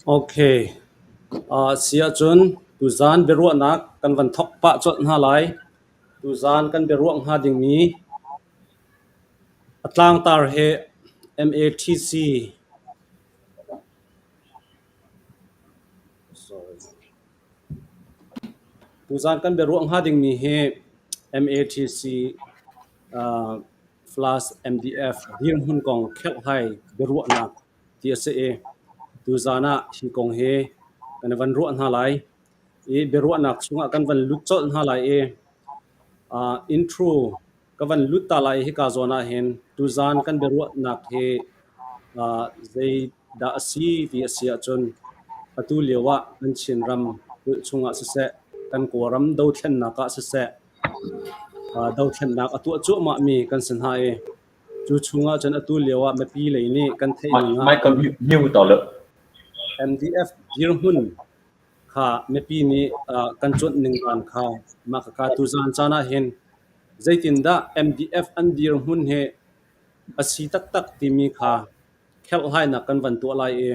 Okay. Si ahcun tuzaan biaruahnak kan van thawk pah colh hna lai. Tuzaan kan biaruah hnga dingmi a tlangtar hi MATC Sorry. Tuzaan kan biaruah hnga dingmi hi MATC plus MDF dirhmun kong kherhhlai biaruahnak ti a si i tuzaan ah hi kong hi kan i van ruah hna lai i biaruahnak chungah kan van lut colh hna lai i intro ka van lut ta lai i hika zawn ah hin tuzaan kan biaruahnak hi zeidah a si ti a si ahcun atu lio ah kan Chinram kulh chungah siseh, kan Kawlram dothlennak ah siseh, dothlennak a tuah cuahmahmi kan si hna i cu chungah cun atu lio ah mipi lei nih kan theih ning ah Michael mute ta le. MDF dirhmun kha mipi nih kan cuanh ning dan kha mah khakha tuzaan caan ah hin zeitindah MDF an dirhmun hi a si taktak timi kha kherhhlainak kan van tuah lai i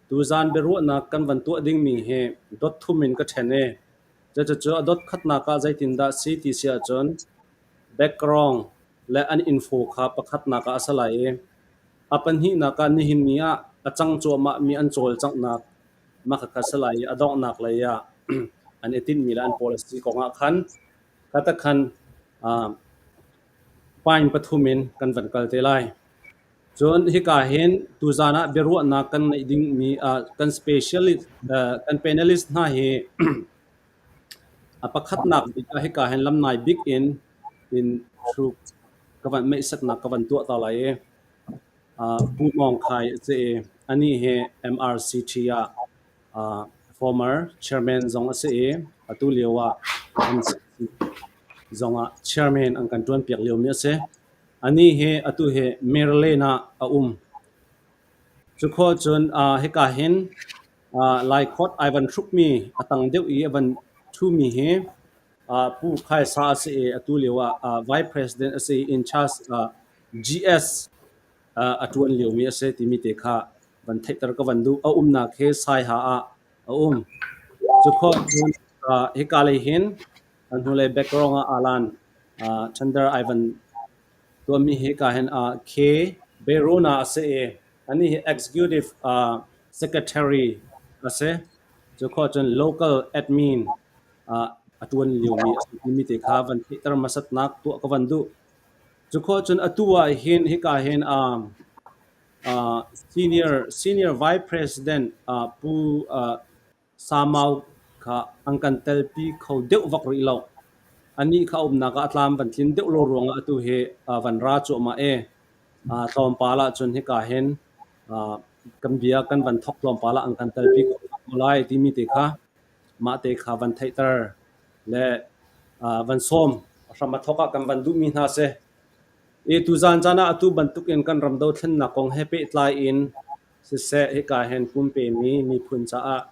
tuzaan biaruahnak kan van tuah dingmi hi dot thum in ka ṭhen i cucu a dot khatnak ah zeitindah si ti si ahcun background le an info kha pakhatnak ah a si lai i a pahnihnak ah nihin ni ah a cang cuahmahmi an cawlcanghnak mah khakha si lai i a donghnak lei ah an i tinhmi le an policy kong ah khan khatakhan pine pathum in kan van kal te lai. Cun hika hin tuzaan ah biaruahnak kan ngeih dingmi kan specialist kan panelist hna hi a pakhatnak bik ah hika hin lamnai bik in in thu ka van meihsaknak ka van tuah ta lai i Pu Mawng Khai a si i anih hi MRCT ah former chairman zong a si i atu lio ah MCC zong ah chairman an kan ṭuanpiak liomi a si. Anih hi atu hi Maryland ah a um. Cukhua cun hika hin Laikhawt ai van hrukmi a tang deuh i a van ṭhumi hi Pu Khai Sa a si i atu lio ah Vice President a si i in charge GS a ṭuan liomi a si timi te kha van theihter ka van duh. A umnak hi Saiha ah a um. Cukhua cun hika lei hin a hnulei background ah alan Thunder ai van tuahmi hi ka hin K. Berona a si i anih hi executive secretary a si. Cukhua cun local admin a ṭuan liomi a si timi te kha van theihter hmasatnak tuah ka van duh. Cukhua cun atu ah hin hika hin senior vice president Pu Samau kha an kan telpi kho deuh vak rih lo. Anih kha a umnak ah a tlam van tlin deuh lo ruangah atu hi van ra cuahmah i tlawmpal ahcun hika hin kan bia kan van thawk tlawmpal ah an kan telpi kho lai timi te kha mah te kha van theihter le van sawm hram a thawk ah kan van duhmi hna si. I tuzaan caan ah atu bantuk in kan ram dothlennak kong he pehtlai in siseh hika hin pumpemi miphun caah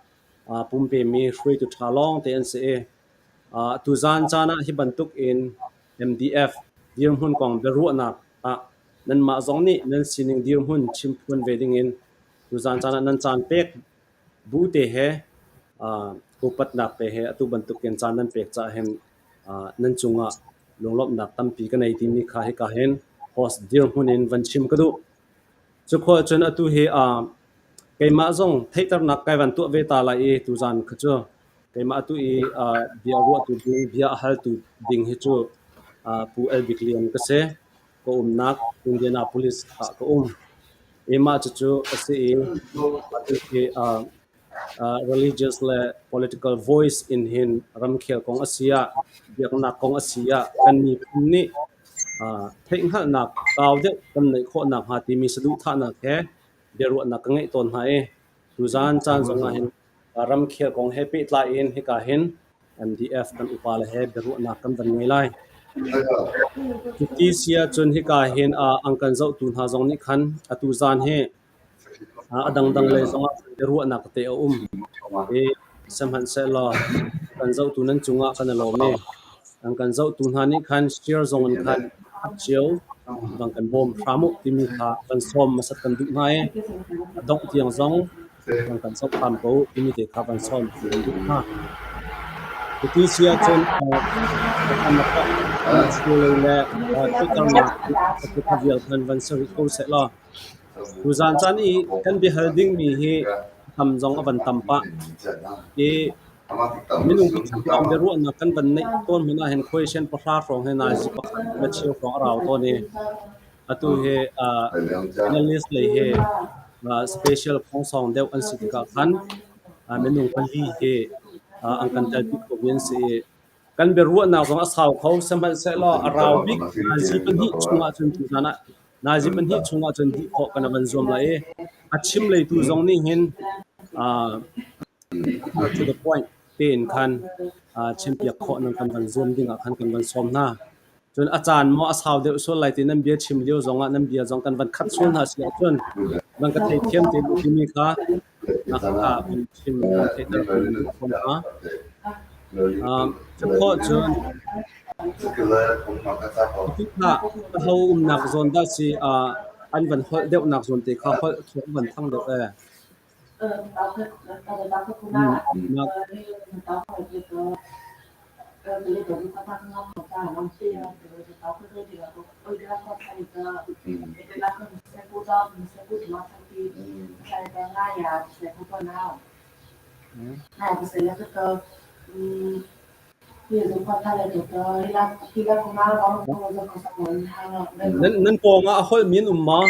pumpemi hruaitu ṭha lawngte an si i tuzaan caan ah hi bantuk in MDF dirhmun kong biaruahnak ah nanmah zong nih nan sining dirhmun chimphuan ve dingin tuzaan caan ah nan caan pek bu te he upatnak te he atu bantuk in caan nan pek caah hin nan cungah lunglawmhnak tampi ka nei timi kha hika hin host dirhmun in van chim ka duh. Cukhua cun atu hi keimah zong theihternak kai van tuah ve ta lai i tuzaan kha cu keimah atu i bia ruahtu ding, bia a haltu ding hi cu Pu El Bik Lian ka si. Ka umnak Indianapolis ah ka um. I mah cucu a si i atu hi religious le political voice in hin ramkhel kong a si ah, biaknak kong a si ah kan miphun nih theihhngalhnak kau deuh kan neih khawh nakhnga timi saduhthahnak he biaruahnak ka ngeih tawn hna i tuzaan caan zong ah hin ramkhel kong he pehtlai in hika hin MDF kan upa le he biaruahnak kan van ngei lai. Cuti si ahcun hika hin an kan zohtu hna zong nih khan atu zaan hi a dangdang lei zongah biaruahnak te a um i sihmanhsehlaw kan zohtu nan cungah kan i lawm i an kan zohtu hna nih khan share zong in khan cio bang kan bawm hram u timi kha kan sawm hmasat kan duh hna i a dongh tiang zong Van kan sok hram ko timi te kha van sawm kan duh hna. Cuti si ahcun lei le theihternak kha vial khan van si rih ko sehlaw tuzaan caan i kan biahal dingmi hi tam zong a van tam pah i minung pakhat lawng biaruahnak kan van neih tawn hmanh ahhin question pahra hrawng he nazi pakhat le cheu hrawng a rau tawn i atu hi analyst lei hi special khongsong deuh an si tikah khan minung pali hi an kan telpi kho mi an si i kan biaruahnak zong a sau kho. Sihmanhsehlaw a rau bik nazi pahnih chungah cun tuzan ah nazi pahnih chungah cun dih khawh kan van zuam lai i a chim leitu zong nih hin to the point tein khan chimpiak khawh nan kan van zuam ding ah khan kan van sawm hna. Cun a caan maw a sau deuh sual lai ti nan bia chim lio zongah nan bia zong kan van khat sual hna si ahcun van ka theithiam te u timi kha na kha van chim van theihter kan duh fawn hna. Cu khawh cun kha ho umnak zawn dah si an van holh deuhnak zawn te kha holh thawng van thang deuh ee. Nan pawng ah a holhmi an um maw?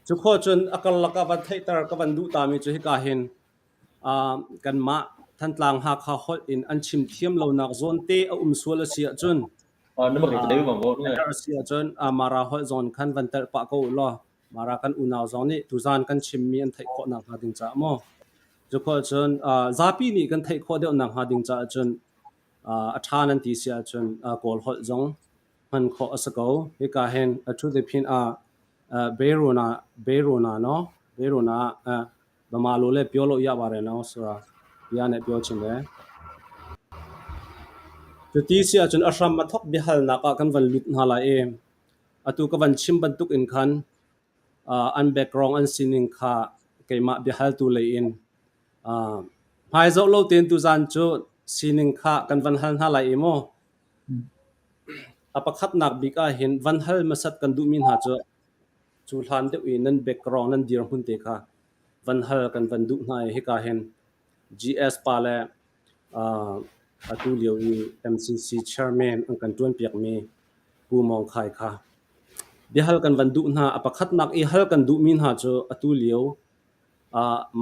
Cu khawh cun a karlak ah van theihter ka van duh tami cu hika hin kanmah Thantlang Hakha holh in an chim thiam lonak zawn te a um sual a si ahcun a si ahcun Mara holh zawn khan van telh pah ko u law Mara kan unau zong nih tuzaan kan chimmi an theih khawh nakhnga ding caah maw cu khawh cun zapi nih kan theih khawh deuh nakhnga ding caah cun a ṭha nan ti si ahcun Kawl holh zong hman khawh a si ko. Hika hin a ṭhu phin ah Beiruna Beiruna no Beiruna ဗမာလိုလည်းပြောလို့ရပါတယ်နော်ဆိုတာဒီကနေပြောချင်တယ် Cuti si ahcun a hram a thawk biahalnak ah kan van lut hna lai i atu ka van chim bantuk in khan an background an sining kha keimah biahaltu lei in hmai zoh lo tein tuzaan cu sining kha kan van hal hna lai i mu. A pakhatnak bik ah hin van hal hmasat kan duhmi hna cu cu hlan deuh i nan background nan dirhmun te kha van hal kan van duh hna i hika hin GS pa le atu lio i MCC chairman an kan ṭuanpiakmi Pu Mawng Khai kha biahal kan van duh hna. A pakhatnak i hal kan duhmi hna cu atu lio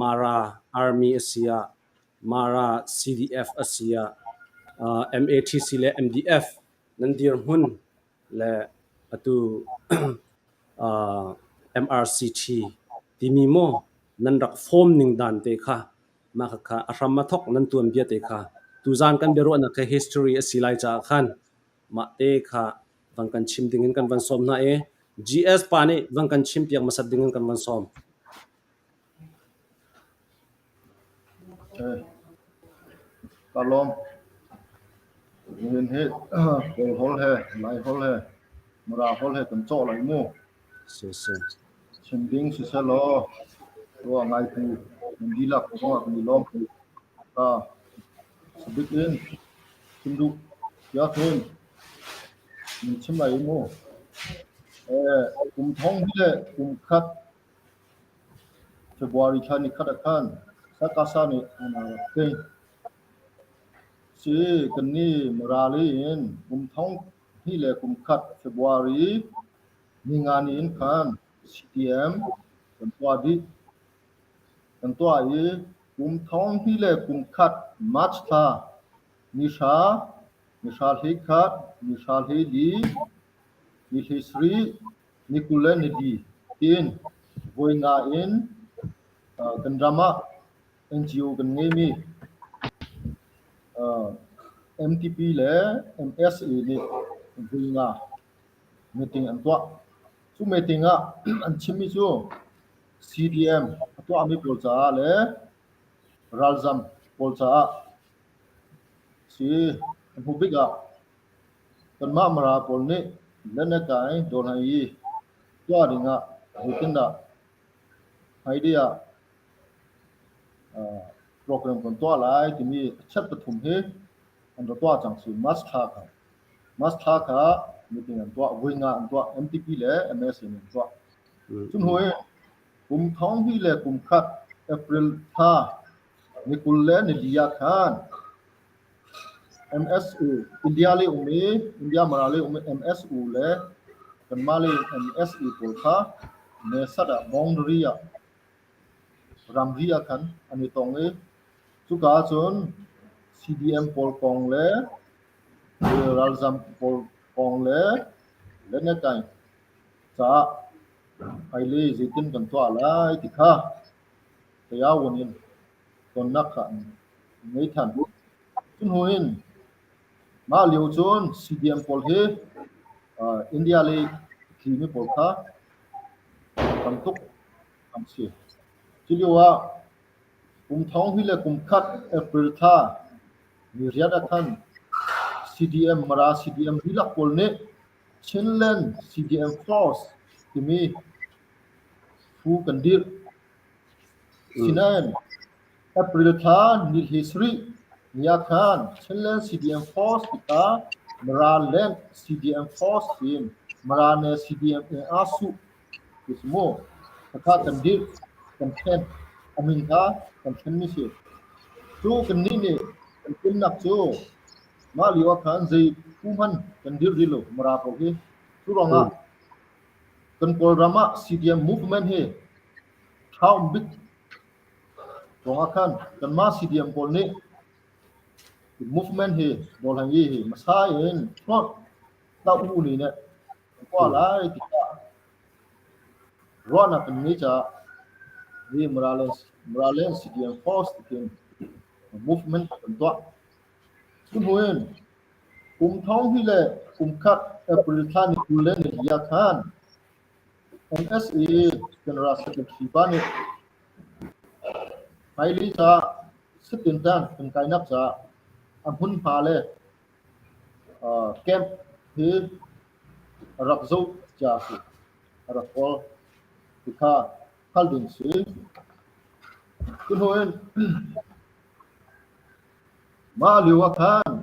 Mara Army a si ah, Mara CDF a si ah, MATC le MDF nan dirhmun le atu MRCT timi maw nan rak form ning dan te kha mah khakha a hram a thawk nan tuanbia te kha tuzaan kan biaruahnak kha history a si lai caah khan mah te kha van kan chim ding in kan van sawm hna i GS pa nih van kan chim piak hmasat ding in kan van sawm. Ka lawm. Nihin hi Kawl holh he, Lai holh he, Mara holh he kan cawh lai mu. Si si. Chim ding siseh law ruah ngaitu nan dihlak cungah kan i lawm. Ka sabik in chim duh tiah cun nan chim lai mu. Kum thong hi le kum khat February thla nikhat ah khan Sakasa nih an rak tei. Si kannih Murali in kum thong hnih le kum khat February ninga ni in khan CDM kan tuah dih. Kan tuah i kum thong hnih le kum khat March thla ni hra, ni hra hlei khat, ni hra hlei li, ni hlei sarih, Ni 20 le ni li tiin voi nga in kan ram ah NGO kan ngeimi MTP le MSA nih voi nga meeting an tuah. Cu meeting ah an chimmi cu CDM a tuahmi pawl caah le ralzam pawl caah si. A hnu bik ah kanmah Mara pawl nih Lenakai Dawlhai tuah ding ah zeitindah hmailei ah program kan tuah lai timi a chat pathum hi an ra tuah cang si. March thla kha March thla kha meeting an tuah, voi nga an tuah, MTP le MSA nih an tuah. Cu hnu in kum thong hnih le kum khat April thla ni 20 le ni li ah khan MSU India lei um i India Mara lei um i MSU le kanmah lei MSU pawl kha Nesat ah boundary ah ramri ah khan an i tong i cuka ahcun CDM pawl kong le ralzam pawl kong le Lenakai caah hmailei zeitin kan tuah lai ti kha Tayawun in tonnak kha an ngei than. Cu hnu in mah lio cun CDM pawl hi India lei tlimi pawl kha tam tuk an si. Cu lio ah kum thong hnih le kum khat April thla ni riat ah khan CDM Mara CDM dihlak pawl nih Chinland CDM Force timi phu kan dirh. Sinain April thla ni 17 ni ah khan Chinland CDM Force tikah Maraland CDM Force tiin Marane CDM in aa suh ti si mu. Khakha kan dirh, kan thlen, a min kha kan thlenmi si. Cu kannih nih kan tlunnak cu mah lio ah khan zei phu hmanh kan dirh rih lo Mara pawl hi. Cu ruangah kan Kawlram ah CDM movement hi ṭha um bik ruangah khan kanmah CDM pawl nih movement hi Dawlhangi hi hmasa in hlawt ta u ni nih kan tuah lai tikah ruahnak kan ngei caah hi Morales Morales CDM force tikin movement kan tuah. Cu hnu in kum thong hnih le kum khat April thla ni 20 le ni li ah khan NSA General Secretary pa nih hmailei caah sitintan kan kainak caah a hmunhma le camp hi a rak zoh cia a si. A rak kawl ti kha hngalh ding si. Cu hnu in mah lio ah khan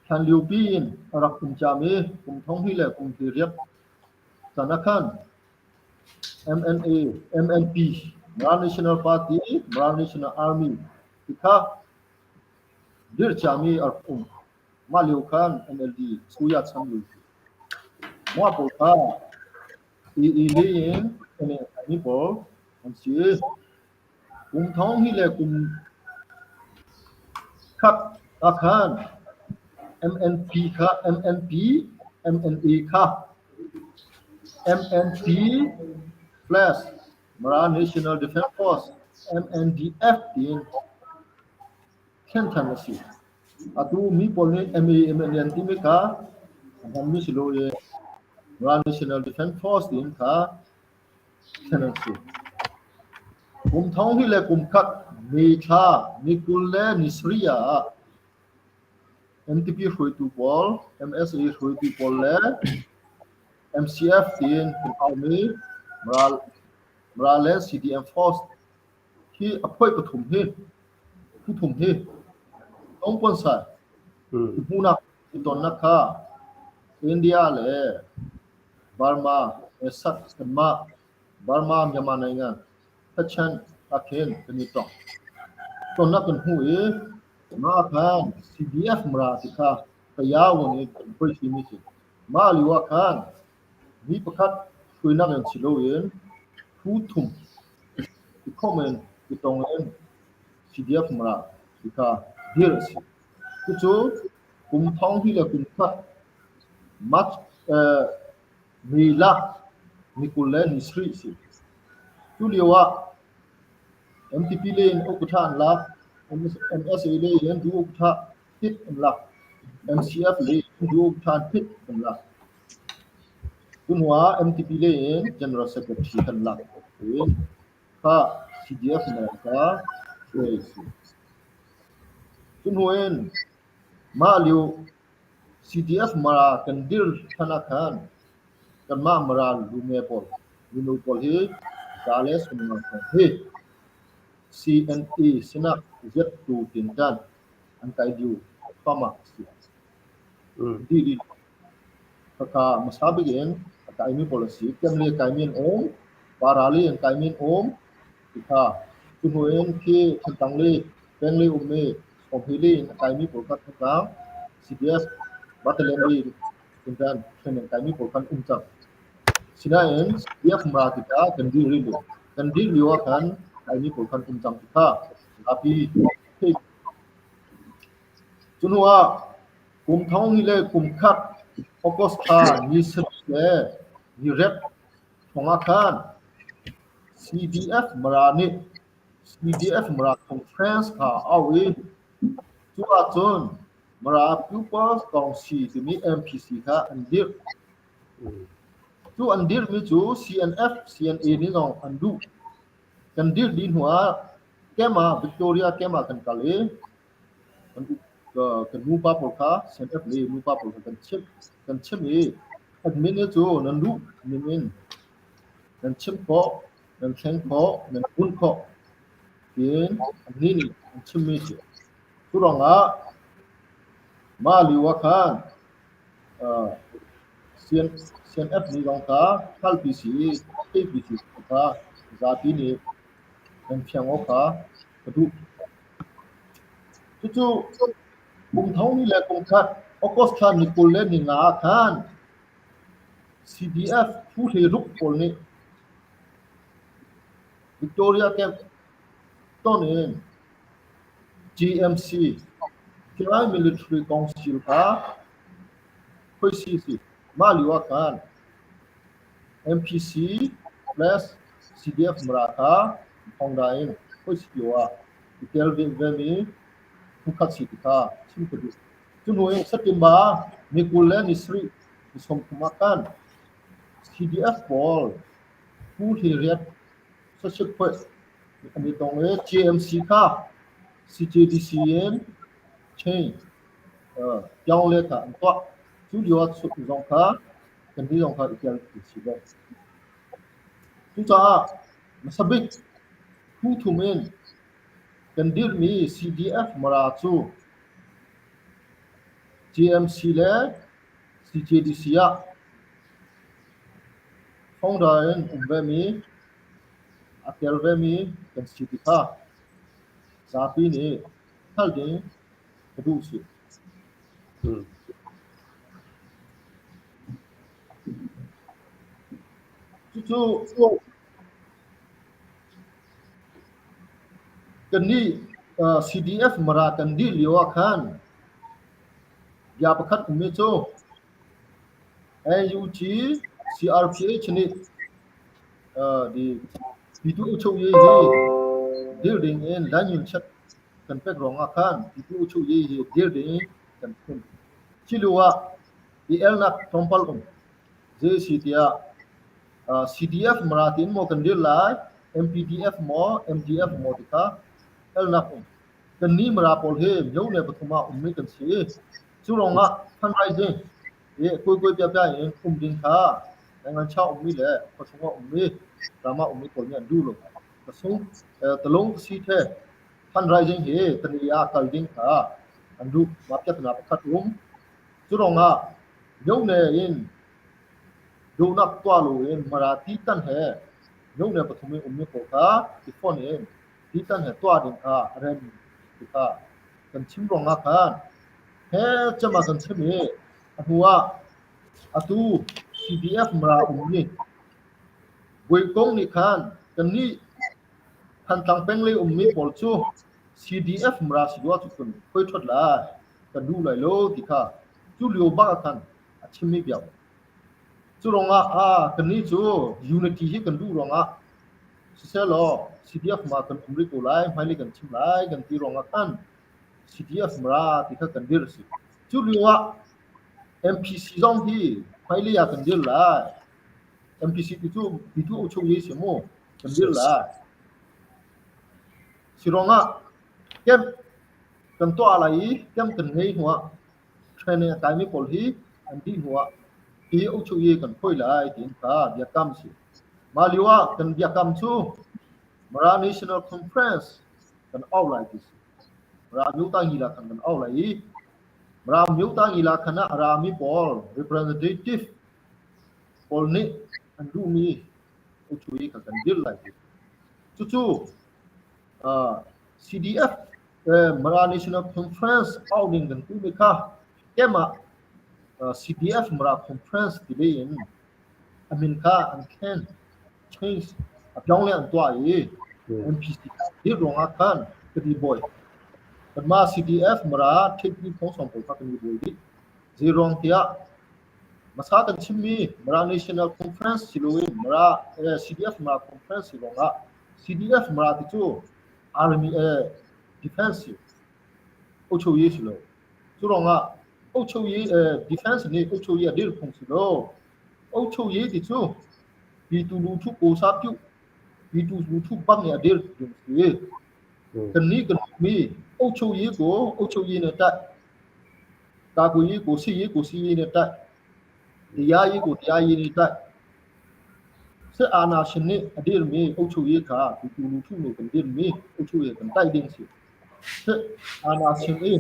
hlanliopi in a rak um ciami kum thong hnih le kum hleiriat Chan ah khan MNA, MNP, Mara National Party, Mara National Army ti kha dirh ciami a rak um. Mah lio khan NLD Suya chan lio si. Mah pawl kha II lei in NLD pawl an si. Kum thong hnih le kum khat ah khan MNP kha MNP, MNA kha MNP plus Mara National Defence Force MNDF tiin thlen than a si. Atu mi pawl nih MA MNN timi kha a hmanmi si lo i Mara National Defence Force tiin kha thlen an si. Kum thong hnih le kum khat May thla ni 20 le ni sarih ah MTP hruaitu pawl, MSA hruaitu pawl le MCF tiin kan aumi Mara le CDM Force hi a phoih pathum hi phu thum hi Tongponsai hmuhnak tonnak kha India le Burma sat kanmah Burma Myanmar naingan thachan ahkhin kan i tong. Tonnak kan hmuh i mah khan CDF Mara ti kha Kayawun i kan hoi simi si. Mah lio ah khan mi pakhat hruainak in si loin phu thum i khawm in i tong in CDF Mara ti kha dir a si. Cucu kum thong hnih le kum khat March May la ni 20 le ni sarih si. Cu lio ah MTP lei in ukutha an lak, MSA lei in du ukutha hit an lak, MCF lei in du ukutha hit an lak. Cu hnu ah MTP lei in General Secretary kan lak. Kha CDF nawl kha hruai a si. Cu hnu in mah lio CDF Mara kan dir hlan ah khan kanmah Mara lunge pawl, mino pawl hi za le sumngang hrawng hi CNA sinah ziattu tinṭan an kai dih thluahmah a si. Dih dih. Khakha hmasa bik in a kaimi pawl a si. Kem le kaimi an um, para le an kaimi an um. Tikha cu hnu in khi Thantlang le peng le ummi Sawmhni le in a kaimi pawl kha Thantlang CDF Battalion le tinṭan training kaimi pawl khan um cang. Sinain CDF Mara tikah kan dir rih lo. Kan dir lio ah khan kaimi pawl khan um cang tikha zapi thei. Cu hnu ah Kum thong hnih le kum khat August thla ni sarih le ni rep thong ah khan CDF Mara nih CDF Mara Conference kha a auh i cu ahcun Mara People's Council timi MPC kha an dirh. Cu an dirhmi cu CNF, CNA nih zong an duh. Kan dirh dih hnu ah camp ah Victoria camp ah kan kal i Kan nupa pawl kha CNF le nupa pawl kha kan chimh i admin cu nan duh ning in nan chimh khawh, nan thleng khawh, nan bunh khawh tiin annih nih an chimmi a si. Cu ruangah mah lio ah khan CNF nih zong kha hngalhpi si i theihpi si kha zapi nih nan fiang awk kha ka duh. Cucu kum thong ni le kum khat August thla ni 20 le ni nga ah khan CDF phu hleiruk pawl nih Victoria Camp ton in GMC Kirain Military Council kha khuaisi si. Mah lio ah khan MPC plus CDF Mara kha thongda in khuaisi lio ah i tel vemi phukhat si ti kha chim ka duh. Cu hnu in September ni 20 le ni sarih ni 30 ah khan CDF pawl Pu Hle Riat Sasip Phuai an i tong i JMC kha CJDC in change Pyong le kha an tuah. Cu lio ah zong kha kan nih zong kha i tel ti si ve. Cucaah hmasa bik phu thum in kan dirhmi CDF Mara cu JMC le CJDC ah founder in um vemi a tel vemi kan si ti kha zapi nih hngalh ding ka duh si. Cucu kannih CDF Mara kan dih lio ah khan bia pakhat ummi cu NUG CRPH nih Pitu Uchoye hi dir ding in lanyun chat kan pek ruangah khan Pitu Uchoye hi dir ding in kan thim. Khi lio ah i elnak tlawmpal um. Zei si tiah CDF Mara tiin maw kan dir lai, MPDF maw, MDF maw ti kha elnak um. Kannih Mara pawl hi myo le pathum ah ummi kan si i cu ruangah fundraising i kuikui piapia in um ding kha Nangancha ummi le khuachung ah ummi, ram ah ummi pawl nih an duh lo. Tasung talung si the fundraising hi tani ah kal ding kha an duh. Mah piatnak pakhat um. Cu ruangah myone in duhnak tuah loin Mara titan he myone pathum in ummi pawl kha i fonh in titan he tuah ding kha a rem ti kha kan chim ruangah khan he cem ah kan chim i a hnu ah atu CDF Mara ummi Buikong nih khan kannih Thantlang peng lei ummi pawl cu CDF Mara si rua cu kun khoi ṭhawt lai kan duh lai lo ti kha cu lio bak ah khan a chimmi bia. Cu ruangah kannih cu unity hi kan duh ruangah sisehlaw CDF ma kan um rih ko lai, hmailei kan chim lai kan ti ruangah khan CDF Mara ti kha kan dir a si. Cu lio ah MPC zong hi hmailei ah kan dir lai. MPC ti cu pitu chung i si mu kan dir lai. Si ruangah camp kan tuah lai i camp kan ngei hnuah training a kaimi pawl hi an dih hnuah hi uchuyi kan phoi lai tiin kha biakam si. Mah lio ah kan biakam cu Mara National Conference kan au lai ti si. Mara Myota Ngila khan kan au lai i Mara Myota Ngila khan ah rami pawl representative pawl nih an duhmi uchuyi kha kan dir lai ti. Cucu CDF Mara National Conference au ding kan timi kha kemah CDF Mara Conference ti in a min kha an thlen, change, a pyong le an tuah i NPC dir ruangah khan kan i bawi. Kanmah CDF Mara thekni thong pawl kha kan i bawi dih. Zeiruang tiah hmasa kan chimmi Mara National Conference si loin Mara CDF Mara Conference si ruangah CDF Mara ti cu Army defense uchuyi si lo. Cu ruangah uchuyi defense nih uchuyi a dir phung si lo. Uchuyi ti cu pitu lu thu ko sa piu pitu lu thu bang nih a dir ding si. Kan nih kan mi uchuyi ko uchuyi ne ta ta ku yi ko si yi ko si yi ne ta tiya yi ko tiya yi ne ta စစ်အာဏာရှင်နဲ့အdir mi အုပ်ချုပ်ရေးခါဒီတူလူထုနေkan dir mi အုပ်ချုပ်ရေးkan tai ding si စစ်အာဏာရှင်i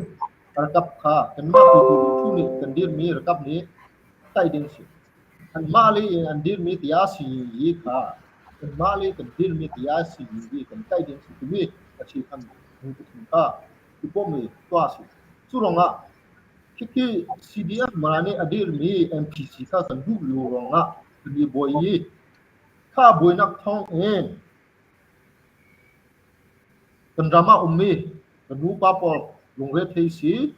rakap kha kanmah pitu luthu nih kan dirmi rakap nih tai ding si. Anmah le in an dirmi tiah si yi kha kanmah le kan dirmi tiah si yi kan tai ding si timi a chi khan mu pathum kha i pom i tuah si. Cu ruangah Khikhi CDF Mara nih a dirmi MPC kha kan duh lo ruangah kan i buai i kha buainak thawng in kan ram ah ummi kan nupa pawl lungre thei si,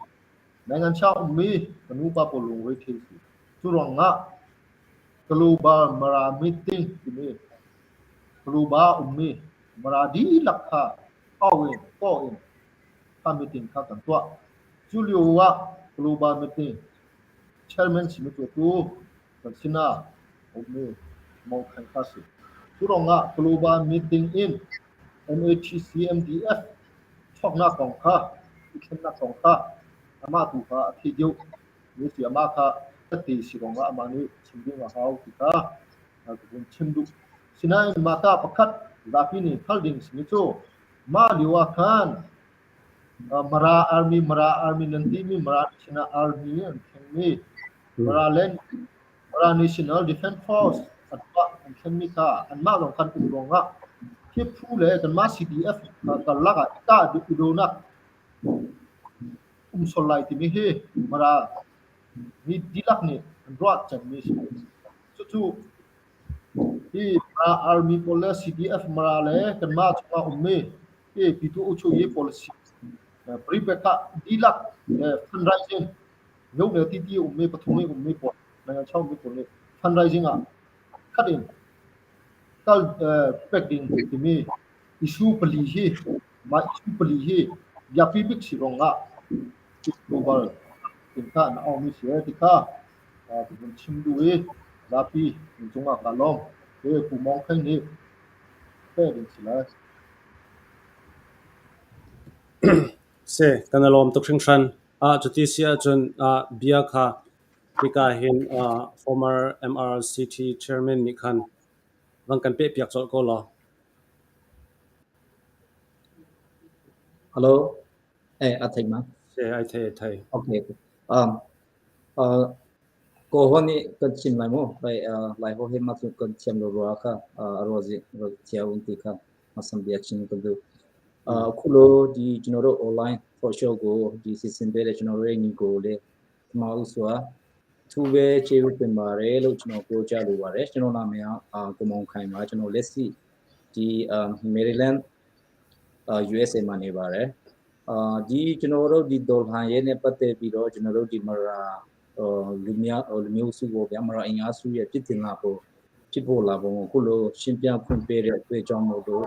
Naingancha ummi kan nupa pawl lungre thei si. Cu ruangah Global Mara Meeting timi Global ummi Mara dihlak kha au in kawh in kha meeting kha kan tuah. Cu lio ah Global Meeting chairman simi tu kan sinah ummi Mong Khaing kha si. Cu ruangah Global Meeting in MATC MDF chuaknak kong kha i thlennak kong kha amah tu kha a thei deuh. Mi si amah kha te si ruangah amah nih chim ding a hau ti kha ka vun chim duh. Sinain mah ta pakhat zapi nih hngalh ding simi cu mah lio ah khan Mara Army, Mara Army nan timi Mara National Army an thlengmi Mara Land, Mara National Defense Force an tuah an thlenmi kha anmah lawng khan um ruangah hi phu le kanmah CDF karlak ah i kah i donak um sol lai timi hi Mara mi dihlak nih an ruah cemmi a si. Cucu hi Mara Army pawl le CDF Mara le kanmah chungah ummi hi Pitu Uchuyi policy prepare dihlak le fundraising myo le titi ummi pathum i ummi pawl nangan chaumi pawl nih fundraising ah khat in kal pek ding timi issue pali hi mah issue pali hi biapi bik si ruangah global tin kha na aumi si ti kha ka vun chim duh i zapi cungah ka lawm. He Pu Mong Khaing nih pe ding si lai. Si, kan i lawm tuk hringhran. Cuti si ahcun bia kha hika hin former MRCT chairman nih khan van kan pehpiak colh ko law. Hello. Eh, a thei ma? Si, ai thei, ai thei. Okay. Kaw ho nih kan chim lai mu. Lai lai ho he ma cu kan thiam lo rua kha ruazi thiau un ti kha masam bia chim kan duh. Khulo di ကျွန်တော်တို့ online talk show ကိုဒီ season ပေးတဲ့ကျွန်တော်တို့ရဲ့ညီကိုလေးပထမဦးစွာအထူးပဲကျေးဇူးတင်ပါတယ်လို့ကျွန်တော်ပြောကြားလိုပါတယ်ကျွန်တော်နာမည်ကကိုမောင်ခိုင်ပါကျွန်တော်လက်ရှိဒီ Maryland USA မှာနေပါတယ်အာဒီကျွန်တော်တို့ဒီဒေါ်လာရဲနဲ့ပတ်သက်ပြီးတော့ကျွန်တော်တို့ဒီမရာ လူများလူမျိုးစုကိုဗျာမရအင်အားစုရဲ့ဖြစ်တင်လာဖို့ဖြစ်ပေါ်လာပုံကိုခုလိုရှင်းပြဖွင့်ပေးတဲ့အတွက်ကြောင့်မို့လို့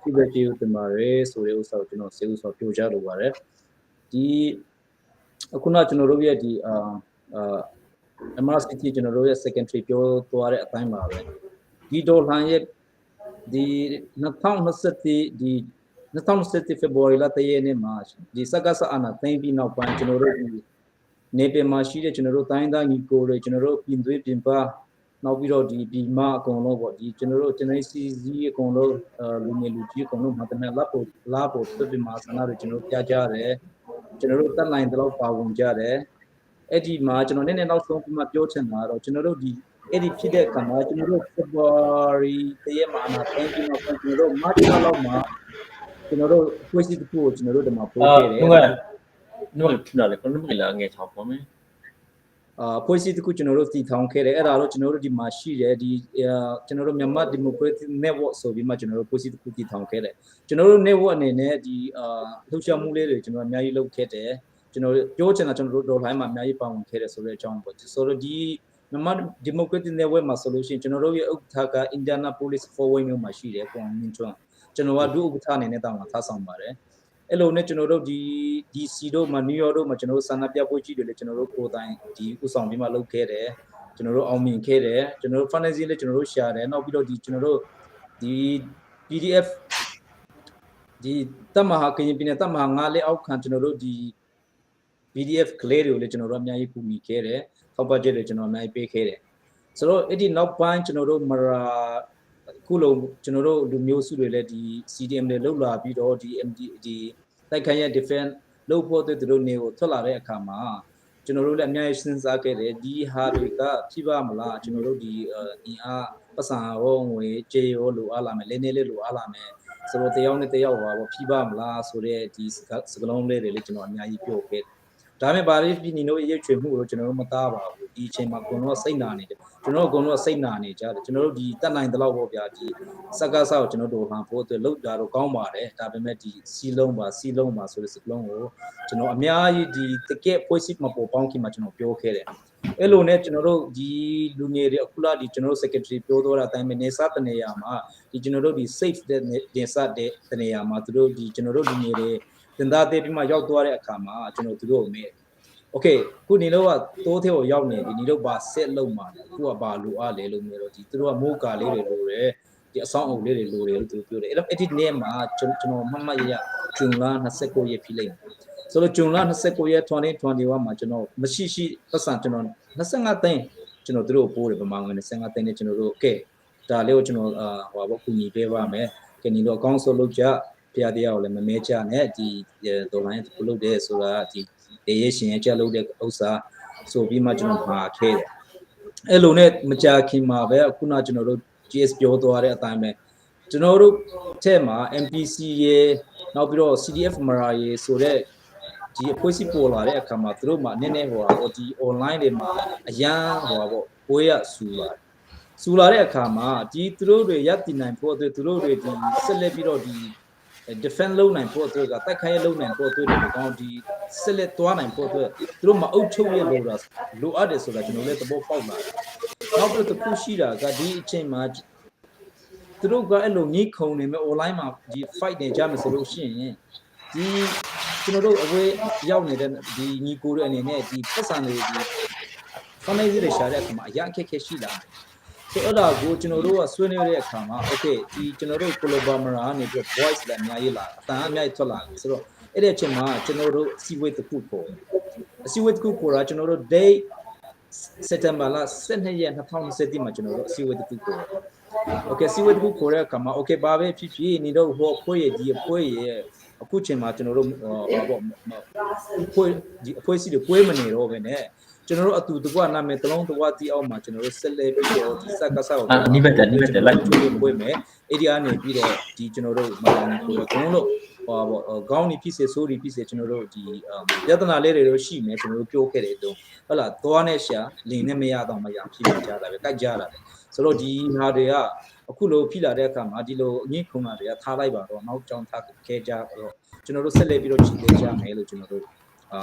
ဒီပဲကျေးဇူးတင်ပါတယ်ဆိုတဲ့ဥစ္စာကိုကျွန်တော်စေဥစ္စာပြောကြလိုပါတယ်။ဒီအခုနကျွန်တော်တို့ရဲ့ဒီအာအာ MRCT ကျွန်တော်တို့ရဲ့ secretary ပြောသွားတဲ့အတိုင်းပါပဲဒီဒေါ်လာရဲ့ဒီ2021ဒီ2021 February လတရက်နေ့မှာဒီစကားစအာနာသိမ့်ပြီးနောက်ပိုင်းကျွန်တော်တို့ဒီနေပင်မှာရှိတဲ့ကျွန်တော်တို့တိုင်းသားညီကိုတွေကျွန်တော်တို့ပြင်သွေးပြင်ပနောက်ပြီးတော့ဒီဒီမအကုန်လုံးပေါ့ဒီကျွန်တော်တို့ CC အကုန်လုံးလူငယ်လူကြီးအကုန်လုံးမှာတမန်လာပို့လာပို့ပြပြမှာဆန္ဒတွေကျွန်တော်တို့ပြကြတယ်ကျွန်တော်တို့တက်လိုင်းတလောက်ပါဝင်ကြတယ်အဲ့ဒီမှာကျွန်တော်နည်းနည်းနောက်ဆုံးပြမပြောချင်တာတော့ကျွန်တော်တို့ဒီအဲ့ဒီဖြစ်တဲ့အခါမှာကျွန်တော်တို့ February တရက်မှာအနာသိမ်းပြီးတော့ကျွန်တော်တို့ March လောက်မှာကျွန်တော်တို့ဖွဲ့စည်းတစ်ခုကိုကျွန်တော်တို့ဒီမှာပို့ အာ ခဲ့တယ် နုငယ်နုငယ်ဖြစ်လာလေကနုငယ်လာငယ်ချောင်းပေါ်မယ် အာဖွဲ့စည်းတစ်ခုကျွန်တော်တို့တည်ထောင်ခဲ့တယ်အဲ့ဒါတော့ကျွန်တော်တို့ဒီမှာရှိတယ်ဒီကျွန်တော်တို့မြန်မာ Democratic Network ဆိုပြီးမှကျွန်တော်တို့ဖွဲ့စည်းတစ်ခုတည်ထောင်ခဲ့တယ်ကျွန်တော်တို့ network အနေနဲ့ဒီအာလှုပ်ရှားမှုလေးတွေကျွန်တော်အများကြီးလုပ်ခဲ့တယ်ကျွန်တော်ပြောချင်တာကျွန်တော်တို့ဒေါ်လိုင်းမှာအများကြီးပါဝင်ခဲ့တယ်ဆိုတဲ့အကြောင်းပေါ့ဆိုတော့ဒီမြန်မာ Democratic Network မှာဆိုလို့ရှိရင်ကျွန်တော်တို့ရဲ့ဥက္ကဋ္ဌက Indianapolis Fort Wayne မြို့မှာရှိတယ်ပုံမြင့်ကျွန်းကျွန်တော်ကဒုဥက္ကဋ္ဌအနေနဲ့တောင်းတာထားဆောင်ပါတယ်အဲ့လိုနဲ့ကျွန်တော်တို့ဒီ DC တို့မှာ New York တို့မှာကျွန်တော်တို့ဆန္ဒပြပွဲကြီးတွေလည်းကျွန်တော်တို့ကိုယ်တိုင်ဒီဥဆောင်ပြီးမှလုပ်ခဲ့တယ်ကျွန်တော်တို့အောင်မြင်ခဲ့တယ်ကျွန်တော်တို့ fundraising လည်းကျွန်တော်တို့ရှာတယ်နောက်ပြီးတော့ဒီကျွန်တော်တို့ဒီ PDF ဒီတပ်မဟာကရင်ပြည်နယ်တပ်မဟာ9လက်အောက်ခံကျွန်တော်တို့ဒီ PDF ကလေးတွေကိုလည်းကျွန်တော်တို့အများကြီးကူညီခဲ့တယ်ထောက်ပံ့ချက်တွေကျွန်တော်အများကြီးပေးခဲ့တယ်ဆိုတော့အဲ့ဒီနောက်ပိုင်းကျွန်တော်တို့မရာခုလုံးကျွန်တော်တို့လူမျိုးစုတွေလည်းဒီ CDM တွေလှုပ်လာပြီးတော့ဒီ MD ဒီတိုက်ခိုက်ရ defense လုပ်ဖို့အတွက်သူတို့နေကိုထွက်လာတဲ့အခါမှာကျွန်တော်တို့လည်းအများကြီးစဉ်းစားခဲ့တယ်ဒီဟာတွေကဖြစ်ပါမလားကျွန်တော်တို့ဒီအင်အားပတ်စံရောငွေကြေးရောလိုအပ်လာမယ်လင်းနေလေးလိုအပ်လာမယ်ဆိုတော့တယောက်နဲ့တယောက်ပါပေါ့ဖြီးပါမလားဆိုတဲ့ဒီစကလုံးလေးတွေလည်းကျွန်တော်အများကြီးပြောခဲ့တယ်ဒါပေမဲ့ဗာလေးပြည်နေတို့ရိတ်ချွေမှုကိုကျွန်တော်တို့မသားပါဘူးဒီအချိန်မှာအကုန်လုံးစိတ်နာနေတယ်ကျွန်တော်တို့အကုန်လုံးစိတ်နာနေကြတယ်ကျွန်တော်တို့ဒီတက်နိုင်တဲ့လောက်ပေါ့ဗျာဒီစကားဆောက်ကျွန်တော်တို့ဟန်ဖို့အတွက်လောက်တာတော့ကောင်းပါတယ်ဒါပေမဲ့ဒီစီလုံးပါစီလုံးပါဆိုတဲ့စကလုံးကိုကျွန်တော်အများကြီးဒီတကက်ဖွဲ့စည်းမပေါ်ပေါင်းခင်မှာကျွန်တော်ပြောခဲ့တယ်အဲ့လိုနဲ့ကျွန်တော်တို့ဒီလူငယ်တွေအခုလာဒီကျွန်တော်တို့ secretary ပြောတော့တဲ့အတိုင်းပဲနေစားတနေရာမှာဒီကျွန်တော်တို့ဒီ safe တဲ့နေစားတဲ့တနေရာမှာသူတို့ဒီကျွန်တော်တို့လူငယ်တွေတင်သားသေးပြီးမှရောက်သွားတဲ့အခါမှာကျွန်တော်သူတို့ကိုမေး okay ခုနေတော့ကတိုးထဲကိုရောက်နေပြီနေတော့ဘာဆက်လုံးမှာလဲခုကဘာလိုအပ်လဲလို့မျိုးတော့ဒီသူတို့ကမိုးကာလေးတွေလိုတယ်ဒီအဆောင်အုပ်လေးတွေလိုတယ်လို့သူပြောတယ်အဲ့တော့အဲ့ဒီနေ့မှာကျွန်တော်မှတ်မှတ်ရရဂျွန်လ29ရက်ဖြစ်လိမ့်မယ်ဆိုတော့ဂျွန်လ29ရက်2021မှာကျွန်တော်မရှိရှိပတ်စံကျွန်တော်25သိန်းကျွန်တော်တို့ပို့တယ်ပမာငွေ25သိန်းနဲ့ကျွန်တော်တို့ okay ဒါလေးကိုကျွန်တော်အာဟိုပါကူညီပေးပါမယ်ကဲနေတော့အကောင်းဆုံးလုပ်ကြဖျားတရားကိုလည်းမမဲကြနဲ့ဒီဒေါ်လာရဲ့ခုလုပ်တယ်ဆိုတာဒီဒေရရှင်ရဲ့ကြက်လုပ်တဲ့ဥစ္စာဆိုပြီးမှကျွန်တော်မှာခဲ့တယ်အဲ့လိုနဲ့မကြာခင်မှာပဲအခုနကျွန်တော်တို့ GS ပြောသွားတဲ့အတိုင်းပဲကျွန်တော်တို့ထဲမှာ MPC ရေနောက်ပြီးတော့ CDF မရာရေဆိုတဲ့ဒီအဖွဲ့အစည်းပေါ်လာတဲ့အခါမှာသူတို့မှာနည်းနည်းဟိုဟာဒီ online တွေမှာအရန်ဟိုဟာပေါ့ပွဲရဆူလာဆူလာတဲ့အခါမှာဒီသူတို့တွေရပ်တည်နိုင်ဖို့အတွက်သူတို့တွေဒီဆက်လက်ပြီးတော့ဒီ defend လုပ်နိုင်ဖို့အတွက်ကတိုက်ခိုက်ရလုပ်နိုင်ဖို့အတွက်တွေကောင်းဒီဆက်လက်သွားနိုင်ဖို့အတွက်သူတို့မအုပ်ချုပ်ရလို့တာလိုအပ်တယ်ဆိုတာကျွန်တော်လည်းသဘောပေါက်လာတယ်။နောက်တစ်ခုရှိတာကဒီအချိန်မှာသူတို့ကအဲ့လိုညှိခုံနေမဲ့ online မှာဒီ fight နေကြမယ်ဆိုလို့ရှိရင်ဒီကျွန်တော်တို့အဝေးရောက်နေတဲ့ဒီညီကိုတွေအနေနဲ့ဒီပတ်စံတွေဒီ fundraising တွေရှာတဲ့အခါမှာအရာအခက်အခဲရှိလာတယ်ဆိုအဲ့ဒါကိုကျွန်တော်တို့ကဆွေးနွေးတဲ့အခါမှာ okay ဒီကျွန်တော်တို့ global mara ကနေပြီး voice လည်းအများကြီးလာအတန်အများကြီးထွက်လာတယ်ဆိုတော့အဲ့ဒီအချိန်မှာကျွန်တော်တို့အစည်းအဝေးတစ်ခုခေါ်အစည်းအဝေးတစ်ခုခေါ်တာကျွန်တော်တို့ date September လ12ရက်2021မှာကျွန်တော်တို့အစည်းအဝေးတစ်ခုခေါ် okay အစည်းအဝေးတစ်ခုခေါ်တဲ့အခါမှာ okay ဘာပဲဖြစ်ဖြစ်နေတော့ဟိုအဖွဲ့ရဲ့ဒီအဖွဲ့ရဲ့အခုချိန်မှာကျွန်တော်တို့ဟိုပေါ့အဖွဲ့ဒီအဖွဲ့စီတွေကွဲမနေတော့ဘဲနဲ့ကျွန်တော်တို့အတူတကွနာမည်တလုံးတကွတီအောင်မှာကျွန်တော်တို့ဆက်လက်ပြီးတော့ဒီစက်ကဆောက် အာနိဗ္ဗာန်နိဗ္ဗာန်လိုက် ကျိုးပွေးမယ်အဲ့ဒီကနေပြီးတော့ဒီကျွန်တော်တို့မလာနေကိုတော့ဘုံလို့ဟောပေါ့ခေါင်းนี่ဖြစ်စေဆိုးဒီဖြစ်စေကျွန်တော်တို့ဒီပြဿနာလေးတွေတော့ရှိမယ်ကျွန်တော်တို့ပြောခဲ့တယ်တုံးဟုတ်လားသွားနဲ့ရှာလင်နဲ့မရတော့မရဖြစ်နေကြတာပဲကြိုက်ကြတာပဲဆိုတော့ဒီဟာတွေကအခုလိုဖြစ်လာတဲ့အခါမှာဒီလိုအငင်းခုန်တာတွေကထားလိုက်ပါတော့နောက်ကြောင်ထားခဲ့ကြတော့ကျွန်တော်တို့ဆက်လက်ပြီးတော့ချီသေးကြမယ်လို့ကျွန်တော်တို့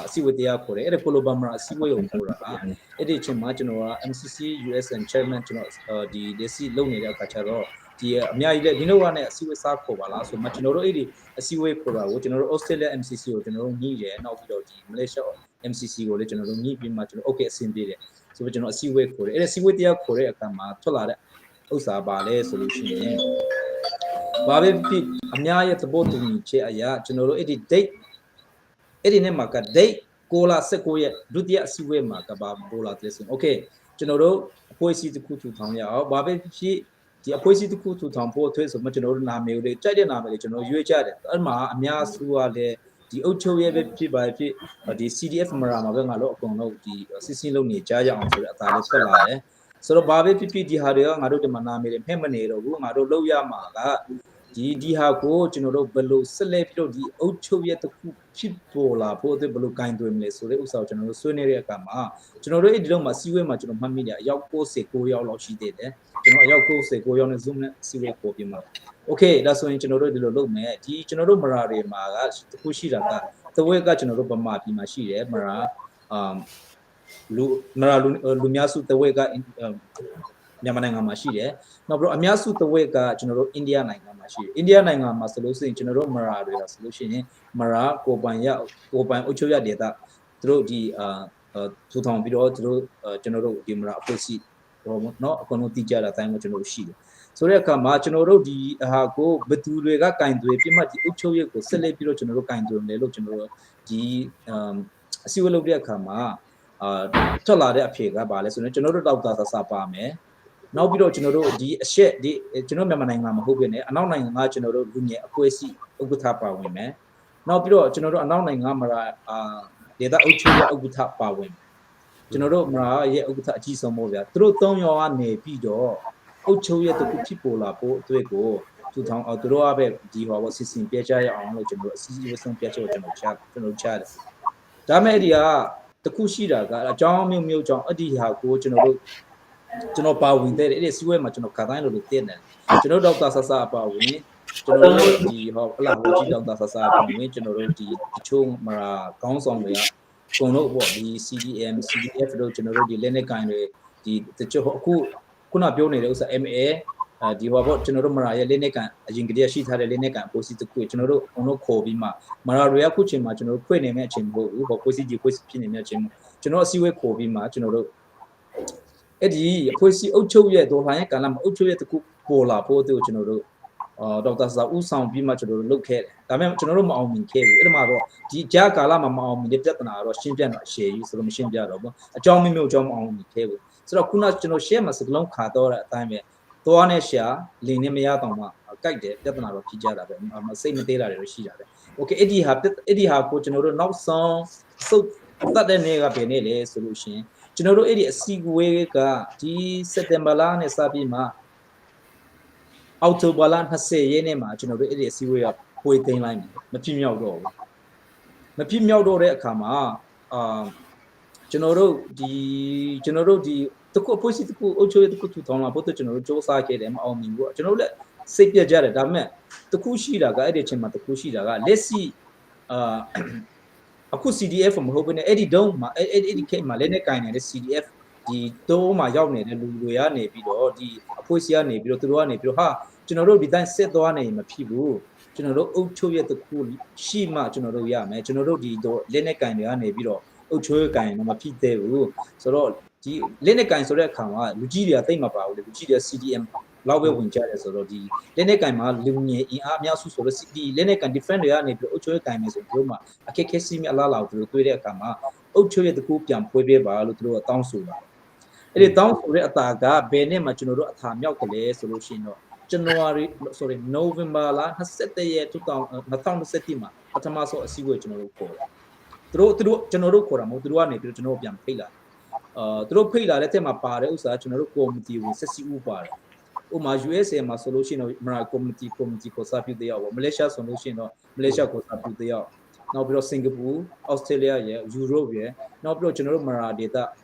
အစည်းအဝေးတရားခေါ်တယ်။အဲ့ဒါကိုလိုဘာမရာအစည်းအဝေးကိုခေါ်တာ။အဲ့ဒီအချိန်မှာကျွန်တော်က MCC USN chairman ကျွန်တော်ဒီလက်ရှိလုပ်နေတဲ့အခါကျတော့ဒီအများကြီးလေဒီလိုကနေအစည်းအဝေးစားခေါ်ပါလားဆိုမှကျွန်တော်တို့အဲ့ဒီအစည်းအဝေးခေါ်တာကိုကျွန်တော်တို့ Australia MCC ကိုကျွန်တော်တို့ညှိတယ်နောက်ပြီးတော့ဒီ Malaysia MCC ကိုလည်းကျွန်တော်တို့ညှိပြီးမှကျွန်တော် okay အဆင်ပြေတယ်ဆိုတော့ကျွန်တော်အစည်းအဝေးခေါ်တယ်အဲ့ဒီအစည်းအဝေးတရားခေါ်တဲ့အခါမှာထွက်လာတဲ့ဥစ္စာပါလဲဆိုလို့ရှိရင်ဘာပဲဖြစ်အများရဲ့သဘောတူညီချက်အရာကျွန်တော်တို့အဲ့ဒီ date အဲ့ဒီနေ့မှာက date 6လ19ရက်ဒုတိယအစည်းအဝေးမှာကဘာပိုလာတဲ့ဆို okay ကျွန်တော်တို့အဖွဲ့အစည်းတစ်ခုထူထောင်ရအောင်ဘာပဲဖြစ်ဒီအဖွဲ့အစည်းတစ်ခုထူထောင်ဖို့အထွေးဆိုမှကျွန်တော်တို့နာမည်တွေကြိုက်တဲ့နာမည်တွေကျွန်တော်ရွေးကြတယ်အဲ့မှာအများစုကလည်းဒီအုပ်ချုပ်ရဲပဲဖြစ်ပါဖြစ်ဒီ CDF မရာမှာပဲငါတို့အကုန်လုံးဒီစစ်စင်းလုပ်နေကြရအောင်ဆိုတဲ့အသာလေးထွက်လာတယ်ဆိုတော့ဘာပဲဖြစ်ဖြစ်ဒီဟာတွေကငါတို့ဒီမှာနာမည်တွေဖက်မနေတော့ဘူးငါတို့လုပ်ရမှာကဒီဒီဟာကိုကျွန်တော်တို့ဘယ်လိုဆက်လက်ပြီးတော့ဒီအုပ်ချုပ်ရဲတစ်ခုဖြစ်ပေါ်လာဖို့အတွက်ဘယ်လိုဂိုင်းတွင်မလဲဆိုတဲ့ဥစ္စာကိုကျွန်တော်တို့ဆွေးနွေးတဲ့အခါမှာကျွန်တော်တို့အဲ့ဒီတော့မှာစီဝေးမှာကျွန်တော်မှတ်မိတယ်အယောက်69ယောက်လောက်ရှိသေးတယ်ကျွန်တော်အယောက်69ယောက်နဲ့ Zoom နဲ့စီဝေးခေါ်ပြီးမှာ okay ဒါဆိုရင်ကျွန်တော်တို့ဒီလိုလုပ်မယ်ဒီကျွန်တော်တို့မရာတွေမှာကတခုရှိတာကတဝက်ကကျွန်တော်တို့ဗမာပြည်မှာရှိတယ်မရာအမ်လူမရာလူလူများစုတဝက်ကမြန်မာနိုင်ငံမှာရှိတယ်နောက်ပြီးတော့အများစုတဝက်ကကျွန်တော်တို့အိန္ဒိယနိုင်ငံမှာရှိတယ်အိန္ဒိယနိုင်ငံမှာဆိုလို့ရှိရင်ကျွန်တော်တို့မရာတွေကဆိုလို့ရှိရင်မရာကိုပိုင်ရကိုပိုင်အုပ်ချုပ်ရဒေတာသူတို့ဒီအာထူထောင်ပြီးတော့သူတို့ကျွန်တော်တို့ဒီမရာအဖွဲ့အစည်းဟိုနော်အကုန်လုံးတည်ကြတဲ့အတိုင်းကိုကျွန်တော်တို့ရှိတယ်ဆိုတဲ့အခါမှာကျွန်တော်တို့ဒီဟာကိုဘသူတွေကကင်တွေပြမဒီအုပ်ချုပ်ရေးကိုဆက်လက်ပြီးတော့ကျွန်တော်တို့ကင်တွေမယ်လို့ကျွန်တော်တို့ဒီအစည်းအဝေးလုပ်တဲ့အခါမှာအာထွက်လာတဲ့အဖြေကဘာလဲဆိုတော့ကျွန်တော်တို့တောက်တာဆဆပါမယ်နောက်ပြီးတော့ကျွန်တော်တို့ဒီအရှက်ဒီကျွန်တော်မြန်မာနိုင်ငံမှာမဟုတ်ပြနေအနောက်နိုင်ငံကကျွန်တော်တို့လူငယ်အဖွဲ့အစည်းဥက္ကဋ္ဌပါဝင်မယ်နောက်ပြီးတော့ကျွန်တော်တို့အနောက်နိုင်ငံမှာအာဒေတာအုပ်ချုပ်ရေးဥက္ကဋ္ဌပါဝင်ကျွန်တော်တို့မရာရဲ့ဥက္ကဋ္ဌအကြီးဆုံးပေါ့ဗျာသူတို့၃ယောက်ကနေပြီးတော့အုပ်ချုပ်ရဲ့တခုဖြစ်ပေါ်လာဖို့အတွက်ကိုထူထောင်အောင်သူတို့ကပဲဒီဟောပေါ့စစ်စင်ပြကြရအောင်လို့ကျွန်တော်အစီအစဉ်ဆုံးပြချက်ကိုကျွန်တော်ချကျွန်တော်ချတယ်ဒါမဲ့ဒီကတခုရှိတာကအကြောင်းမျိုးမျိုးကြောင့်အဒီဟာကိုကျွန်တော်တို့ကျွန်တော်ပါဝင်တဲ့အဲ့ဒီစီဝဲမှာကျွန်တော်ခါတိုင်းလို့လို့တင်တယ်ကျွန်တော်ဒေါက်တာဆဆအပါဝင်ကျွန်တော်တို့ဒီဟောအလားဟိုကြီးဒေါက်တာဆဆအပါဝင်ကျွန်တော်တို့ဒီတချို့မရာခေါင်းဆောင်တွေကအကုန်လုံးပေါ့ဒီ CDM CDF တို့ကျွန်တော်တို့ဒီလက်နက်ကိုင်တွေဒီတချို့အခုခုနပြောနေတဲ့ဥစ္စာ MA အဲဒီဟောပေါ့ကျွန်တော်တို့မရာရဲ့လက်နက်ကန်အရင်ကတည်းကရှိထားတဲ့လက်နက်ကန်ပိုစီတစ်ခုကျွန်တော်တို့အကုန်လုံးခေါ်ပြီးမှမရာတွေကခုချိန်မှာကျွန်တော်တို့ခွေနေမယ့်အချိန်မဟုတ်ဘူးပေါ့ပိုစီကြီးခွေဖြစ်နေမယ့်အချိန်ကျွန်တော်အစည်းအဝေးခေါ်ပြီးမှကျွန်တော်တို့အဲ့ဒီအဖွဲ့အစည်းအုပ်ချုပ်ရဲ့ဒေါ်လာရဲ့ကာလမှာအုပ်ချုပ်ရဲ့တခုပေါ်လာဖို့အတွက်ကျွန်တော်တို့အာဒေါက်တာစာဦးဆောင်ပြီးမှကျွန်တော်တို့လုပ်ခဲ့တယ်ဒါပေမဲ့ကျွန်တော်တို့မအောင်မြင်ခဲ့ဘူးအဲ့ဒါမှတော့ဒီကြားကာလမှာမအောင်မြင်တဲ့ပြဿနာတော့ရှင်းပြတော့အရှည်ကြီးဆိုတော့မရှင်းပြတော့ဘူးအကြောင်းမျိုးမျိုးအကြောင်းမအောင်မြင်ခဲ့ဘူးဆိုတော့ခုနကျွန်တော် share မှာစကလုံးခါတော့တဲ့အတိုင်းပဲသွားနဲ့ရှာလင်နဲ့မရတော့မှကြိုက်တယ်ပြဿနာတော့ဖြစ်ကြတာပဲစိတ်မသေးတာတွေတော့ရှိတာပဲ okay အဲ့ဒီဟာအဲ့ဒီဟာကိုကျွန်တော်တို့နောက်ဆုံးစုပ်တတ်တဲ့နေ့ကဘယ်နေ့လဲဆိုလို့ရှိရင်ကျွန်တော်တို့အဲ့ဒီအစီအဝေးကဒီစက်တင်ဘာလနဲ့စပြီးမှအောက်တိုဘာလ20ရက်နေ့မှာကျွန်တော်တို့အဲ့ဒီအစည်းအဝေးကပွေသိမ်းလိုက်မယ်မဖြစ်မြောက်တော့ဘူးမဖြစ်မြောက်တော့တဲ့အခါမှာအာကျွန်တော်တို့ဒီကျွန်တော်တို့ဒီတခုအဖွဲ့အစည်းတခုအုပ်ချုပ်ရေးတခုထူထောင်လာဖို့တော့ကျွန်တော်တို့စ조사ခဲ့တယ်မအောင်မြင်ဘူးကျွန်တော်တို့လည်းစိတ်ပြက်ကြတယ်ဒါပေမဲ့တခုရှိတာကအဲ့ဒီအချိန်မှာတခုရှိတာကလက်ရှိအာအခု CDF မဟုတ်ဘဲနဲ့အဲ့ဒီတုန်းမှာအဲ့အဲ့ဒီခေတ်မှာလက်နဲ့ကင်နေတဲ့ CDF ဒီတိုးမှာရောက်နေတဲ့လူတွေကနေပြီးတော့ဒီအဖွဲ့အစည်းကနေပြီးတော့သူတို့ကနေပြီးတော့ဟာကျွန်တော်တို့ဒီတိုင်းစစ်သွားနေမဖြစ်ဘူးကျွန်တော်တို့အုပ်ချုပ်ရတဲ့ခုရှိမှကျွန်တော်တို့ရမယ်ကျွန်တော်တို့ဒီတော့လက်နဲ့ကင်တွေကနေပြီးတော့အုပ်ချုပ်ရကင်တော့မဖြစ်သေးဘူးဆိုတော့ဒီလက်နဲ့ကင်ဆိုတဲ့အခါမှာလူကြီးတွေကတိတ်မပါဘူးလေလူကြီးတွေက CDM လောက်ပဲဝင်ကြတယ်ဆိုတော့ဒီလက်နဲ့ကင်မှာလူငယ်အင်အားအများစုဆိုတော့ဒီလက်နဲ့ကင် defend တွေကနေပြီးအုပ်ချုပ်ရကင်မယ်ဆိုသူတို့မှာအခက်ခဲစီးမြအလားလာကိုသူတို့တွေးတဲ့အခါမှာအုပ်ချုပ်ရတကူပြန်ဖွေးပေးပါလို့သူတို့ကတောင်းဆိုတာအဲ့ဒီတောင်းဆိုတဲ့အတာကဘယ်နဲ့မှကျွန်တော်တို့အထာမြောက်တယ်လဲဆိုလို့ရှိရင်တော့ January sorry November လ21ရက်2021မှာပထမဆုံးအစည်းအဝေးကျွန်တော်တို့ခေါ်တယ်သူတို့သူတို့ကျွန်တော်တို့ခေါ်တာမဟုတ်သူတို့ကနေပြီးကျွန်တော်တို့ပြန်ဖိတ်လာအာသူတို့ဖိတ်လာတဲ့ထက်မှာပါတဲ့ဥစ္စာကျွန်တော်တို့ committee ဝင်ဆက်စီဦးပါတယ်ဥမာ USA မှာဆိုလို့ရှိရင်တော့မရာ community committee ကိုစာပြုတဲ့ရောက်ပေါ့မလေးရှားဆိုလို့ရှိရင်တော့မလေးရှားကိုစာပြုတဲ့ရောက်နောက်ပြီးတော့စင်ကာပူဩစတြေးလျရယ်ယူရိုပရယ်နောက်ပြီးတော့ကျွန်တော်တို့မရာဒေတာ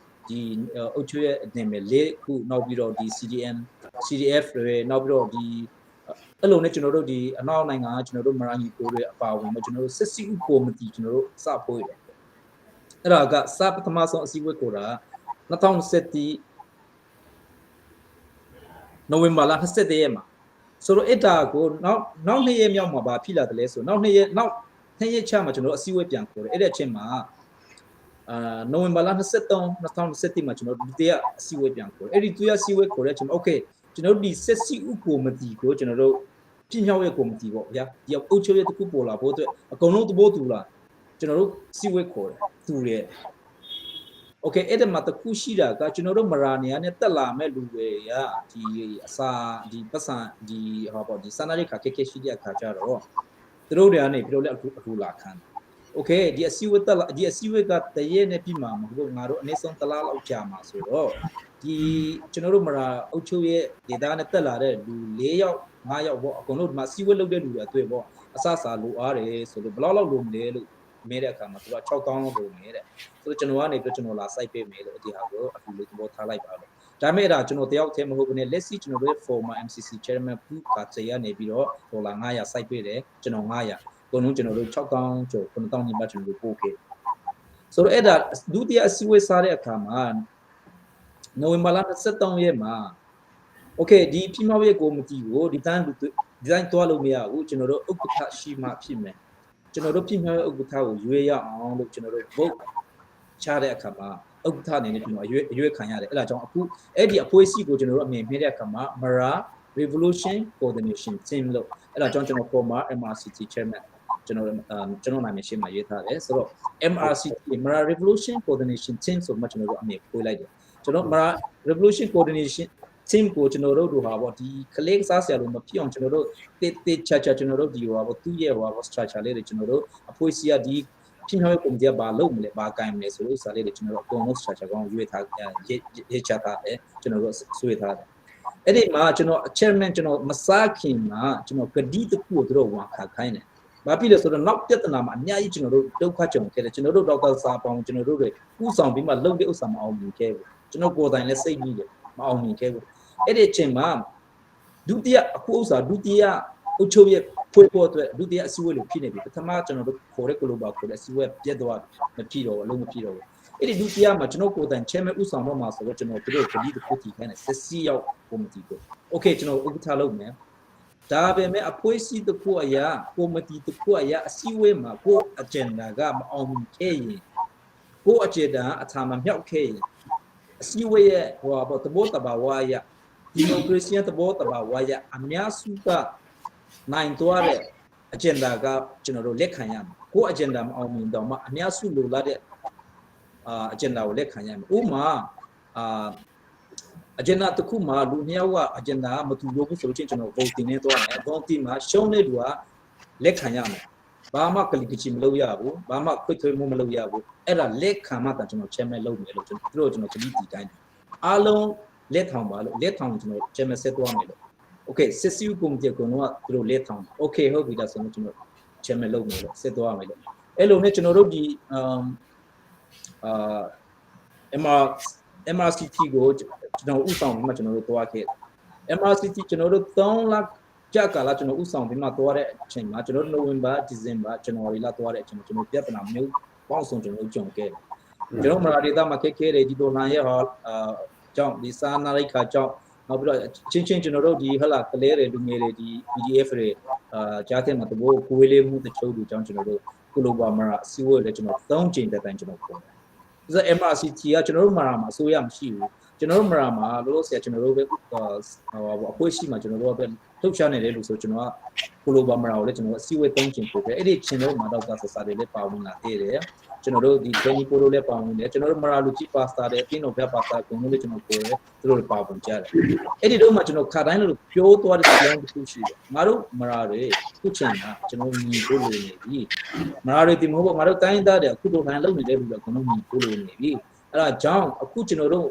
ဒီအုပ်ချုပ်ရဲ့အနေနဲ့လေးခုနောက်ပြီးတော့ဒီ CDM CDF တွေနောက်ပြီးတော့ဒီအဲ့လိုနဲ့ကျွန်တော်တို့ဒီအနောက်နိုင်ငံကကျွန်တော်တို့မရာညီကိုတွေအပါဝင်ကျွန်တော်တို့စစ်စီဥကော်မတီကျွန်တော်တို့စပို့ရတယ် အဲ့ဒါကစပထမဆုံးအစည်းအဝေးခေါ်တာ2021နိုဝင်ဘာလ21ရက်မှာဆိုတော့အဲ့ဒါကိုနောက်နောက်နှစ်ရက်မြောက်မှာဘာဖြစ်လာတယ်လဲဆိုနောက်နှစ်ရက်နောက်နှစ်ရက်ချမှာကျွန်တော်အစည်းအဝေးပြန်ခေါ်တယ်အဲ့ဒီအချိန်မှာအာနိုဝင်ဘာလ23 2021မှာကျွန်တော်ဒုတိယအစည်းအဝေးပြန်ခေါ်တယ်အဲ့ဒီဒုတိယအစည်းအဝေးခေါ်တဲ့အချိန်မှာ okay ကျွန်တော်ဒီဆက်စီဥကော်မတီကိုကျွန်တော်တို့ပြညောက်ရဲ့ကော်မတီပေါ့ဗျာဒီအုပ်ချုပ်ရဲ့တခုပေါ်လာဖို့အတွက်အကုန်လုံးသဘောတူလာကျွန်တော်တို့စီဝေးခေါ်တယ်တူတယ် okay အဲ့ဒါမှတခုရှိတာကကျွန်တော်တို့မရာနေရနဲ့တက်လာမဲ့လူတွေကဒီအစာဒီပတ်စံဒီဟာပေါ့ဒီစာနာရိခါခက်ခဲရှိတဲ့အခါကျတော့သူတို့တွေကနေပြီးတော့လည်းအခုအခုလာခံ okay ဒီအစည်းအဝေးတက်လာဒီအစည်းအဝေးကတရက်နဲ့ပြီးမှာမဟုတ်ငါတို့အနည်းဆုံးတစ်လားလောက်ကြာမှာဆိုတော့ဒီကျွန်တော်တို့မရာအုပ်ချုပ်ရဲ့ဒေတာနဲ့တက်လာတဲ့လူ၄ယောက်၅ယောက်ပေါ့အကုန်လုံးဒီမှာစီဝေးလုပ်တဲ့လူတွေအတွေ့ပေါ့အဆအစာလိုအားတယ်ဆိုလို့ဘလောက်လောက်လိုမလဲလို့မဲတဲ့အခါမှာသူက6000လောက်လိုနေတဲ့ဆိုတော့ကျွန်တော်ကနေပြီးကျွန်တော်လာစိုက်ပေးမယ်လို့ဒီဟာကိုအခုလေးသဘောထားလိုက်ပါလို့ဒါပေမဲ့အဲ့ဒါကျွန်တော်တယောက်တည်းမဟုတ်ဘူးねလက်ရှိကျွန်တော်တို့ရဲ့ former MCC chairman ပူကာချေရနေပြီးတော့ဒေါ်လာ900စိုက်ပေးတယ်ကျွန်တော်900အကုန်လုံးကျွန်တော်တို့6000ကျော်9000နီးပါးကျွန်တော်တို့ပို့ခဲ့ဆိုတော့အဲ့ဒါဒုတိယအစည်းအဝေးစားတဲ့အခါမှာနိုဝင်ဘာလ23ရက်မှာ okay ဒီပြမောက်ရဲ့ကော်မတီကိုဒီတိုင်းဒီတိုင်းတွားလို့မရဘူးကျွန်တော်တို့ဥက္ကဋ္ဌရှိမှဖြစ်မယ်ကျွန်တော်တို့ပြမောက်ရဲ့ဥက္ကဋ္ဌကိုရွေးရအောင်လို့ကျွန်တော်တို့ vote ချတဲ့အခါမှာဥက္ကဋ္ဌအနေနဲ့ကျွန်တော်အရွေးအရွေးခံရတယ်အဲ့ဒါကြောင့်အခုအဲ့ဒီအဖွဲ့အစည်းကိုကျွန်တော်တို့အမြင်ပြတဲ့အခါမှာ Mara Revolution Coordination Team လို့အဲ့ဒါကြောင့်ကျွန်တော် former MRCT chairman ကျွန်တော်ကျွန်တော်နာမည်ရှင်းမှာရေးထားတယ်ဆိုတော့ MRCT Mara Revolution Coordination Team ဆိုမှကျွန်တော်တို့အမြင်ဖွေးလိုက်တယ်ကျွန်တော် Mara Revolution Coordination team ကိုကျွန်တော်တို့တို့ဟာပေါ့ဒီကလေးကစားဆရာလို့မဖြစ်အောင်ကျွန်တော်တို့တေးတေးချာချာကျွန်တော်တို့ဒီဟာပေါ့သူ့ရဲ့ဟာပေါ့ structure လေးတွေကျွန်တော်တို့အဖွဲ့အစည်းကဒီဖြစ်မြောက်ရဲ့ပုံစံဘာလုပ်မလဲဘာကင်မလဲဆိုလို့စာလေးတွေကျွန်တော်တို့အကုန်လုံး structure ကောင်းရွေးထားရေးရေးချထားတယ်ကျွန်တော်တို့ဆွေးထားတယ်အဲ့ဒီမှာကျွန်တော် chairman ကျွန်တော်မစားခင်မှာကျွန်တော်ဂတိတခုကိုတို့ဝန်ခါခိုင်းတယ်ဘာဖြစ်လဲဆိုတော့နောက်ပြဿနာမှာအများကြီးကျွန်တော်တို့ဒုက္ခကြုံခဲ့တယ်ကျွန်တော်တို့ဒေါက်တာစာပေါင်းကျွန်တော်တို့တွေဥဆောင်ပြီးမှလုံတဲ့ဥစ္စာမအောင်မြင်ခဲ့ဘူးကျွန်တော်ကိုယ်တိုင်လည်းစိတ်ကြီးတယ်မအောင်မြင်ခဲ့ဘူးအဲ့ဒီအချိန်မှာဒုတိယအခုဥစ္စာဒုတိယအုပ်ချုပ်ရဲ့ဖွေးဖို့အတွက်ဒုတိယအစည်းအဝေးလို့ဖြစ်နေပြီပထမကျွန်တော်တို့ခေါ်တဲ့ global ခေါ်တဲ့အစည်းအဝေးပြတ်သွားမဖြစ်တော့ဘူးအလုံးမဖြစ်တော့ဘူးအဲ့ဒီဒုတိယမှာကျွန်တော်ကိုယ်တိုင် chairman ဥဆောင်တော့မှာဆိုတော့ကျွန်တော်တို့ဂတိတစ်ခုတည်ခိုင်းတယ်ဆက်စီရောက်ကော်မတီကို okay ကျွန်တော်ဥက္ကဋ္ဌလုပ်မယ်ဒါပေမဲ့အဖွဲ့အစည်းတစ်ခုအရာကော်မတီတစ်ခုအရာအစည်းအဝေးမှာကို agenda ကမအောင်မြင်ခဲ့ရင်ကို agenda အထာမမြောက်ခဲ့ရင်အစည်းအဝေးရဲ့ဟိုပါသဘောတဘာဝအရဒီမိုကရေစီရဲ့သဘောတဘာဝအရအများစုကနိုင်သွားတဲ့ agenda ကကျွန်တော်တို့လက်ခံရမှာကို agenda မအောင်မြင်တော့မှအများစုလိုလားတဲ့အာ agenda ကိုလက်ခံရမယ်ဥပမာအာ agenda တစ်ခုမှာလူနှစ်ယောက်က agenda မတူလို့ဘူးဆိုလို့ချင်းကျွန်တော် voting နဲ့သွားမယ် voting မှာရှုံးတဲ့လူကလက်ခံရမယ်ဘာမှကလီကချီမလုပ်ရဘူးဘာမှခွင့်ထွေးမှုမလုပ်ရဘူးအဲ့ဒါလက်ခံမှတန်ကျွန်တော် chairman လုပ်မယ်လို့ကျွန်တော်တို့ကျွန်တော်ကတိတီတိုင်းတယ်အားလုံးလက်ထောင်ပါလို့လက်ထောင်ကျွန်တော် chairman ဆက်သွားမယ်လို့ okay စစ်စီကွန်တီကတော့သူတို့လက်ထောင် okay ဟုတ်ပြီဒါဆိုတော့ကျွန်တော် chairman လုပ်မယ်လို့ဆက်သွားမယ်လို့အဲ့လိုနဲ့ကျွန်တော်တို့ဒီအမ်အာ MR MRCT ကိုကျွန်တော်ဥဆောင်ပြီးမှကျွန်တော်တို့သွားခဲ့ MRCT ကျွန်တော်တို့3လကြာကာလကျွန်တော်ဥဆောင်ပြီးမှသွားတဲ့အချိန်မှာကျွန်တော်တို့နိုဝင်ဘာဒီဇင်ဘာဇန်နဝါရီလသွားတဲ့အချိန်မှာကျွန်တော်ပြဿနာမျိုးပေါင်းစုံကျွန်တော်တို့ကြုံခဲ့တယ်ကျွန်တော်မရာဒေတာမှာခက်ခဲတယ်ဒီဒေါ်လာရဲ့ဟာအာကြောင့်ဒီစာနာရိခါကြောင့်နောက်ပြီးတော့ချင်းချင်းကျွန်တော်တို့ဒီဟလာကလေးတွေလူငယ်တွေဒီ PDF တွေအာကြားတဲ့မှာတဘောကိုဝေးလေးမှုတချို့လူကြောင့်ကျွန်တော်တို့ကုလိုဘာမရာအစည်းအဝေးလည်းကျွန်တော်၃ချိန်တက်တိုင်းကျွန်တော်ခေါ်တယ်။ဒါ MRCT ကကျွန်တော်တို့မရာမှာအစိုးရမရှိဘူး။ကျွန်တော်တို့မရာမှာလို့လို့ဆရာကျွန်တော်တို့ပဲဟိုအဖွဲ့ရှိမှာကျွန်တော်တို့ကပဲလှုပ်ရှားနေတယ်လို့ဆိုကျွန်တော်ကကုလိုဘာမရာကိုလည်းကျွန်တော်အစည်းအဝေး၃ချိန်ပို့ခဲ့။အဲ့ဒီချိန်တော့မှာတော့ကဆဆာတွေလည်းပါဝင်လာသေးတယ်။ကျွန်တော်တို့ဒီ training ပို့လို့လည်းပါဝင်တယ်ကျွန်တော်တို့မရာလူကြီးပါစတာတွေအတင်းတော်ပြပါစတာအကုန်လုံးလည်းကျွန်တော်ပို့တယ်သူတို့လည်းပါဝင်ကြတယ်အဲ့ဒီတော့မှကျွန်တော်ခါတိုင်းလို့ပြောသွားတဲ့စကားတစ်ခုရှိတယ်ငါတို့မရာတွေခုချိန်ကကျွန်တော်ညီပို့လို့နေပြီမရာတွေဒီမဟုတ်ဘူးငါတို့တိုင်းသားတွေအခုတို့ထိုင်လုပ်နေတဲ့လူတွေအကုန်လုံးညီပို့လို့နေပြီအဲ့ဒါကြောင့်အခုကျွန်တော်တို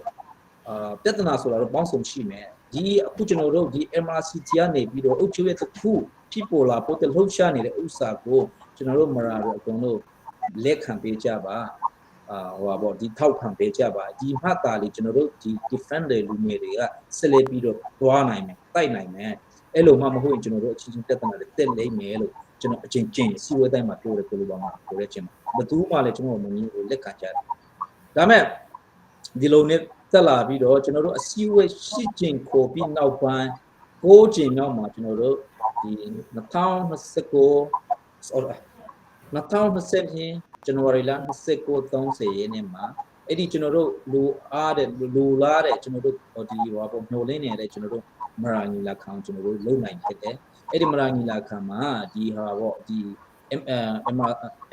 ့အာပြဿနာဆိုတာတော့ပေါင်းစုံရှိမယ်ဒီအခုကျွန်တော်တို့ဒီ MRCT ကနေပြီးတော့အုပ်ချုပ်ရေးတစ်ခုဖြစ်ပေါ်လာပို့တဲ့လှုပ်ရှားနေတဲ့ဥစ္စာကိုကျွန်တော်တို့မရာတွေအကုန်လုံးလက်ခံပေးကြပါအာဟိုပါပေါ့ဒီထောက်ခံပေးကြပါဒီမှတ်တာလေးကျွန်တော်တို့ဒီ defender လူငယ်တွေကဆက်လက်ပြီးတော့သွားနိုင်မယ်တိုက်နိုင်မယ် အဲ့လိုမှမဟုတ်ရင်ကျွန်တော်တို့အချင်းချင်းပြဿနာတွေတက်လိမ့်မယ်လို့ကျွန်တော်အချင်းချင်းစီဝဲတိုင်းမှာပြောတယ်ကိုလိုပါမှာပြောတဲ့အချိန်မှာဘသူမှလည်းကျွန်တော်မမြင်ဘူးလက်ခံကြတယ်ဒါမဲ့ဒီလိုနဲ့တက်လာပြီးတော့ကျွန်တော်တို့အစည်းအဝေးရှိချင်းခေါ်ပြီးနောက်ပိုင်း6ချိန်မြောက်မှာကျွန်တော်တို့ဒီ2029 sorry 2020ဇန်နဝါရီလ29 30ရက်နေ့မှာအဲ့ဒီကျွန်တော်တို့လူအားတဲ့လူလားတဲ့ကျွန်တော်တို့ဒီဟိုပေါ့မျောလင်းနေတဲ့ကျွန်တော်တို့မရာညီလာခံကျွန်တော်တို့လုံနိုင်ခဲ့တယ်အဲ့ဒီမရာညီလာခံမှာဒီဟာပေါ့ဒီ M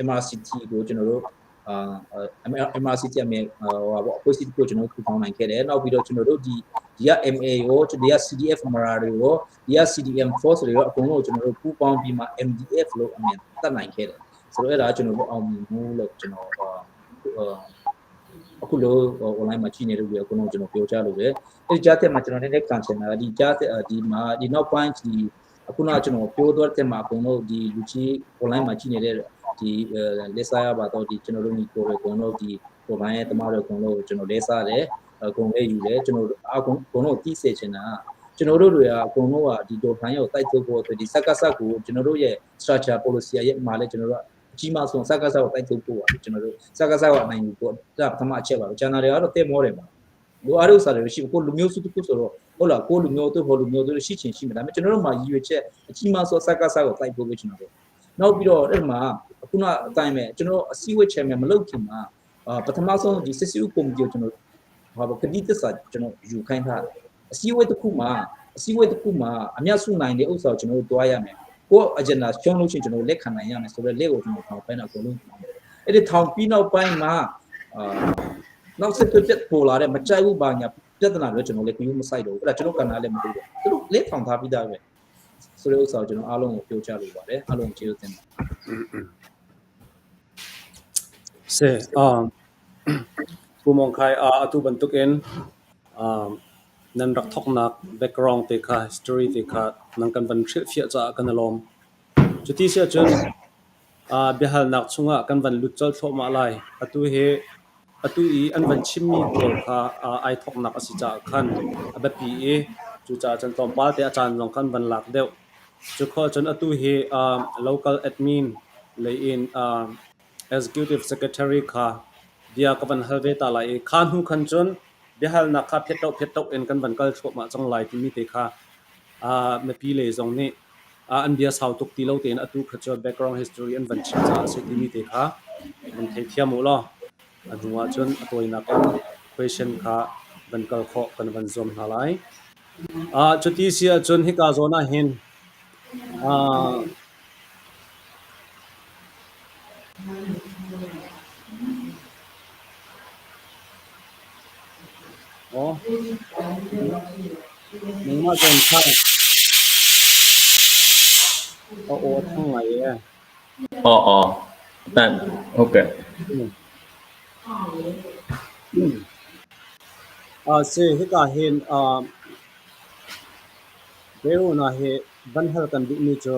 MRCT ကိုကျွန်တော်တို့အာ MRCT အမေဟိုပေါ့အဖွဲ့အစည်းကိုကျွန်တော်တို့ထူထောင်နိုင်ခဲ့တယ်နောက်ပြီးတော့ကျွန်တော်တို့ဒီဒီက MA ရောဒီက CDF မရာတွေရောဒီက CDM force တွေရောအကုန်လုံးကိုကျွန်တော်တို့ပူးပေါင်းပြီးမှ MDF လို့အမြင်တတ်နိုင်ခဲ့တယ်ဆိုတော့အဲ့ဒါကျွန်တော်တို့အောင်မြင်မှုလို့ကျွန်တော်အခုလို online မှာကြည့်နေတဲ့လူတွေအကုန်လုံးကျွန်တော်ပြောကြလို့ပဲအဲ့ဒီကြားတဲ့မှာကျွန်တော်နည်းနည်းကန်ချင်တာဒီကြားတဲ့ဒီမှာဒီနောက်ပိုင်းဒီအခုနကကျွန်တော်ပြောသွားတဲ့မှာအကုန်လုံးဒီလူကြီး online မှာကြည့်နေတဲ့ဒီလက်စားရပါတော့ဒီကျွန်တော်တို့ညီကိုတွေအကုန်လုံးဒီကိုပိုင်းရဲ့တမတွေအကုန်လုံးကျွန်တော်လဲစားတယ်အကုန်လေးယူတယ်ကျွန်တော်အကုန်အကုန်လုံးတီးစေချင်တာကျွန်တော်တို့တွေကအကုန်လုံးကဒီဒေါ်ဖိုင်ကိုတိုက်ထုတ်ဖို့အတွက်ဒီစက်ကစက်ကိုကျွန်တော်တို့ရဲ့ structure policy ရဲ့မှာလဲကျွန်တော်တို့အကြီးမားဆုံးစက်ကစက်ကိုတိုက်ထုတ်ဖို့ပါကျွန်တော်တို့စက်ကစက်ကိုအနိုင်ယူဖို့ဒါပထမအချက်ပါပဲကျန်တာတွေကတော့တဲ့မောတယ်ပါလူအားလို့စားတယ်ရှိကိုလူမျိုးစုတစ်ခုဆိုတော့ဟုတ်လားကိုလူမျိုးတို့ဟိုလူမျိုးတို့ရှိချင်ရှိမယ်ဒါပေမဲ့ကျွန်တော်တို့မှာရည်ရွယ်ချက်အကြီးမားဆုံးစက်ကစက်ကိုတိုက်ဖို့ပဲကျွန်တော်တို့နောက်ပြီးတော့အဲ့မှာအခုနအတိုင်းပဲကျွန်တော်အစည်းအဝေးချင်မယ်မလုပ်ခင်မှာအာပထမဆုံးဒီစစ်စစ်ကော်မတီကိုကျွန်တော်ဟာကတိသစ္စာကျွန်တော်ယူခိုင်းထားတယ်အစည်းအဝေးတစ်ခုမှာအစည်းအဝေးတစ်ခုမှာအများစုနိုင်တဲ့ဥစ္စာကိုကျွန်တော်တို့တွားရမယ်ကိုယ့် agenda ရှုံးလို့ရှိရင်ကျွန်တော်လက်ခံနိုင်ရမယ်ဆိုတော့လက်ကိုကျွန်တော်ထောင်ပိုင်းတော့အကုန်လုံးအဲ့ဒီထောင်ပြီးနောက်ပိုင်းမှာအာနောက်ဆက်ပြတ်ပေါ်လာတဲ့မကြိုက်ဘူးဘာညာပြဿနာတွေကျွန်တော်လည်းကူးမဆိုင်တော့ဘူးအဲ့ဒါကျွန်တော်ကဏ္ဍလည်းမလို့တော့သူတို့လက်ထောင်ထားပြီးသားပဲဆိုတဲ့ဥစ္စာကိုကျွန်တော်အားလုံးကိုပြောချလိုပါတယ်အားလုံးကျေးဇူးတင်ပါတယ် Se Pu Mong Khai atu bantuk in nan rak thoknak background te kha history te kha nan kan van hrilhfiah caah kan i lawm. Cuti si ahcun biahalnak chungah kan van lut colh thluahmah lai. Atu hi atu i an van chimmi pawl kha ai thoknak a si caah khan a biapi i cucaah cun tlawmpal te a caan zong khan van lak deuh. Cu khawh cun atu hi local admin lei in Executive Secretary kha bia ka van hal ve ta lai i kha hnu khan cun biahalnak kha phet tok in kan van kal thluahmah cang lai timi te kha mipi lei zong nih an bia sau tuk ti lo tein atu kha cu background history an van chim caah a si timi te kha van theithiam u law a hnu ah cun a tawinak in question kha van kal khawh kan van zuam hna lai. Cuti si ahcun hika zawn ah hin Aw, nangmah zawn kha a aw a thang ngai ee. အော်အော်တန်ဟုတ်ကဲ့ Si hika hin Verona hi van hal kan duhmi cu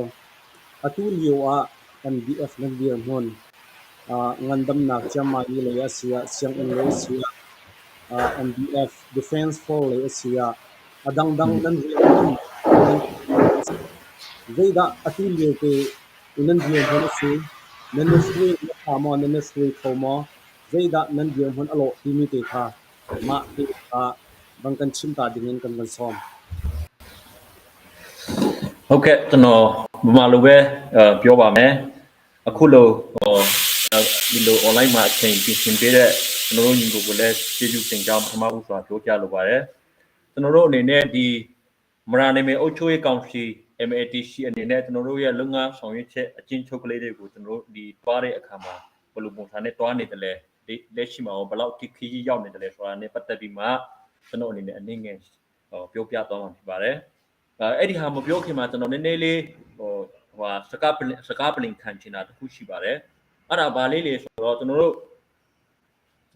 atu lio ah MDF nan dirhmun ngandamnak ciammai lei a si ah, sianginn lei a si ah, MDF Defense Force lei a si ah, a dangdang nan rian zeidah atu lio te nan dirhmun a si, nan i hruai na ṭha maw, nan i hruai kho maw, zeidah nan dirhmun a lawh timi te kha mah te kha van kan chim ta dingin kan van sawm. ဟုတ်ကဲ့ကျွန်တော်ဗမာလိုပဲပြောပါမယ်အခုလိုဟိုဒီလို online မှာအချိန်ပြင်ဆင်ပေးတဲ့ကျွန်တော်တို့ညီကိုကိုလည်းကျေးဇူးတင်ကြောင်းပထမဦးစွာပြောပြလိုပါတယ်ကျွန်တော်တို့အနေနဲ့ဒီမရာနေမေအုပ်ချုပ်ရေးကောင်စီ MATC အနေနဲ့ကျွန်တော်တို့ရဲ့လုပ်ငန်းဆောင်ရွက်ချက်အကျဉ်းချုပ်ကလေးတွေကိုကျွန်တော်တို့ဒီတွားတဲ့အခါမှာဘယ်လိုပုံစံနဲ့တွားနေတယ်လဲလက်ရှိမှာဘယ်လောက်ထိခရီးရောက်နေတယ်လဲဆိုတာနဲ့ပတ်သက်ပြီးမှကျွန်တော်အနေနဲ့အနေငယ်ပြောပြသွားမှာဖြစ်ပါတယ်အဲ့ဒီဟာမပြောခင်မှာကျွန်တော်နည်းနည်းလေးဟိုဟိုစကားစကားပလင်ခံချင်တာတခုရှိပါတယ်အဲ့ဒါဘာလေးလဲဆိုတော့ကျွန်တော်တို့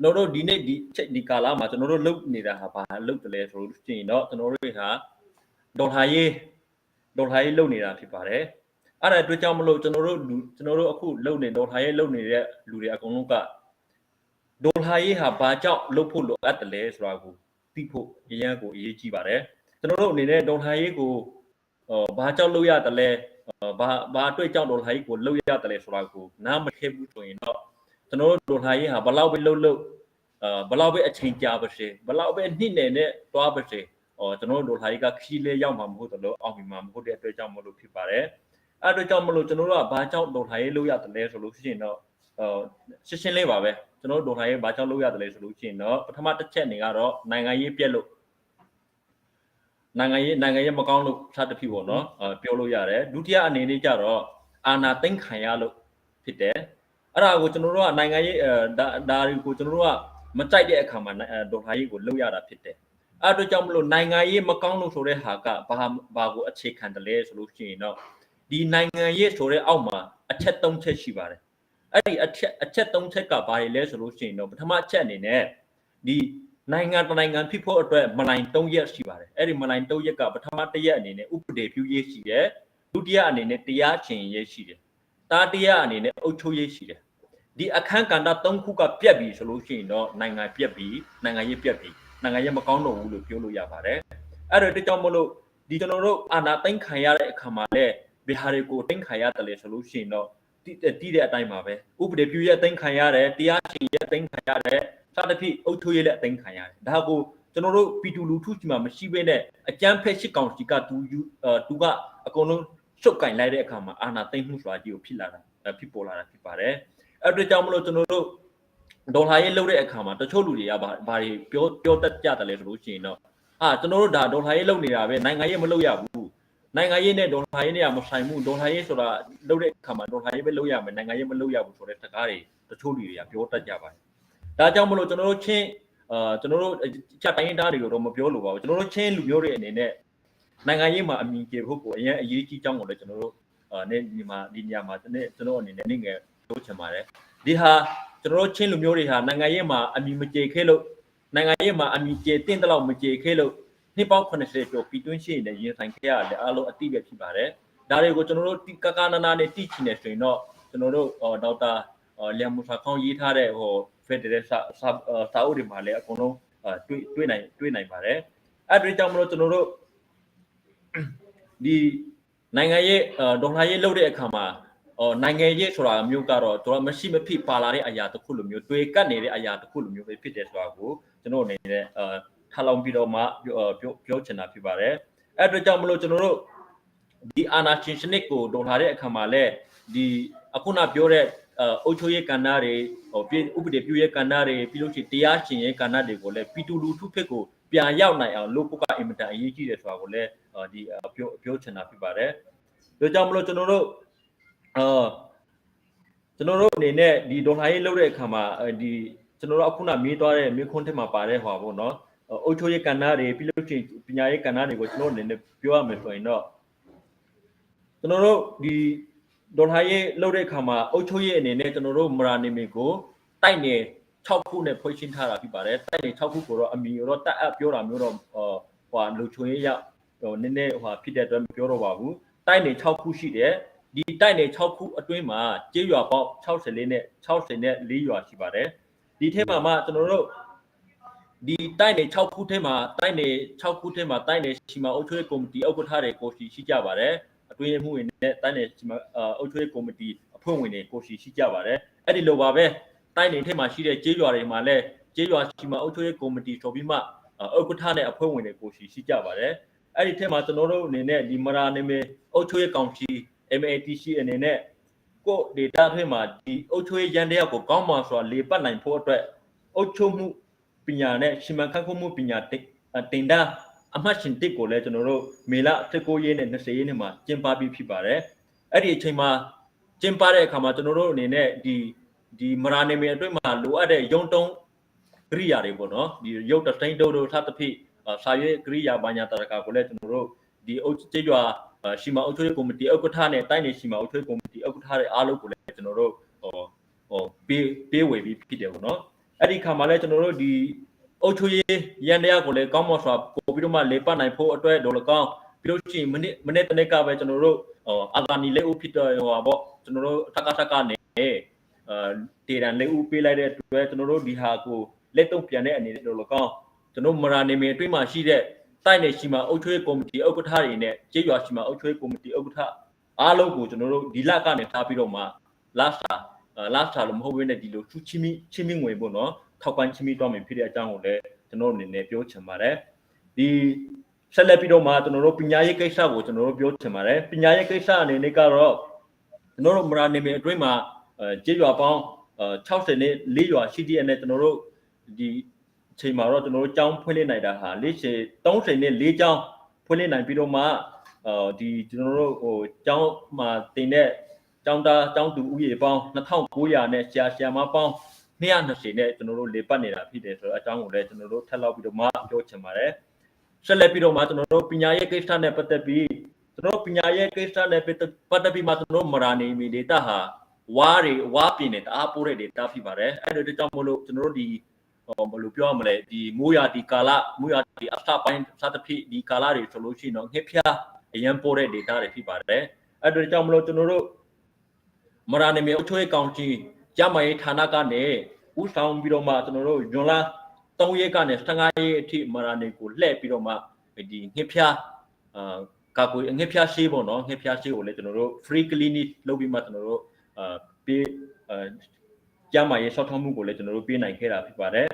ကျွန်တော်တို့ဒီနေ့ဒီချက်ဒီကာလမှာကျွန်တော်တို့လုပ်နေတာဟာဘာလုပ်တယ်လဲဆိုလို့ရှိရင်တော့ကျွန်တော်တို့ဟာဒေါ်လာရေးဒေါ်လာရေးလုပ်နေတာဖြစ်ပါတယ်အဲ့ဒါအတွက်ကြောင့်မလို့ကျွန်တော်တို့လူကျွန်တော်တို့အခုလုပ်နေဒေါ်လာရေးလုပ်နေတဲ့လူတွေအကုန်လုံးကဒေါ်လာရေးဟာဘာကြောင့်လုပ်ဖို့လိုအပ်တယ်လဲဆိုတာကိုသိဖို့အရန်ကိုအရေးကြီးပါတယ်ကျွန်တော်တို့အနေနဲ့ဒေါ်လာရေးကို ဘာကြောင့်လုပ်ရတယ်လဲ ဘာဘာအတွက်ကြောင့်ဒေါ်လာကြီးကိုလုပ်ရတယ်လဲဆိုတာကိုနားမထည့်ဘူးဆိုရင်တော့ ကျွန်တော်တို့ဒေါ်လာကြီးဟာဘလောက်ပဲလှုပ်လှုပ် အာဘလောက်ပဲအချိန်ကြာပါစေ ဘလောက်ပဲနှစ်နယ်နဲ့တွားပါစေ အော်ကျွန်တော်တို့ဒေါ်လာကြီးကခီးလဲရောက်မှာမဟုတ်တယ်လို့ အောင်မြင်မှာမဟုတ်တဲ့အတွက်ကြောင့်မလို့ဖြစ်ပါတယ်။ အဲ့အတွက်ကြောင့်မလို့ ကျွန်တော်တို့က ဘာကြောင့်ဒေါ်လာကြီးလုပ်ရတယ်လဲဆိုလို့ရှိရင်တော့ အော်ရှင်းရှင်းလေးပါပဲ။ ကျွန်တော်တို့ဒေါ်လာကြီးဘာကြောင့်လုပ်ရတယ်လဲဆိုလို့ရှိရင်တော့ ပထမတစ်ချက်နေကတော့ နိုင်ငံရေးပြက်လို့ နိုင်ငံရေးနိုင်ငံရေးမကောင်းလို့ စသဖြင့်ပေါ့နော် ပြောလို့ရတယ်။ ဒုတိယအနေနဲ့ကြတော့ အာဏာသိမ်းခံရလို့ဖြစ်တယ်။ အဲ့ဒါကို ကျွန်တော်တို့က နိုင်ငံရေး အဲဒါဒါတွေကို ကျွန်တော်တို့က မကြိုက်တဲ့အခါမှာ ဒေါ်လာရေးကိုလုပ်ရတာဖြစ်တယ်။ အဲ့အတွက်ကြောင့်မလို့ နိုင်ငံရေးမကောင်းလို့ဆိုတဲ့ဟာက ဘာဘာကိုအခြေခံတယ်လဲဆိုလို့ရှိရင်တော့ ဒီနိုင်ငံရေးဆိုတဲ့အောက်မှာ အချက်၃ချက်ရှိပါတယ်။ အဲ့ဒီအချက်အချက်၃ချက်က ဘာတွေလဲဆိုလို့ရှိရင်တော့ ပထမအချက်အနေနဲ့ ဒီနိုင်ငံတနိုင်ငံဖြစ်ဖို့အတွက် မလိုင်၃ရက်ရှိပါတယ်။ အဲ့ဒီမလိုင်၃ရက်က ပထမတစ်ရက်အနေနဲ့ ဥပဒေပြုရေးရှိတယ်။ ဒုတိယအနေနဲ့ တရားချင်ရေးရှိတယ်။တာတရားအနေနဲ့ အုပ်ချုပ်ရေးရှိတယ်။ ဒီအခန်းကဏ္ဍ၃ခုကပြက်ပြီဆိုလို့ရှိရင်တော့ နိုင်ငံပြက်ပြီ နိုင်ငံရေးပြက်ပြီ နိုင်ငံရေးမကောင်းတော့ဘူးလို့ပြောလို့ရပါတယ်။အဲ့တော့တကြောင်မလို့ ဒီကျွန်တော်တို့ အာဏာသိမ်းခံရတဲ့အခါမှာလည်း ဘယ်ဟာတွေကိုသိမ်းခံရတယ်လဲဆိုလို့ရှိရင်တော့ တိတိတဲ့အတိုင်းပါပဲ။ ဥပဒေပြုရေးအသိမ်းခံရတယ် တရားစီရင်အသိမ်းခံရတယ် စသဖြင့် အုပ်ချုပ်ရေးလည်းအသိမ်းခံရတယ်။ ဒါကို ကျွန်တော်တို့ ပီတူလူထုစီမှာမရှိဘဲနဲ့ အကြမ်းဖက်ရှိကောင်စီက တူယူတူကအကုန်လုံးရှုပ်ကင်လိုက်တဲ့အခါမှာ အာဏာသိမ်းမှုဆိုတာကြီးကို ဖြစ်လာတာ ဖြစ်ပေါ်လာတာဖြစ်ပါတယ်။ အဲ့အတွက်ကြောင့်မလို့ ကျွန်တော်တို့ ဒေါ်လာရေးလုပ်တဲ့အခါမှာ တချို့လူတွေက ဘာဘာတွေပြောပြောတတ်ကြတယ်လဲဆိုလို့ရှိရင်တော့ ဟာ ကျွန်တော်တို့ ဒါဒေါ်လာရေးလုပ်နေတာပဲ နိုင်ငံရေးမလုပ်ရဘူး နိုင်ငံရေးနဲ့ဒေါ်လာရေးနဲ့မဆိုင်ဘူး ဒေါ်လာရေးဆိုတာလုပ်တဲ့အခါမှာ ဒေါ်လာရေးပဲလုပ်ရမယ် နိုင်ငံရေးမလုပ်ရဘူးဆိုတဲ့စကားတွေ တချို့လူတွေကပြောတတ်ကြပါတယ်။ ဒါကြောင့်မလို့ ကျွန်တော်တို့ချင်း အာကျွန်တော်တို့ချက်တိုင်းသားတွေကိုတော့ မပြောလိုပါဘူး။ ကျွန်တော်တို့ချင်းလူမျိုးတွေအနေနဲ့ နိုင်ငံရေးမှာအမြင်ကျေဖို့ကို အရင်အရေးကြီးကြောင်းကိုလည်း ကျွန်တော်တို့ အာနေဒီမှာ ဒီနေရာမှာ တနေ့ ကျွန်တော်အနေနဲ့ နေငယ်ပြောချင်ပါတယ်။ ဒီဟာ ကျွန်တော်တို့ချင်းလူမျိုးတွေဟာ နိုင်ငံရေးမှာအမြင်မကျေခဲလို့ နိုင်ငံရေးမှာအမြင်ကျေတင့်တလောက်မကျေခဲလို့ နှစ်ပေါင်း80ကျော် ပြည်တွင်းရှိနေရင်ဆိုင်ခဲ့ရတယ် အားလုံးအတိပဲဖြစ်ပါတယ်။ ဒါတွေကို ကျွန်တော်တို့ ကကနာနာနဲ့တိချင်နေဆိုရင်တော့ ကျွန်တော်တို့ ဒေါက်တာလျံမူစာခေါင်းရေးထားတဲ့ ဟိုဖက်ဒရယ်စာစာအုပ်တွေမှာလည်း အကုန်လုံးတွေ့တွေ့နိုင်တွေ့နိုင်ပါတယ်။ အဲ့ဒီကြောင့်မလို့ ကျွန်တော်တို့ ဒီနိုင်ငံရေး ဒေါ်လာရေးလုပ်တဲ့အခါမှာ အော်နိုင်ငံရေးဆိုတာမျိုးကတော့ တို့မရှိမဖြစ်ပါလာတဲ့အရာတစ်ခုလိုမျိုး တွေ့ကတ်နေတဲ့အရာတစ်ခုလိုမျိုးပဲဖြစ်တယ်ဆိုတာကို ကျွန်တော်အနေနဲ့ အာထလောင်ပြီးတော့မှ ပြောပြောချင်တာဖြစ်ပါတယ်။ အဲ့အတွက်ကြောင့်မလို့ ကျွန်တော်တို့ ဒီအာနာရှင်စနစ်ကို ဒေါ်လာတဲ့အခါမှာလည်း ဒီအခုနပြောတဲ့ အုပ်ချုပ်ရေးကဏ္ဍတွေ ဟိုပြည်ဥပဒေပြုရေးကဏ္ဍတွေ ပြီးလို့ရှိရင် တရားရှင်ရေးကဏ္ဍတွေကိုလည်း ပြည်သူလူထုဖက်ကိုပြန်ရောက်နိုင်အောင်လို့ ပုကအင်မတန်အရေးကြီးတယ်ဆိုတာကိုလည်း ဒီပြောပြောချင်တာဖြစ်ပါတယ်။ ဒါကြောင့်မလို့ ကျွန်တော်တို့ အာကျွန်တော်တို့အနေနဲ့ ဒီဒေါ်လာရေးလုပ်တဲ့အခါမှာ ဒီကျွန်တော်တို့ အခုနမေးသွားတဲ့မေးခွန်းထက်မှာပါတဲ့ဟွာပေါ့နော် အုပ်ချုပ်ရေးကဏ္ဍတွေ ပြီးလို့ရှိရင် ပညာရေးကဏ္ဍတွေကို ကျွန်တော်အနေနဲ့ပြောရမယ်ဆိုရင်တော့ ကျွန်တော်တို့ ဒီဒေါ်လာရေးလုပ်တဲ့အခါမှာ အုပ်ချုပ်ရေးအနေနဲ့ ကျွန်တော်တို့ မရာနေမီကို တိုက်နေ6ခုနဲ့ဖွဲ့ရှင်းထားတာဖြစ်ပါတယ်။ တိုက်နေ6ခုကိုတော့ အမီတော့ တက်အပ်ပြောတာမျိုးတော့ ဟိုဟာလူချွန်ရေးရ ဟိုနည်းနည်းဟိုဖြစ်တဲ့အတွက် မပြောတော့ပါဘူး။ တိုက်နေ6ခုရှိတယ်။ ဒီတိုက်နေ6ခုအတွင်းမှာ ကျေးရွာပေါက်64နဲ့60နဲ့4ရွာရှိပါတယ်။ ဒီထဲမှာမှ ကျွန်တော်တို့ ဒီတိုက်နေ6ခုထဲမှာ တိုက်နေ6ခုထဲမှာ တိုက်နေရှိမှာ အုပ်ချုပ်ရေးကော်မတီဥက္ကဋ္ဌတွေကိုရှိရှိကြပါတယ်။ အတွင်းရေးမှူးတွေနဲ့ တိုက်နေရှိမှာအုပ်ချုပ်ရေးကော်မတီအဖွဲ့ဝင်တွေကိုရှိရှိကြပါတယ်။ အဲ့ဒီလိုပါပဲ တိုက်နေထဲမှာရှိတဲ့ကျေးရွာတွေမှာလည်း ကျေးရွာရှိမှာအုပ်ချုပ်ရေးကော်မတီဆိုပြီးမှ ဥက္ကဋ္ဌနဲ့အဖွဲ့ဝင်တွေကိုရှိရှိကြပါတယ်။ အဲ့ဒီထဲမှာ ကျွန်တော်တို့အနေနဲ့ ဒီမရာနေမေအုပ်ချုပ်ရေးကောင်စီ MATC အနေနဲ့ ကိုဒေတာထဲမှာ ဒီအုပ်ချုပ်ရေးရန်တရားကို ကောင်းမွန်စွာလေပတ်နိုင်ဖို့အတွက် အုပ်ချုပ်မှုပညာနဲ့ ရှင်မန်ခန့်ခွဲမှုပညာတင်တာအမှတ်ရှင်တစ်ကိုလည်း ကျွန်တော်တို့ မေလ19ရက်နဲ့20ရက်နေ့မှာ ကျင်းပပြီးဖြစ်ပါတယ်။ အဲ့ဒီအချိန်မှာကျင်းပတဲ့အခါမှာ ကျွန်တော်တို့အနေနဲ့ ဒီဒီမရာနေမေအတွင်းမှာ လိုအပ်တဲ့ရုံတုံးကရိယာတွေပေါ့နော် ဒီရုပ်တသိန်းတို့တို့ သသဖြင့် စာရွက်ကရိယာဘာညာတရကကိုလည်း ကျွန်တော်တို့ ဒီအုပ်ကျေးရွာရှိမအုပ်ချုပ်ရေးကော်မတီဥက္ကဋ္ဌနဲ့ တိုင်းနေရှိမအုပ်ချုပ်ရေးကော်မတီဥက္ကဋ္ဌတွေအားလုံးကိုလည်း ကျွန်တော်တို့ ဟိုဟိုပေးပေးဝေပြီးဖြစ်တယ်ပေါ့နော်။ အဲ့ဒီခါမှာလည်း ကျွန်တော်တို့ ဒီအုပ်ချုပ်ရေးရန်တရားကိုလည်း ကောင်းမွန်စွာပို့ပြီးတော့မှ လေပတ်နိုင်ဖို့အတွက်ဒေါ်လကောင်း ပြီးလို့ရှိရင် မနေ့မနေ့တနေ့ကပဲ ကျွန်တော်တို့ အာဂါနီလက်ဦးဖြစ်တော့ ဟိုပါပေါ့ ကျွန်တော်တို့ ထကထကနေ အာတေရန်လက်ဦးပေးလိုက်တဲ့အတွက် ကျွန်တော်တို့ ဒီဟာကို လက်တော့ပြန်တဲ့အနေနဲ့ဒေါ်လကောင်း ကျွန်တော် မရာနေမီအတွင်းမှာရှိတဲ့ တိုက်နယ်ရှိမှာအုပ်ချုပ်ရေးကော်မတီဥက္ကဋ္ဌတွေနဲ့ကျေးရွာရှိမှာအုပ်ချုပ်ရေးကော်မတီဥက္ကဋ္ဌအားလုံးကိုကျွန်တော်တို့ဒီလကနေထားပြီးတော့မှလာစာလာစာလို့မဟုတ်ဘဲနဲ့ဒီလိုသူချင်းမချင်းမငွေပေါ့နော်ထောက်ပံ့ချင်းမတော့မယ်ဖြစ်တဲ့အကြောင်းကိုလည်းကျွန်တော်အနေနဲ့ပြောချင်ပါတယ်ဒီဆက်လက်ပြီးတော့မှကျွန်တော်တို့ပညာရေးကိစ္စကိုကျွန်တော်တို့ပြောချင်ပါတယ်ပညာရေးကိစ္စအနေနဲ့ကတော့ကျွန်တော်တို့မရာနေမြေအတွင်းမှာကျေးရွာပေါင်း60နဲ့4ရွာရှိတဲ့အနေနဲ့ကျွန်တော်တို့ဒီအချိန်မှာတော့ကျွန်တော်တို့ကျောင်းဖွင့်လှစ်နိုင်တာဟာ40 30နဲ့4ကျောင်းဖွင့်လှစ်နိုင်ပြီးတော့မှအော်ဒီကျွန်တော်တို့ဟိုကျောင်းမှာတင်တဲ့ကျောင်းသားကျောင်းသူဥယေပေါင်း2900နဲ့ဆရာဆရာမပေါင်း220နဲ့ကျွန်တော်တို့လေပတ်နေတာဖြစ်တယ်ဆိုတော့အကြောင်းကိုလည်းကျွန်တော်တို့ထပ်လောက်ပြီးတော့မှပြောချင်ပါတယ်ဆက်လက်ပြီးတော့မှကျွန်တော်တို့ပညာရေးကိစ္စနဲ့ပတ်သက်ပြီးကျွန်တော်ပညာရေးကိစ္စနဲ့ပတ်သက်ပြီးမှကျွန်တော်တို့မရာနေမီဒေတာဟာဝါတွေဝါပြင်းနေတအားပိုးတဲ့ဒေတာဖြစ်ပါတယ်အဲ့ဒီတော့ကြောင့်မို့လို့ကျွန်တော်တို့ဒီဟိုဘယ်လိုပြောရမလဲဒီမိုးရာဒီကာလမိုးရာဒီအစပိုင်းစသဖြင့်ဒီကာလတွေဆိုလို့ရှိရင်တော့ငှက်ဖျားအရန်ပိုးတဲ့ data တွေဖြစ်ပါတယ်အဲ့ဒါကြောင့်မလို့ကျွန်တော်တို့မရာနေမြေအုပ်ချုပ်ရေးကောင်စီကျမရေးဌာနကနေဥဆောင်ပြီးတော့မှကျွန်တော်တို့ညွန်လာ3ရက်ကနေ15ရက်အထိမရာနေကိုလှည့်ပြီးတော့မှဒီငှက်ဖျားအာကာကွယ်ငှက်ဖျားရှိပေါ့နော်ငှက်ဖျားရှိကိုလည်းကျွန်တော်တို့ free clinic လုပ်ပြီးမှကျွန်တော်တို့အာပေးအာကျမရေးဆောက်ထောက်မှုကိုလည်းကျွန်တော်တို့ပေးနိုင်ခဲ့တာဖြစ်ပါတယ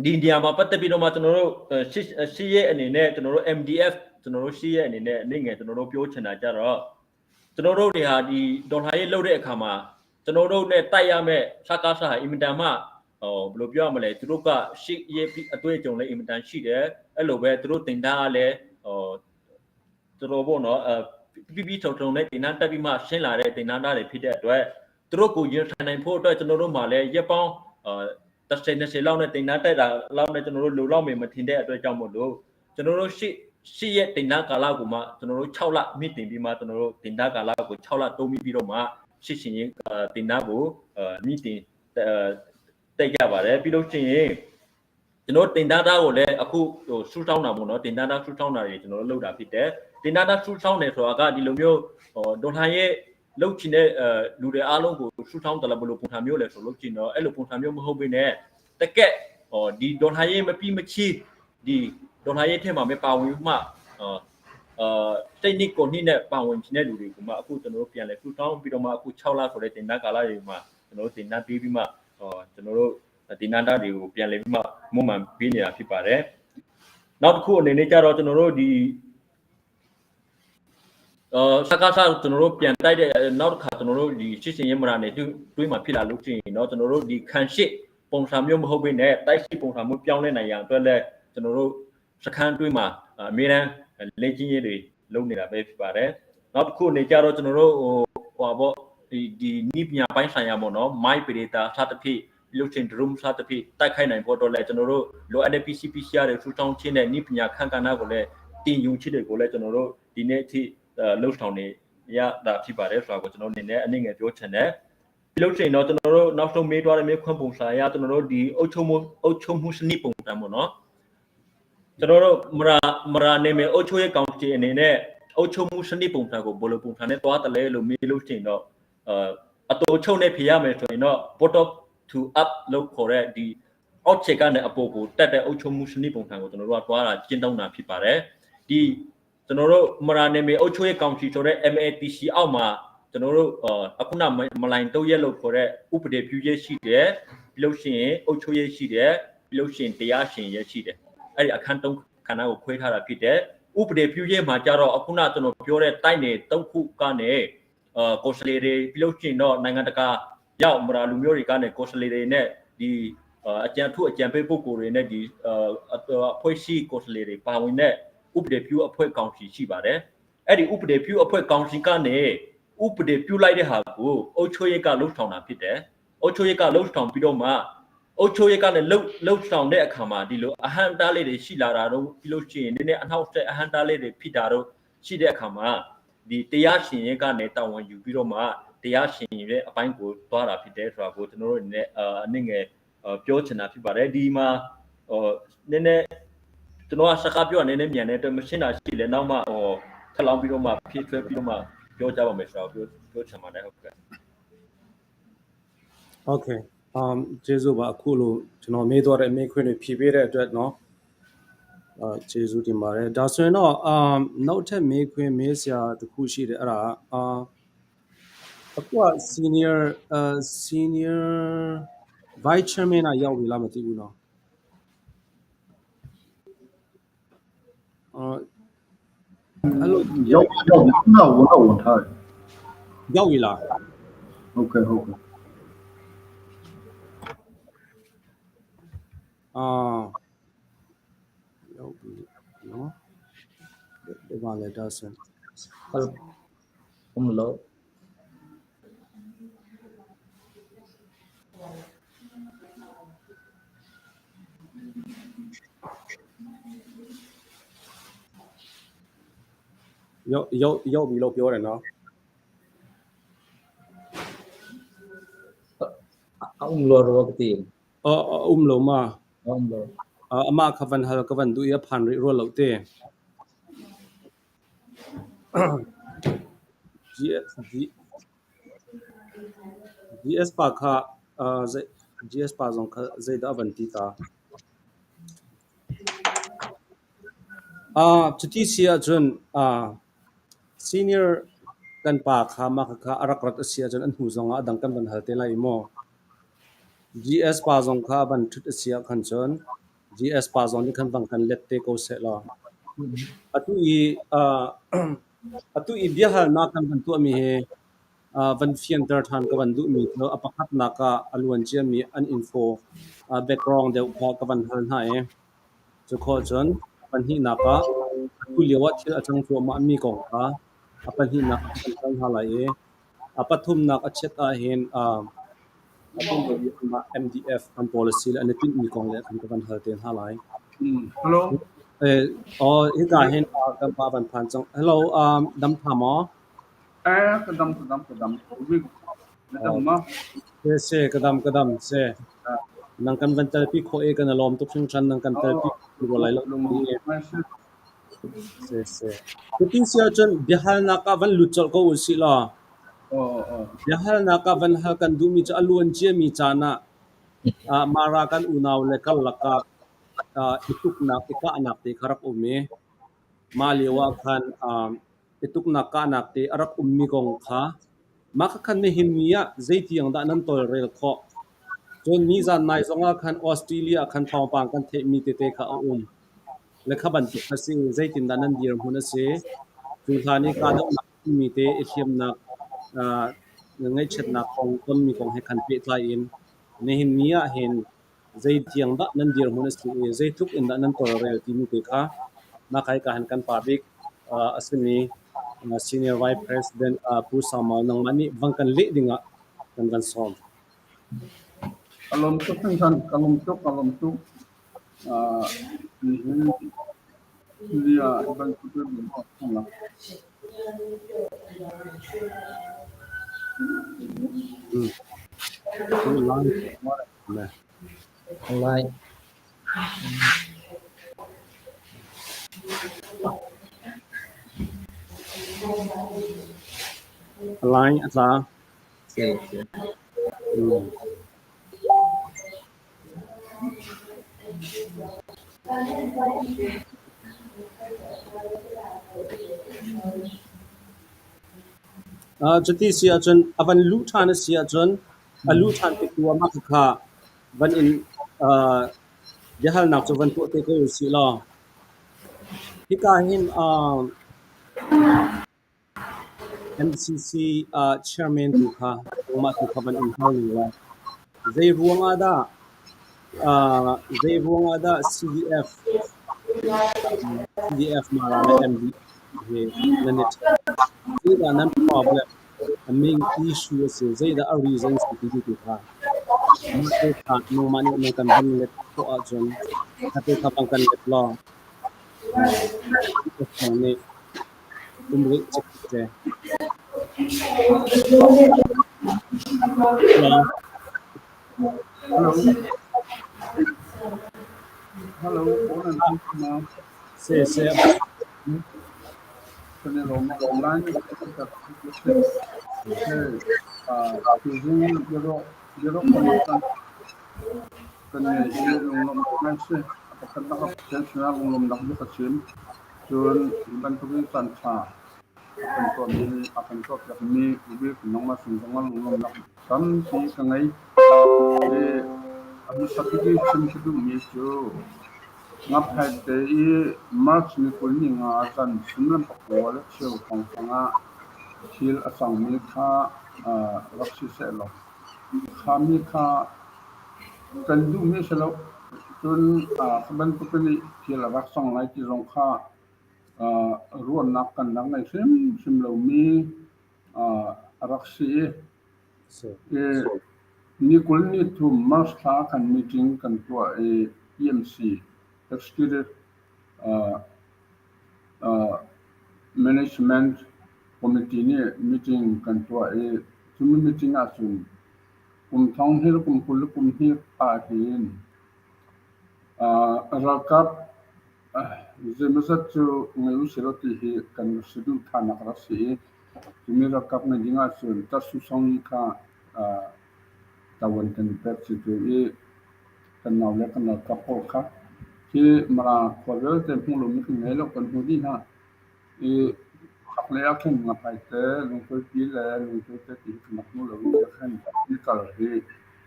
်ဒီနေရာမှာပတ်သက်ပြီးတော့မှကျွန်တော်တို့ရှစ်ရဲ့အနေနဲ့ကျွန်တော်တို့ MDF ကျွန်တော်တို့ရှစ်ရဲ့အနေနဲ့အနေငယ်ကျွန်တော်တို့ပြောချင်တာကြတော့ကျွန်တော်တို့တွေဟာဒီဒေါ်လာရေးလှုပ်တဲ့အခါမှာကျွန်တော်တို့နဲ့တိုက်ရမဲ့စကားဆဟာအင်မတန်မှဟိုဘယ်လိုပြောရမလဲသူတို့ကရှစ်ရဲ့အတွေ့အကြုံလည်းအင်မတန်ရှိတယ်အဲ့လိုပဲသူတို့တင်တာကလည်းဟိုတော်တော်ပေါ့နော်အပြပြထုံထုံနဲ့တင်တာတက်ပြီးမှရှင်းလာတဲ့တင်တာသားတွေဖြစ်တဲ့အတွက်သူတို့ကိုရင်ဆိုင်နိုင်ဖို့အတွက်ကျွန်တော်တို့မှလည်းရက်ပေါင်းအာ30 20လောက်နဲ့တင်တာတက်တာလောက်နဲ့ကျွန်တော်တို့လိုလောက်မယ်မထင်တဲ့အတွက်ကြောင့်မို့လို့ကျွန်တော်တို့ရှစ်ရှစ်ရက်တင်တာကာလကိုမှကျွန်တော်တို့6လမြင့်တင်ပြီးမှကျွန်တော်တို့တင်တာကာလကို6လတိုးပြီးပြီးတော့မှရှစ်ရှင်ရင်တင်တာကိုမြင့်တင်တက်ကြပါတယ်ပြီးလို့ရှိရင်ကျွန်တော်တင်တာသားကိုလည်းအခုဟိုဆူဆောင်းတာပေါ့နော်တင်တာသားဆူဆောင်းတာတွေကျွန်တော်တို့လုပ်တာဖြစ်တယ်တင်တာသားဆူဆောင်းတယ်ဆိုတာကဒီလိုမျိုးဟိုဒေါ်လာရဲ့လုတ်ချင်တဲ့အဲလူတွေအားလုံးကိုဆူဆောင်းတယ်လားဘလို့ပုံစံမျိုးလဲဆိုလို့ချင်တော့အဲ့လိုပုံစံမျိုးမဟုတ်ဘဲနဲ့တကက်ဟိုဒီဒေါ်လာရဲ့မပြီးမချီဒီဒေါ်လာရဲ့ထဲမှာမပါဝင်မှအာအာတိတ်နိကိုနှိနဲ့ပါဝင်ချင်တဲ့လူတွေကမှအခုကျွန်တော်တို့ပြန်လဲဆူဆောင်းပြီးတော့မှအခု6လဆိုတဲ့တင်တာကာလတွေမှာကျွန်တော်တို့တင်တာပြီးပြီးမှဟောကျွန်တော်တို့တင်တာတွေကိုပြန်လဲပြီးမှမွန်မှန်ပေးနေတာဖြစ်ပါတယ်နောက်တစ်ခုအနေနဲ့ကြတော့ကျွန်တော်တို့ဒီအာစကားစားကျွန်တော်တို့ပြန်တိုက်တဲ့နောက်တစ်ခါကျွန်တော်တို့ဒီရှစ်ရှင်ရမရာနေတွေးမှဖြစ်လာလို့ရှိရင်တော့ကျွန်တော်တို့ဒီခံရှစ်ပုံစံမျိုးမဟုတ်ဘဲနဲ့တိုက်ရှိပုံစံမျိုးပြောင်းလဲနိုင်ရန်အတွက်လည်းကျွန်တော်တို့စခန်းတွေးမှာအမြဲတမ်းလေ့ကျင့်ရေးတွေလုပ်နေတာပဲဖြစ်ပါတယ်နောက်တစ်ခုအနေကြတော့ကျွန်တော်တို့ဟိုဟိုပေါ့ဒီဒီနိပညာပိုင်းဆိုင်ရာပေါ့နော် my data စသဖြင့်လို့ချင်း drum စသဖြင့်တိုက်ခိုက်နိုင်ဖို့တော့လဲကျွန်တော်တို့လိုအပ်တဲ့ PC PCR တွေထူထောင်ခြင်းနဲ့နိပညာခန့်ကဏ္ဍကိုလည်းတင်ယူချစ်တွေကိုလည်းကျွန်တော်တို့ဒီနေ့အထိလှုပ်ဆောင်နေရတာဖြစ်ပါတယ်ဆိုတာကိုကျွန်တော်အနေနဲ့အနေငယ်ပြောချင်တယ်ပြီးလို့ရှိရင်တော့ကျွန်တော်တို့နောက်ဆုံးမေးသွားတဲ့မေးခွန်းပုံစံအရကျွန်တော်တို့ဒီအုပ်ချုပ်မှုအုပ်ချုပ်မှုစနစ်ပုံစံပေါ့နော်ကျွန်တော်တို့မရာမရာနေမယ်အုပ်ချုပ်ရေးကောင်စီအနေနဲ့အုပ်ချုပ်မှုစနစ်ပုံစံကိုဘယ်လိုပုံစံနဲ့သွားတယ်လဲလို့မေးလို့ရှိရင်တော့အတူချုပ်နဲ့ဖြေရမယ်ဆိုရင်တော့ bottom to up လို့ခေါ်တဲ့ဒီအောက်ခြေကနေအပေါ်ကိုတက်တဲ့အုပ်ချုပ်မှုစနစ်ပုံစံကိုကျွန်တော်တို့ကသွားတာကျင့်သုံးတာဖြစ်ပါတယ်ဒီကျွန်တော်တို့မရာနေမေအုပ်ချုပ်ရေးကောင်စီဆိုတဲ့ MATC အောက်မှာကျွန်တော်တို့အခုနမလိုင်တုတ်ရက်လို့ခေါ်တဲ့ဥပဒေပြုရေးရှိတယ်ပြီးလို့ရှိရင်အုပ်ချုပ်ရေးရှိတယ်ပြီးလို့ရှိရင်တရားရှင်ရေးရှိတယ်အဲ့ဒီအခန်း၃ခန္ဓာကိုခွဲထားတာဖြစ်တယ်ဥပဒေပြုရေးမှာကြတော့အခုနကျွန်တော်ပြောတဲ့တိုက်နေ၃ခုကနေအာကိုစလီတွေပြီးလို့ရှိရင်တော့နိုင်ငံတကာရောက်မရာလူမျိုးတွေကနေကိုစလီတွေနဲ့ဒီအကြံထုအကြံပေးပုဂ္ဂိုလ်တွေနဲ့ဒီအဖွဲ့ရှိကိုစလီတွေပါဝင်တဲ့ဥပဒေပြုအဖွဲ့ကောင်စီရှိပါတယ်အဲ့ဒီဥပဒေပြုအဖွဲ့ကောင်စီကနေဥပဒေပြုလိုက်တဲ့ဟာကိုအုပ်ချုပ်ရေးကလှုပ်ဆောင်တာဖြစ်တယ်အုပ်ချုပ်ရေးကလှုပ်ဆောင်ပြီးတော့မှအုပ်ချုပ်ရေးကလည်းလှုပ်လှုပ်ဆောင်တဲ့အခါမှာဒီလိုအဟန့်တားလေးတွေရှိလာတာတော့ပြီးလို့ရှိရင်နည်းနည်းအနှောက်အယှက်အဟန့်တားလေးတွေဖြစ်တာတော့ရှိတဲ့အခါမှာဒီတရားရှင်ရေးကနေတာဝန်ယူပြီးတော့မှတရားရှင်ရဲ့အပိုင်းကိုသွားတာဖြစ်တယ်ဆိုတာကိုကျွန်တော်တို့အနေနဲ့အနေငယ်ပြောချင်တာဖြစ်ပါတယ်ဒီမှာဟိုနည်းနည်းကျွန်တော်ကစကားပြောနည်းနည်းမြန်တဲ့အတွက်မရှင်းတာရှိလဲနောက်မှဟိုထလောင်းပြီးတော့မှဖြည့်ဆွဲပြီးတော့မှပြောကြပါမယ်ဆိုတော့ပြောပြောချင်ပါတယ်ဟုတ်ကဲ့ Okay ကျေးဇူးပါအခုလိုကျွန်တော်မေးသွားတဲ့အမေးခွန်းတွေဖြေပေးတဲ့အတွက်နော် အာကျေးဇူးတင်ပါတယ်ဒါဆိုရင်တော့အာနောက်ထပ်မေးခွင့်မေးစရာတစ်ခုရှိတယ်အဲ့ဒါအာအခုက senior အာ senior vice chairman ကရောက်ပြီလားမသိဘူးနော်အာအဲ့လို ရောက်ရောက်ခုနဝင်တော့ဝင်ထားတယ် ရောက်ပြီလား ဟုတ်ကဲ့ဟုတ်ကဲ့ အာရောက်ပြီနော်ဒီပါလေဒါဆိုရင် ဟုတ်ဘုံလို့ ရောက်ရောက်ရောက်ပြီလို့ပြောတယ်နော် အုံလို့ရောကတိ အော်အုံလုံးမ အုံလို့ အမခဝန်ဟလကဝန်ဒူရဖန်ရီရောလို့တဲ့ GS G GS ပါခအာ GS ပါဇုံခဇေဒအဝန်တီတာအာချတိစီအဂျွန်အာ senior กันpa kha ma kha kha arak rat asia chon an hu zonga adang kan ban hal te lai mo GS pa zong kha ban thut asia khan chon GS pa zong ni khan bang kan let te ko se la atu i a atu i bia hal na kan ban tu mi he van fian ter than ka van du mi tho apakhat na ka aluan chia mi an info background deuh kha ka van hal na e chu kho chon pan hi na ka atu liwa thil achang chu ma mi kong kha apan hi na kan hal ha lai e apathum nak achet a hin a MDF an policy le an tin mi kong le kan ka van hal ten ha lai Hello. Eh oh hi ka hin kan pa van phan chang hello dam tha mo Eh, kadam kadam kadam. Wi kadam ma. Se se kadam kadam se nang kan van tal pi kho e kan lom tuk chung chan nang kan tal pi ro lai lo se se tu sia chon bihal na ka van lu chol ko u si la Oh oh. bihal na ka van hal kan du mi cha aluan chia mi cha na mara kan unaw le kal laka ituk nak ika anak te kharak umi ma liwa khan ituk nak ka anak te arak ummi kong kha ma kha khan me hin miya zeitiang da nan tol rel kho chon ni zan nai zonga khan Australia khan thong pang kan the mi te te kha um le kha ban tu khasi zeitin da nan dir hun ase chu thani ka da mi te thiam nak ngai chet nak kong ton mi kong he khan pe tlai in ne hin miya hin zeitiang da nan dir hun ase zeitluk in da nan tol rel ti mi te kha ma kai ka han kan public asimi senior vice president Pu Samal nang mani wangkan le dinga kan kan som Kalom tuk san kalom tuk kalom tuk. Ah, ni dia ban kutu ni la. Online line atla စေစေ chuti si ahcun a van luh ṭhan a si ahcun a luh ṭhan tik tu ah mah khakha van in biahalnak cu van tuah te ko usih law hika hin MCC chairman tu kha nangmah tu kha van in hal ning law zei ruang ah dah zei ruang ah dah CDF CDF Mara le MD he nan i zeidah nan problem a main issue a si zeidah a reason si ti tu kha mah te kha nangmah nih nan kan van let khawh ahcun kha te kha bang kan let law nih um rih cik te. Hello. Hello. Hello, onan ma. Se se Kene lo ma online ka ah tu jero jero kono kan kan ne jero lo ma se Pakhatnak ah Pathian sinah lunglawmhnak bia ka chim. Cun hi bantukin caanṭha a kan tuahmi a kan tuahpiakmi Ubik nangmah cung zongah lunglawmhnak tampi ka ngei. I a hmasa bik i chim ka duhmi cu Ngaphaite i March ni 25 zan suimilam pakua le cheu hrawnghrang ah thil a cangmi kha rak si sehlaw khami kha kan duhmi a si lo. Cun kha bantukin thil a rak cang lai ti zong kha ruahnak kan rak ngei hrimhrim lomi a rak si i Ni 23 March thla khan meeting kan tuah i EMC Executive Management Committee nih meeting kan tuah i cumi meeting ahcun kum thong hnih le kum 20 le kum hnih ahhin ralkap zeimawzat cu ngei usih law ti hi kan saduhthahnak a rak si i Cumi ralkap ngeih ding ahcun Tarsusong kha ṭavuan kan i pek si tu i kan nau le kan ralkap pawl kha hi Mara khua vialte hmuh lomi kan ngei lo, kan hmu dih hna. I chaklei ah khin Ngaphaite, Lungtuaipi le Lungtuaite ti hi kan rak hmu lo i khan i kal hi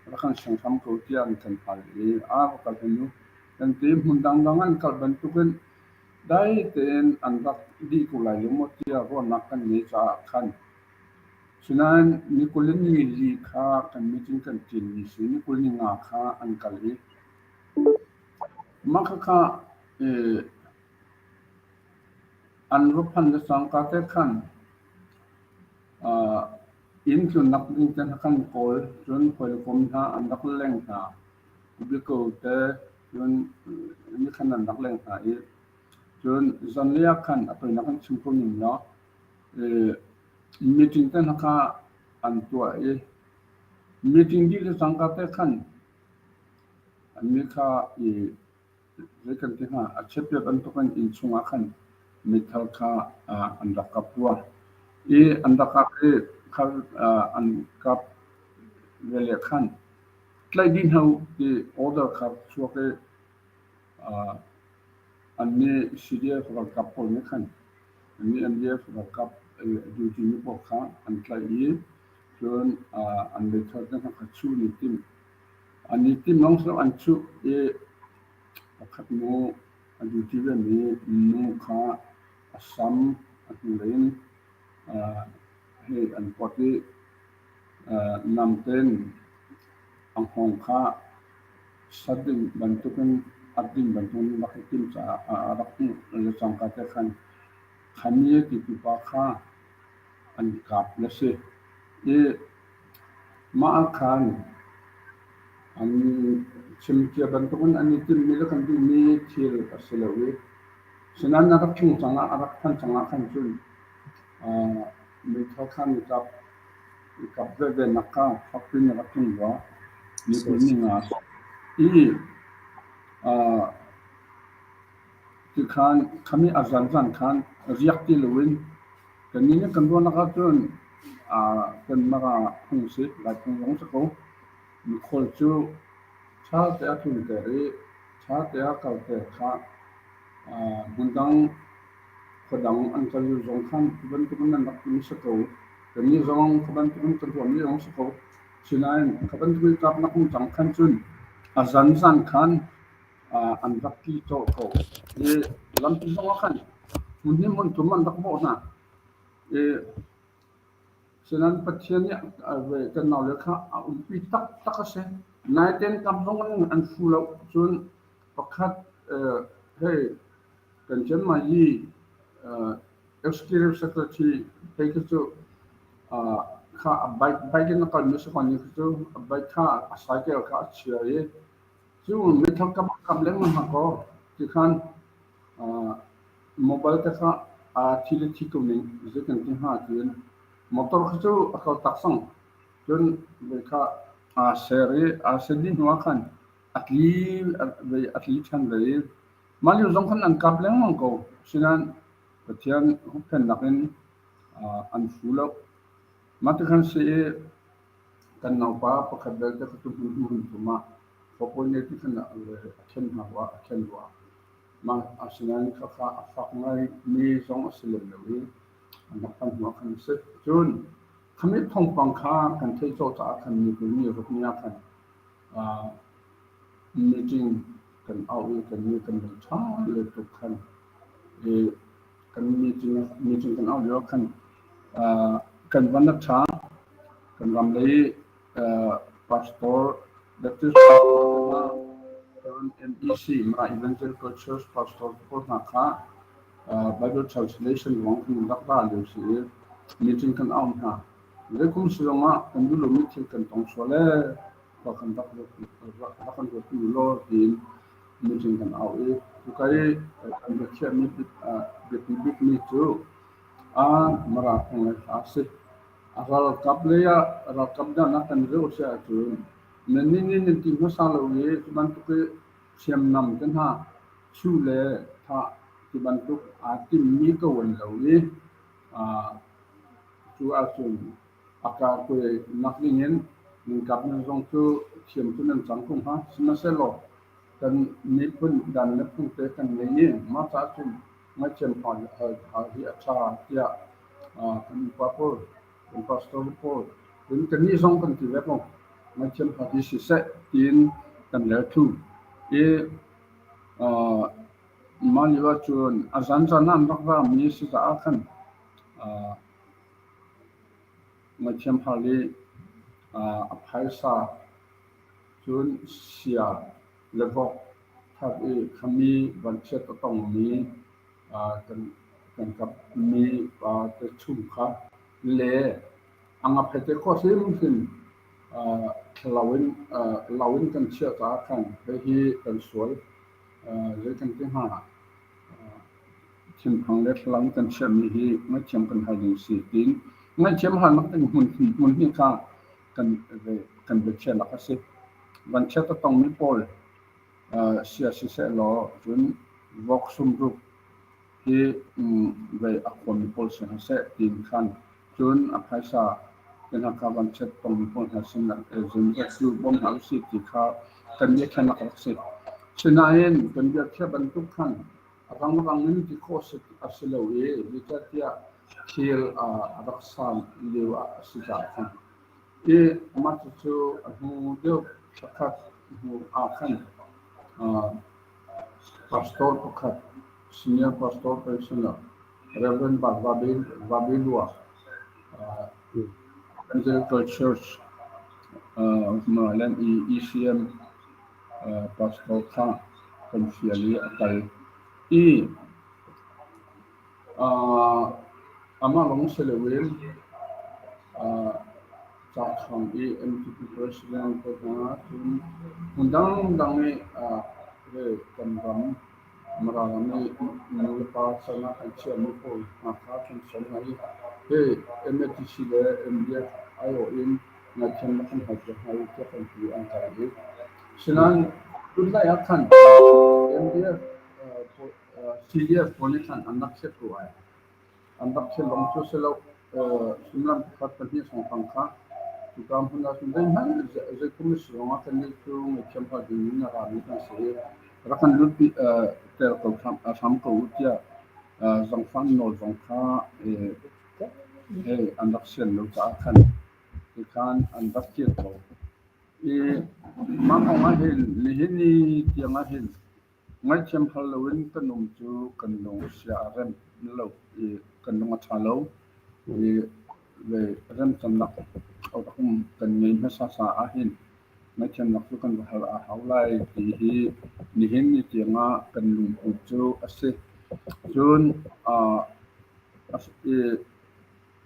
rak kan sianghram ko tiah an kan hal i a va kal hen u. Kan ti hmun dangdang an kal bantukin Dai tein an rak dih ko lai lo maw tiah ruahnak kan ngei caah khan. Sinain ni 20 in ni li kha kan meeting kan ṭinmi si. Ni 20 ni nga kha an kal i mah khakha an va phan le cangka te khan inn tlunnak ding te hna kan kawl. Cun hawikom hna an rak leng hna. Biako te Cun nikhan an rak leng hna i cun zanlei ah khan a toinak an chim ko ning law meeting te hna kha an tuah i meeting dih le cangka te khan annih kha i zei kan ti hnga a chiatpiak bantukin inn chungah khan meithal kha an rak kap rua i an rak kap i kha an kap ve le khan Tlaih dih hna u ti order kha chuak i annih CDF ralkap pawl nih khan annih NDF ralkap duty mi pawl kha an tlaih i cun an meithal te hna kha chuh an i timh. An i timh lawng si lo an chuh i pakhat nu a duty vemi nu kha a sam a hnulei in hei an pawt i Namten a hngawng kha sat ding bantukin ap ding bantukin rak i timh caah a rak hmuh le cangka te khan khami ti pipa kha an kap le si. I mah ah khan an chimcia bantukin an i timhmi le kan duhmi thil a si lo i sinain a rak tlung cang ah a rak phanh cang ah khan cun meithal khan i kap i kap veve nak kha fakpi in rak tlung rua. Miphun ni nga i tikhan khami a zanzan khan riak ti loin kannih nih kan ruahnak ahcun kan mara phung si Lai phung zong si ko. Mikhual cu ṭha te a tlunter i ṭha te a kalter kha hmundang Khuadang an kal lio zong khan cu bantukin an rak um si ko. Kannih zong kha bantukin kan ruahmi zong si ko. Sinain kha bantukin tlaknak um cang khan cun a zanzan khan an rak tli colh ko. I lampi zongah khan hmun hi hmun thum an rak bawh hna. I Sinain Pathian nih kan naule kha a umpi taktak a si. Naiten kam zong an fu lo. Cun pakhat hei Kan Myanmar i Executive Secretary hei khi cu kha a bike bike in a kalmi a si ko ni khi cu a bike kha a cycle kha a chia i cu meithal kap kap lengmang hna kaw tikhan mobile te kha aa thi le thi ko ning zei kan ti hnga tiin motor kha cu a kal tak cang. Cun vei kha aa ser i aa ser dih hnu ah khan a tli vei a tli ṭhan ve i Mah lio zong khan an kap lengmang ko. Asinain Pathian huhphennak in an fu lo. Mah ti khan si i kan naupa pakhat belte kha cu hmun hmun thum ah Khuapawi nih ti khan a khen hna rua, a khen rua. Mah asinain khakha a fak ngaimi zong a si lem lo i an rak pan hnu ah khan a si. Cun khamit thawngpang kha kan theih cawh caah khan ni kul ni ruk ni ah khan meeting kan auh i kan ni kan lung ṭha le tuk khan i kan meeting kan auh lio ah khan kan van a ṭha. Kan ram lei pastor Baptist pastor hna cun MEC Mara Evangelical Church pastor pawl hna kha Bible translation ruang kan rak ra lio si i meeting kan auh hna. Zeikum si zongah kan duh lomi thil kan tong sual ee khua kan rak rak kan ruat u law tiin meeting kan auh i cuka i kan biakhiahmi biapi bikmi cu a Mara phung le hla a si. A ralkap lei ah ralkap dahnak kan zoh si ahcun nannih nih nan ti hmasa lo i cu bantuk i hriamnam te hna chuh le thah ti bantuk aa timmi ko an lo i cu ahcun a karkuai nak dingin nan kap nan zong cu thiam cu nan cang ko hnga. Sihmanhsehlaw kan miphun dan le phung te kan ngei i mah caah cun ngaihthiam hal hi a ṭha tiah kan upa pawl, kan pastor pawl, cun kannih zong kan ti ve ko. Ngaihthiam hal hi siseh tiin kan rel thlu. I mah lio ahcun a zanzan ah an rak rami si caah khan ngaihthiam hal i a phaisa cun sia le vok that i khami vanchiat a tongmi kan kapmi pa te chung kha le a ngaphete khawh hrimhrim thalo in lo in kan chiah caah khan hihi kan sual zei kan ti hnga Thinphang le thlalang kan chiahmi hi ngaihthiam kan hal ding si tiin ngaihthiam halnak ding hmun hi kha kan biakhiahnak a si. Vanchiat a tongmi pawl sia siseh law cun vok sumruk hi vei a khuami pawl si hna seh tiin khan cun a phaisa te hna kha vanchiat tongmi pawl hna sin zeimawzat cu bawm hna usih ti kha kan biakhiahnak a rak si. Sinain kan biakhiah bantuk khan A rangrang in ti khawh a si lo i zeicahtiah thil a rak san lio ah a si caah khan. I mah cucu a hnu deuh thlakhat hnu ah khan pastor pakhat, senior pastor pensioner Reverend Vabilua, Evangelical Church Maryland i ECM Pastor kha kan fial i a kal i amah lawng si loin Cakhang i MTP President te hna cun hmun dangdang i kan ram Mara ram i nulepa can ah kan chiahmi pawl hna kha kan sawm hna i hi MATC le MDF aiawh in ngaihthiam na kan hal piak hna u tiah kan ti an kal i sinain tunlai ah khan MDF CDF pawl nih khan an rak chiat ko ai an rak chiat lawng cu si lo sumlam pakhat pahnih sawngfang kha cuka hmun ah cun zeihmanh zeikum si zongah kannih cu ngaihthiam hal ding in a rami kan si i rak kan lut ter ko hram ko u tiah zangfang nawl zong kha hei an rak sian lo caah khan tikhan an rak kir ko. I mah kong ah hin nihin ni tiang ah hin ngaihthiam hal loin kan um cu kan lung sia a rem lo i kan lung a ṭha lo i remcamnak um kan ngei hmasa caah hin ngaihthiamnak cu kan va hal a hau lai ti hi nihin ni tiang ah kan lungput cu a si. Cun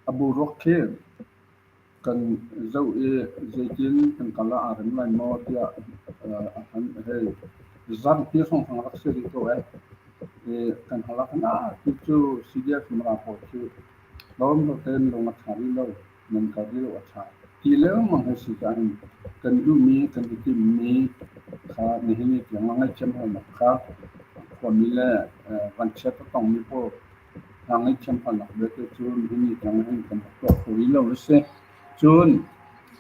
A boruak khi kan zoh i zeitin kan kal ah aa rem lai maw tiah a hei zarhpi hrawnghrang rak si rih ko ee. Kan hal ah khan ah ti cu CDF Mara pawl khi lawm tein lung a ṭha rih lo, nan kal rih lo a ṭha ti lengmang hei si caah hin kan duhmi kan i timhmi kha nihin ni tiang ah ngaihthiam halnak kha khuami le vanchiat a tongmi pawl Hna ngaihthiam halnak belte cu nihin ni tiang hin kan rak tuah kho rih lo a si. Cun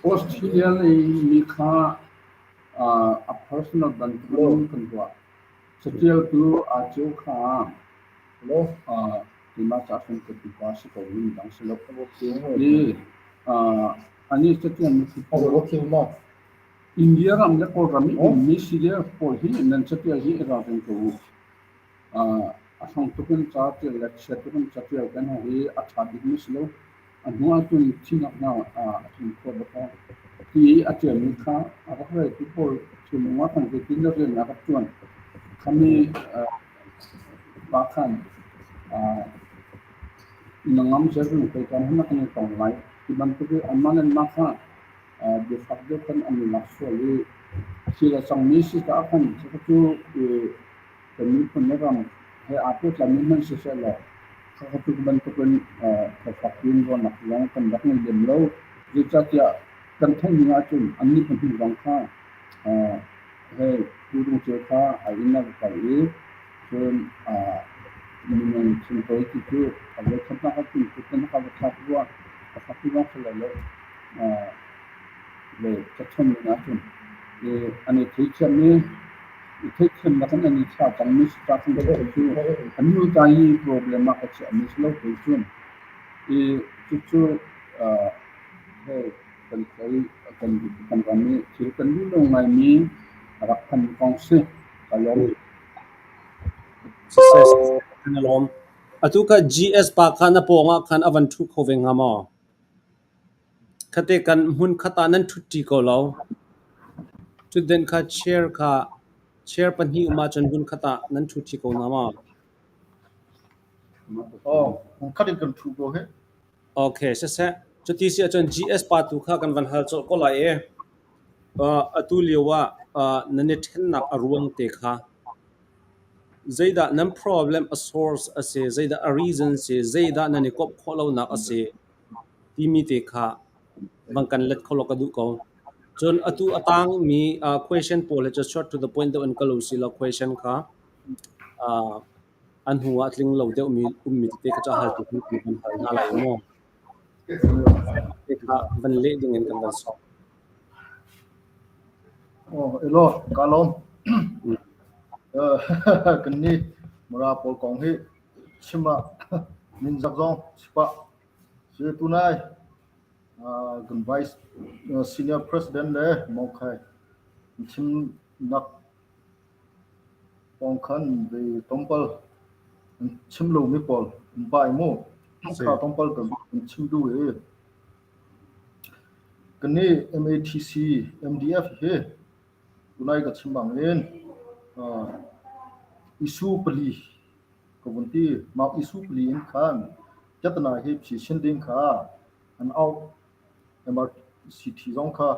Australia lei mi kha A personal bantukin kan ruah. Catialtu aa ceu kha keimah ca hrim ka pipa si ko i midang si lo. I anih catialmi khi India ram le Kawlram i ummi CDF pawl hi nan catial hi i ralring ko u. A hrang tuk in ca ṭial le chia tuk in ca ṭial kan hi a ṭha bikmi si lo. A hnu ahcun thihnak hna a tlung khawh bak ko. Ti i a ṭialmi kha a rak reltu pawl thinlung ah khan zeitin dah rian a rak ṭuan. Khami pa khan na ngam zeizong kei kan hun kan i tong lai. Ti bantuk i anmah le anmah kha biafak deuh khan an i lak sual i thil a cangmi si caah khan cucu kan miphun le ram he aa pehtlaimi hmanh siseh law khakha bantukin thawfak in ruahnak zong kan rak ngei lem lo. Zeicahtiah kan theih ning ahcun annih pahnih zong kha hei Pu Rung Ceu kha a inn a va kal i cun minung chunghawi ti cu a voikhatnak ahcun kut in a va thlak rua, a fak ti zong si lai lo. Le cachawn ning ahcun an i theithiam i i theihthiamnak in an i thla cangmi si ca khan cu an nu ta i problem ah ka chiahmi si lo kei cun i cucu kan kan kan ram i thil kan duh lo ngaimi a rak phan kong si ka lawm. Siseh, kan i lawm. Atu kha GS pa kha na pawng ah khan a van ṭhu kho ve hnga maw? Khate kan hmunkhat ah nan ṭhutṭi ko lo. Ṭhutdenh kha chair kha chair pahnih um ahcun hmunkhat ah nan ṭhuṭi ko hna maw? Aw, hmunkhat in kan ṭhu ko hih. Okay, siseh. Cuti si ahcun GS pa tu kha kan van hal colh ko lai i atu lio ah nan i ṭhennak a ruang te kha zeidah nan problem a source a si, zeidah a reason si, zeidah nan i komh khawh lonak a si timi te kha van kan let kho law ka duh ko. Cun atu a tangmi question pawl hi cu short to the point deuh in kal u sih law question kha an hnu ah tling lo deuhmi ummi tete kha cu a haltu kan van hal hna lai mu. Te kha van leh ding in kan van sawm. Oh, elo, ka lawm. Kan nih Mara pawl kong hi chim ah ninzak zong si pah. Si tunai kan vice senior president le Mawngkhai chimnak pawng khan ve tlawmpal chim lomi pawl um pah i mu. Kha tlawmpal kan chim duh i kannih MATC MDF hi tunai ka chim bangin issue pali ka vun ti. Mah issue pali in khan piatana hi phisin ding kha an auh. MRCT zong kha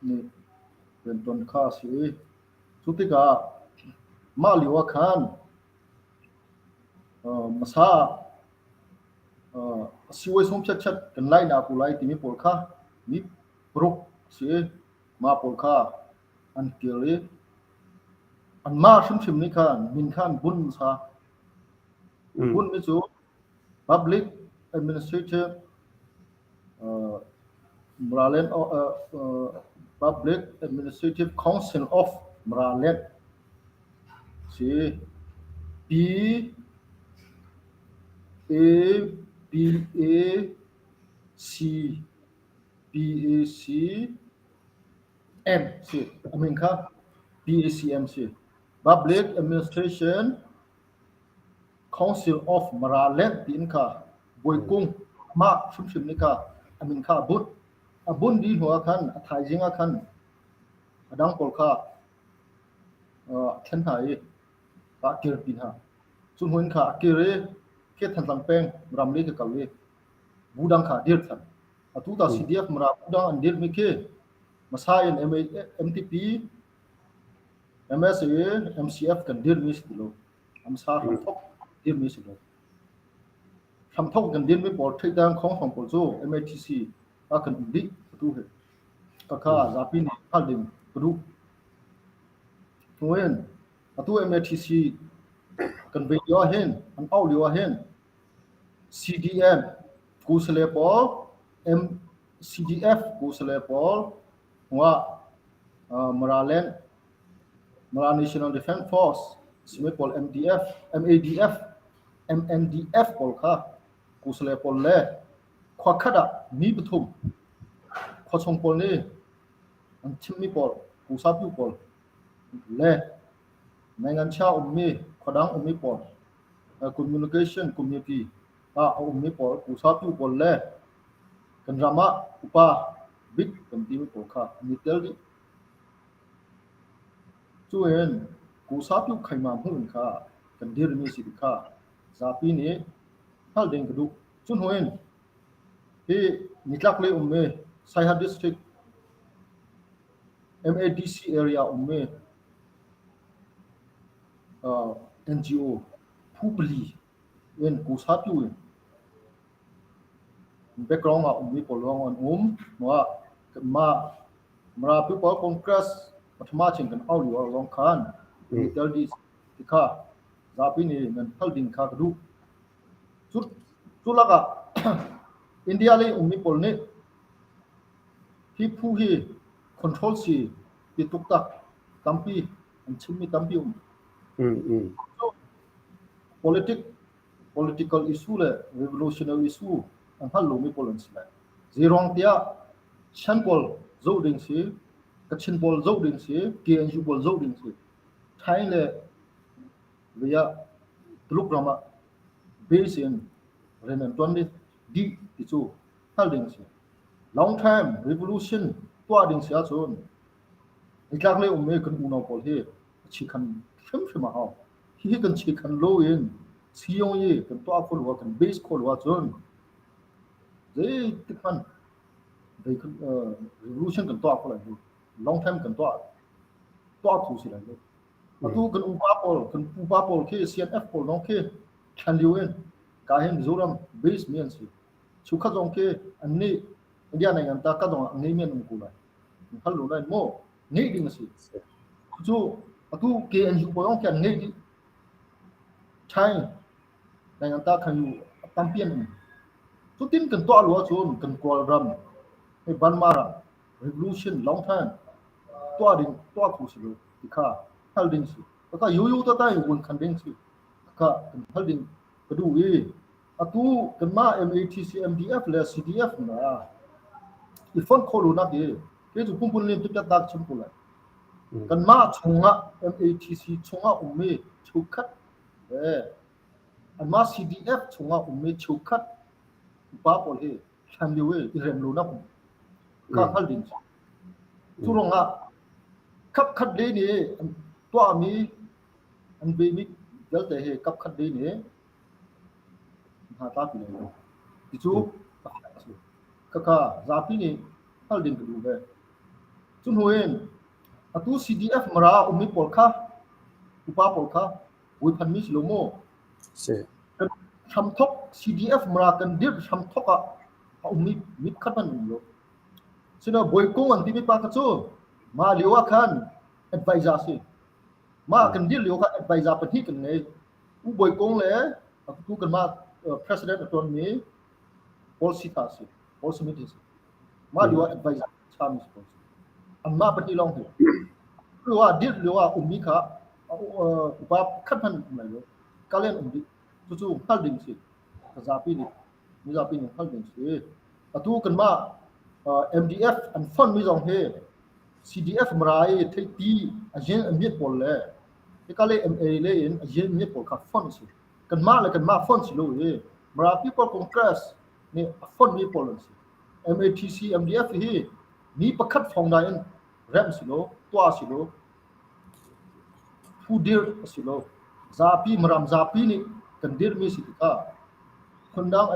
nih rianṭuan kha a si i cu tikah mah lio ah khan hmasa ah siwai sung chiatchiat kan lai na ku lai timi pawl kha mi paruk a si i mah pawl kha an kir i anmah hrimhrim nih khan min kha an bunh hmasa. Bunhmi cu Public Administrative Maraland Public Administrative Council of Maraland si P A P A C P A C M si a min kha PACM si Public Administration Council of Maraland tiin kha Bawikung mah hrimhrim nih kha a min kha a bunh. A bunh dih hnu ah khan a thaizing ah khan a dang pawl kha a thlen hna i a kirpi hna. Cu hnu in kha a kir i khi Thantlang peng ramri ka kal i bu dang kha a dir than. Atu ta CDF Mara bu dang an dirmi khi hmasa in MTP, MSA, MCF kan dirmi si ti lo. Hmasa hramthok dirmi si lo. Hramthok kan dirmi pawl theidang khonghong pawl cu MATC ah kan um dih atu hi. Kakha zapi nih hngalh ding ka duh. Hnuin atu MATC kan vei lio ah hin an auh lio ah hin CDM kusale pawl MCDF kusale pawl hnuah Maraland, Mara National Defence Force simi pawl MDF, MADF, MNDF pawl kha kusale pawl le khua khat ah mi pathum khuachung pawl nih an thimmi pawl kusapyu pawl le Nainganchia ummi khuadang ummi pawl communication community ah a ummi pawl kusapyu pawl le kan ram ah upa bik kan timi pawl kha an i tel dih. Cu in kusapyu khaima hmuh in kha kan dirmi si ti kha zapi nih hngalh ding ka duh. Cu hnu in hi nitlaklei ummi Saiha District MADC area ummi NGO phu pali in kusapyu in background ah ummi pawl lawng an um. Mah kanmah Mara People Congress pathuma chin kan au lio lawng khan i tel dih ti kha zapi nih nan hngalh ding kha ka duh. Cu cu lakah India lei ummi pawl nih hi phu hi control si ti tuktak tampi an chimmi tampi um. Politic political issue le revolutionary issue an hngal lomi pawl an si lai. Zeiruang tiah Shan pawl zoh ding si, Kachin pawl zoh ding si, KNU pawl zoh ding si. Thai le via Tuluk ram ah base in rian an ṭuan dih ti cu hngalh ding si. Long time revolution tuah ding si ahcun nitlaklei ummi kan unau pawl hi a chikhan hrimhrim a hau. Hihi kan chikhan lo in siyong i kan tuah khawh lo kan base khawh lo ahcun zeitik hmanh revolution kan tuah kho lai lo. Long time kan tuah tuah kho si lai lo. Atu kan upa pawl, kan pupa pawl khi CNF pawl zong khi thlan lio in ka hin Mizoram base mi an si. Chukhat zong khi an nih India nei an ta ka dong ngei mi an um ko lai. Hal lo lai mo ngei ding a si. Cu atu KNU pawl zong khi an ngei dih. Thai nei an ta khan yu tampi an um. Cutin kan tuah lo ahcun kan Kawlram, hei Burma ram revolution long time tuah ding tuah kho si lo ti kha hngal ding si. Kaka yoyo ta tai won khan ding si. Kaka kan hngal ding ka duh i atu kanmah MATC MDF le CDF na i fon kho lo nak i ke cu pumpun lim tu tak chim ko lai. Kanmah chungah MATC chungah ummi chukhat le anmah CDF chungah ummi chukhat upa pawl hi hlan lio i i rem lo nak um ka hngal ding cu. Cu ruangah kap khat le nih an tuahmi an vemi vialte hi kap khat le nih hna tla ti lo. Ti cu a si. Khakha zapi nih hngal ding ka duh ve. Cu hnu in atu CDF Mara ummi pawl kha upa pawl kha vuiphanmi si lo maw? Si. Kan hramthok CDF Mara kan dirh hramthok ah a ummi mit khat hmanh um lo. Sino Bawikung an timi pa kha cu mah lio ah khan advisor si. Mah kan dir lio kha advisor pahnih kan ngei. U Bawikung le tu kanmah president a ṭuanmi Paul Sita si. Paul Smith si. Mah lio ah advisor chami si Paul. Anmah pahnih lawng hi. Lio ah dir lio ah ummi kha upa khat hmanh um lai lo. Kalen um dih. Cucu hngal ding si. Zapi nih mizapi nih hngalh ding si. Atu kanmah MDF an fund mi zong hi CDF Mara i theiti a yin a miat pawl le hika le MA le in a yin miat pawl kha fund si. Kanmah le kanmah fund si lo i Mara People Congress nih a fund mi pawl an si. MATC MDF hi mi pakhat fong dai in rem si lo, tuah si lo, phu dir a si lo. Zapi Maram zapi nih kan dirmi si tikah phundang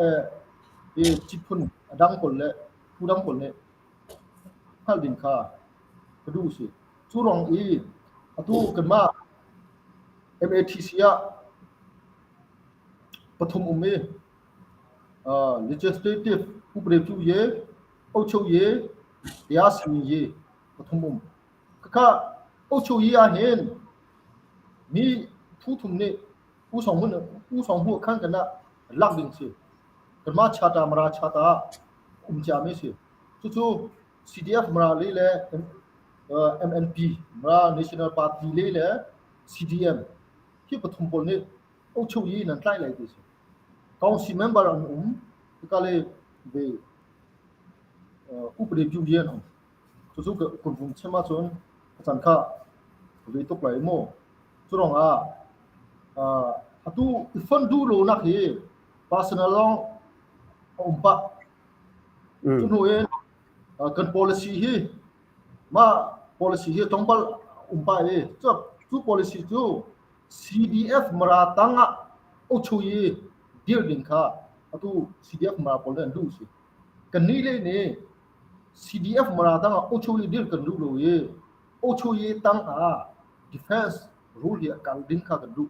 i ciphun a dang pawl le phu dang pawl nih hngalh ding kha ka duh si. Cu ruang i atu kanmah MATC ah pathum um i legislative upade cu ye, ocho ye, tiasmi ye pathum um. Khakha ocho ye ah hin mi phu thum nih U Song Hun U Song Hu khan kan ah lak ding si. Kanmah chata Mara chata um ciami si. Cucu CDF Mara li le MNP Mara National Party le le CDM hi pathum pawl nih ochung nan tlai lai ti si. Council member an um ka le ve upade piu rian um. Cucu kun vung chim ahcun a can kha ve tuk lai mu. Cu ruangah atu i fon duh lo nak hi personal lawng a um pah. Cu hnu in kan policy hi mah policy hi tlawmpal um pah i cu policy cu CDF Mara tang ah ochu i dir ding kha atu CDF Mara pawl nih an duh si. Kannih le nih CDF Mara tang ah ochu i dir kan duh lo i ochu i tang ah defense rule hi a kal ding kha kan duh.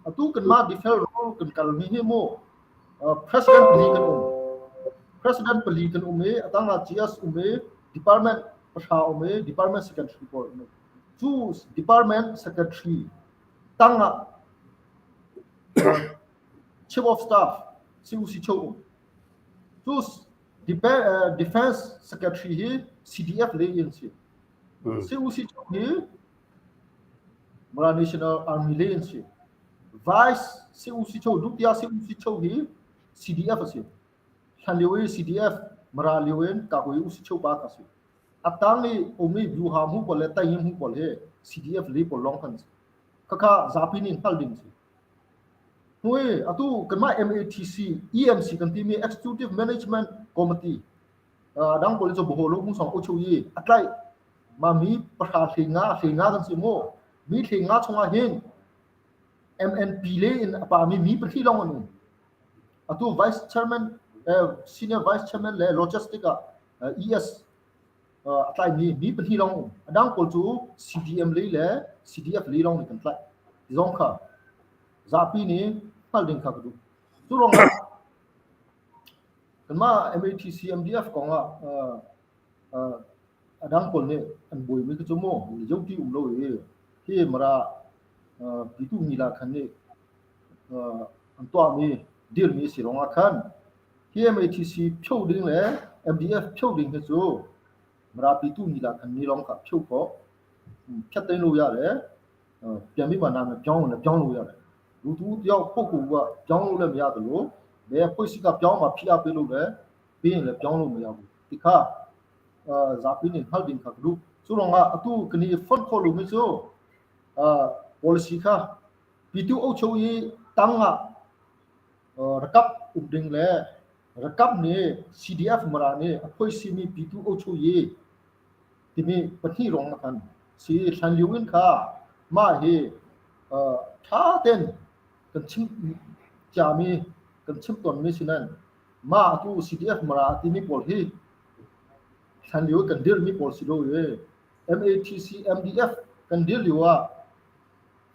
Atu kanmah defense rule kan kal mi hi mu president pali kan um. President pali kan um i a tang ah GS um i department pahra um i department secretary pawl um i cu department secretary tang ah chief of staff CUC cho um. Cu defense secretary hi CDF le in si. CUC cho hi Mara National Army le in si. Vice CUC cho Dutya CUC cho hi CDF a si. Hlan lio i CDF Mara lio in Kakoi UC cho pa ka si. A tang i umi Byuha mu pawl le Tayim mu pawl hi CDF le pawl lawng kan si. Khakha zapi nih hngal ding si. Hui atu kanmah MATC EMC kan timi Executive Management Committee dang pawl cu boho lu hung u chu i a tlaih ma mi pahra hlinga hlinga kan si mu mi hlinga chungah hin MNP le in a pa mi mi pahnih lawng an um atu vice chairman senior vice chairman le logistic ah ES a tlaimi mi pahnih lawng um. A dang pawl cu CDM lei le CDF lei lawng nih kan tlaih. Ti zong kha zapi nih hngalh ding kha ka duh. Cu ruangah kanmah MATC MDF kong ah a dang pawl nih an buaimi khi cu mu yoti um lo i hi mara pitu mi la khan nih an tuahmi dirmi si ruangah khan Hi MATC phio ding le MDF phio ding hi cu Marapi tu ni la khan ni lawng kha phio khawh. Phiat ding lo ya le pian mi ma na pyong le pyong lo ya le. Lu tu tiao po ku wa pyong lo le mya de lo le phoi si ka pyong ma phi a pe lo le pe le pyong lo mya bu. Tikha zapi nih hngal ding kha ka duh. Cu ruangah atu kani fon kho lo mi cu policy kha pitu o cho i tang ah Rakap um ding le rakap nih CDF Mara nih a phoisimi Pyithu Ochuyi timi pahnih rong a kan si. Hlan lio in kha mah hi ṭha tein kan chim ciami kan chim tawnmi si nain mah atu CDF Mara timi pawl hi hlan lio kan dirhmi pawl si lo i MATC MDF kan dir lio ah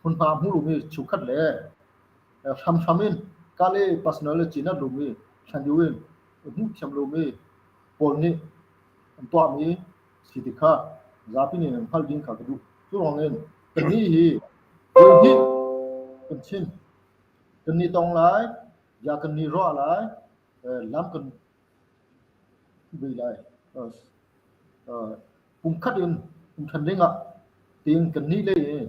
hmunhma hmu lomi cheukhat le hramhram in Kale personal le cin a lumi thlanlio in hmuh thiam lomi pawl nih an tuahmi si ti kha zapi nih nan hngalh ding kha ka duh. Cu ruangin kannih hi voi hnih kan chim. Kan ni tong lai, ya kan ni ruah lai, lam kan bei lai. Pumkhat in um ṭhan ding ah tiin kannih lei i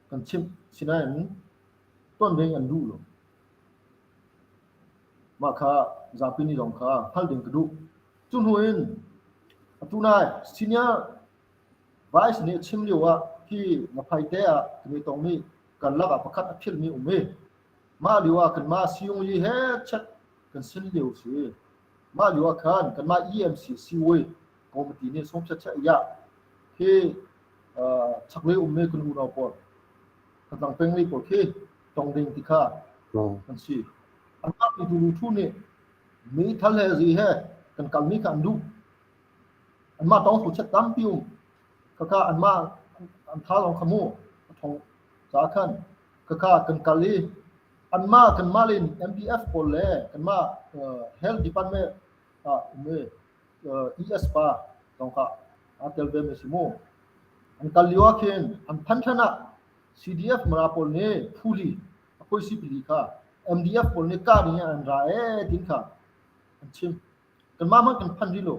kan chimh. Sinain tuan ding an duh lo. Mah kha zapi nih zong kha hngalh ding ka duh. Cu hnu in atu nai senior vice nih a chim lio ah hi ngaphaite ah kan i tongmi karlak ah pakhat a philhmi um i mah lio ah kanmah siyung yi he chat kan sin lio si. Mah lio ah khan kanmah EMC siwei committee nih sungphiat chiah ya hi chaklei ummi kan unau pawl Thantlang peng lei pawl khi tong ding ti kha an si. Anmah pitu luthu nih meithal he zi he kan kalmi kha an duh. Anmah tong thu chet tampi um. Khakha anmah an tha lawng kha mu thong ca khan khakha kan kal i anmah kanmah lin MDF pawl le kanmah health department ah um i ES pa zong kha aa tel ve mi si mu. An kal lio ah khin an phan hlan ah CDF Mara pawl nih phuli a phoisi pili kha MDF pawl nih kah ding in an ra ee tin kha an chim. Kanmah hmanh kan phan rih lo.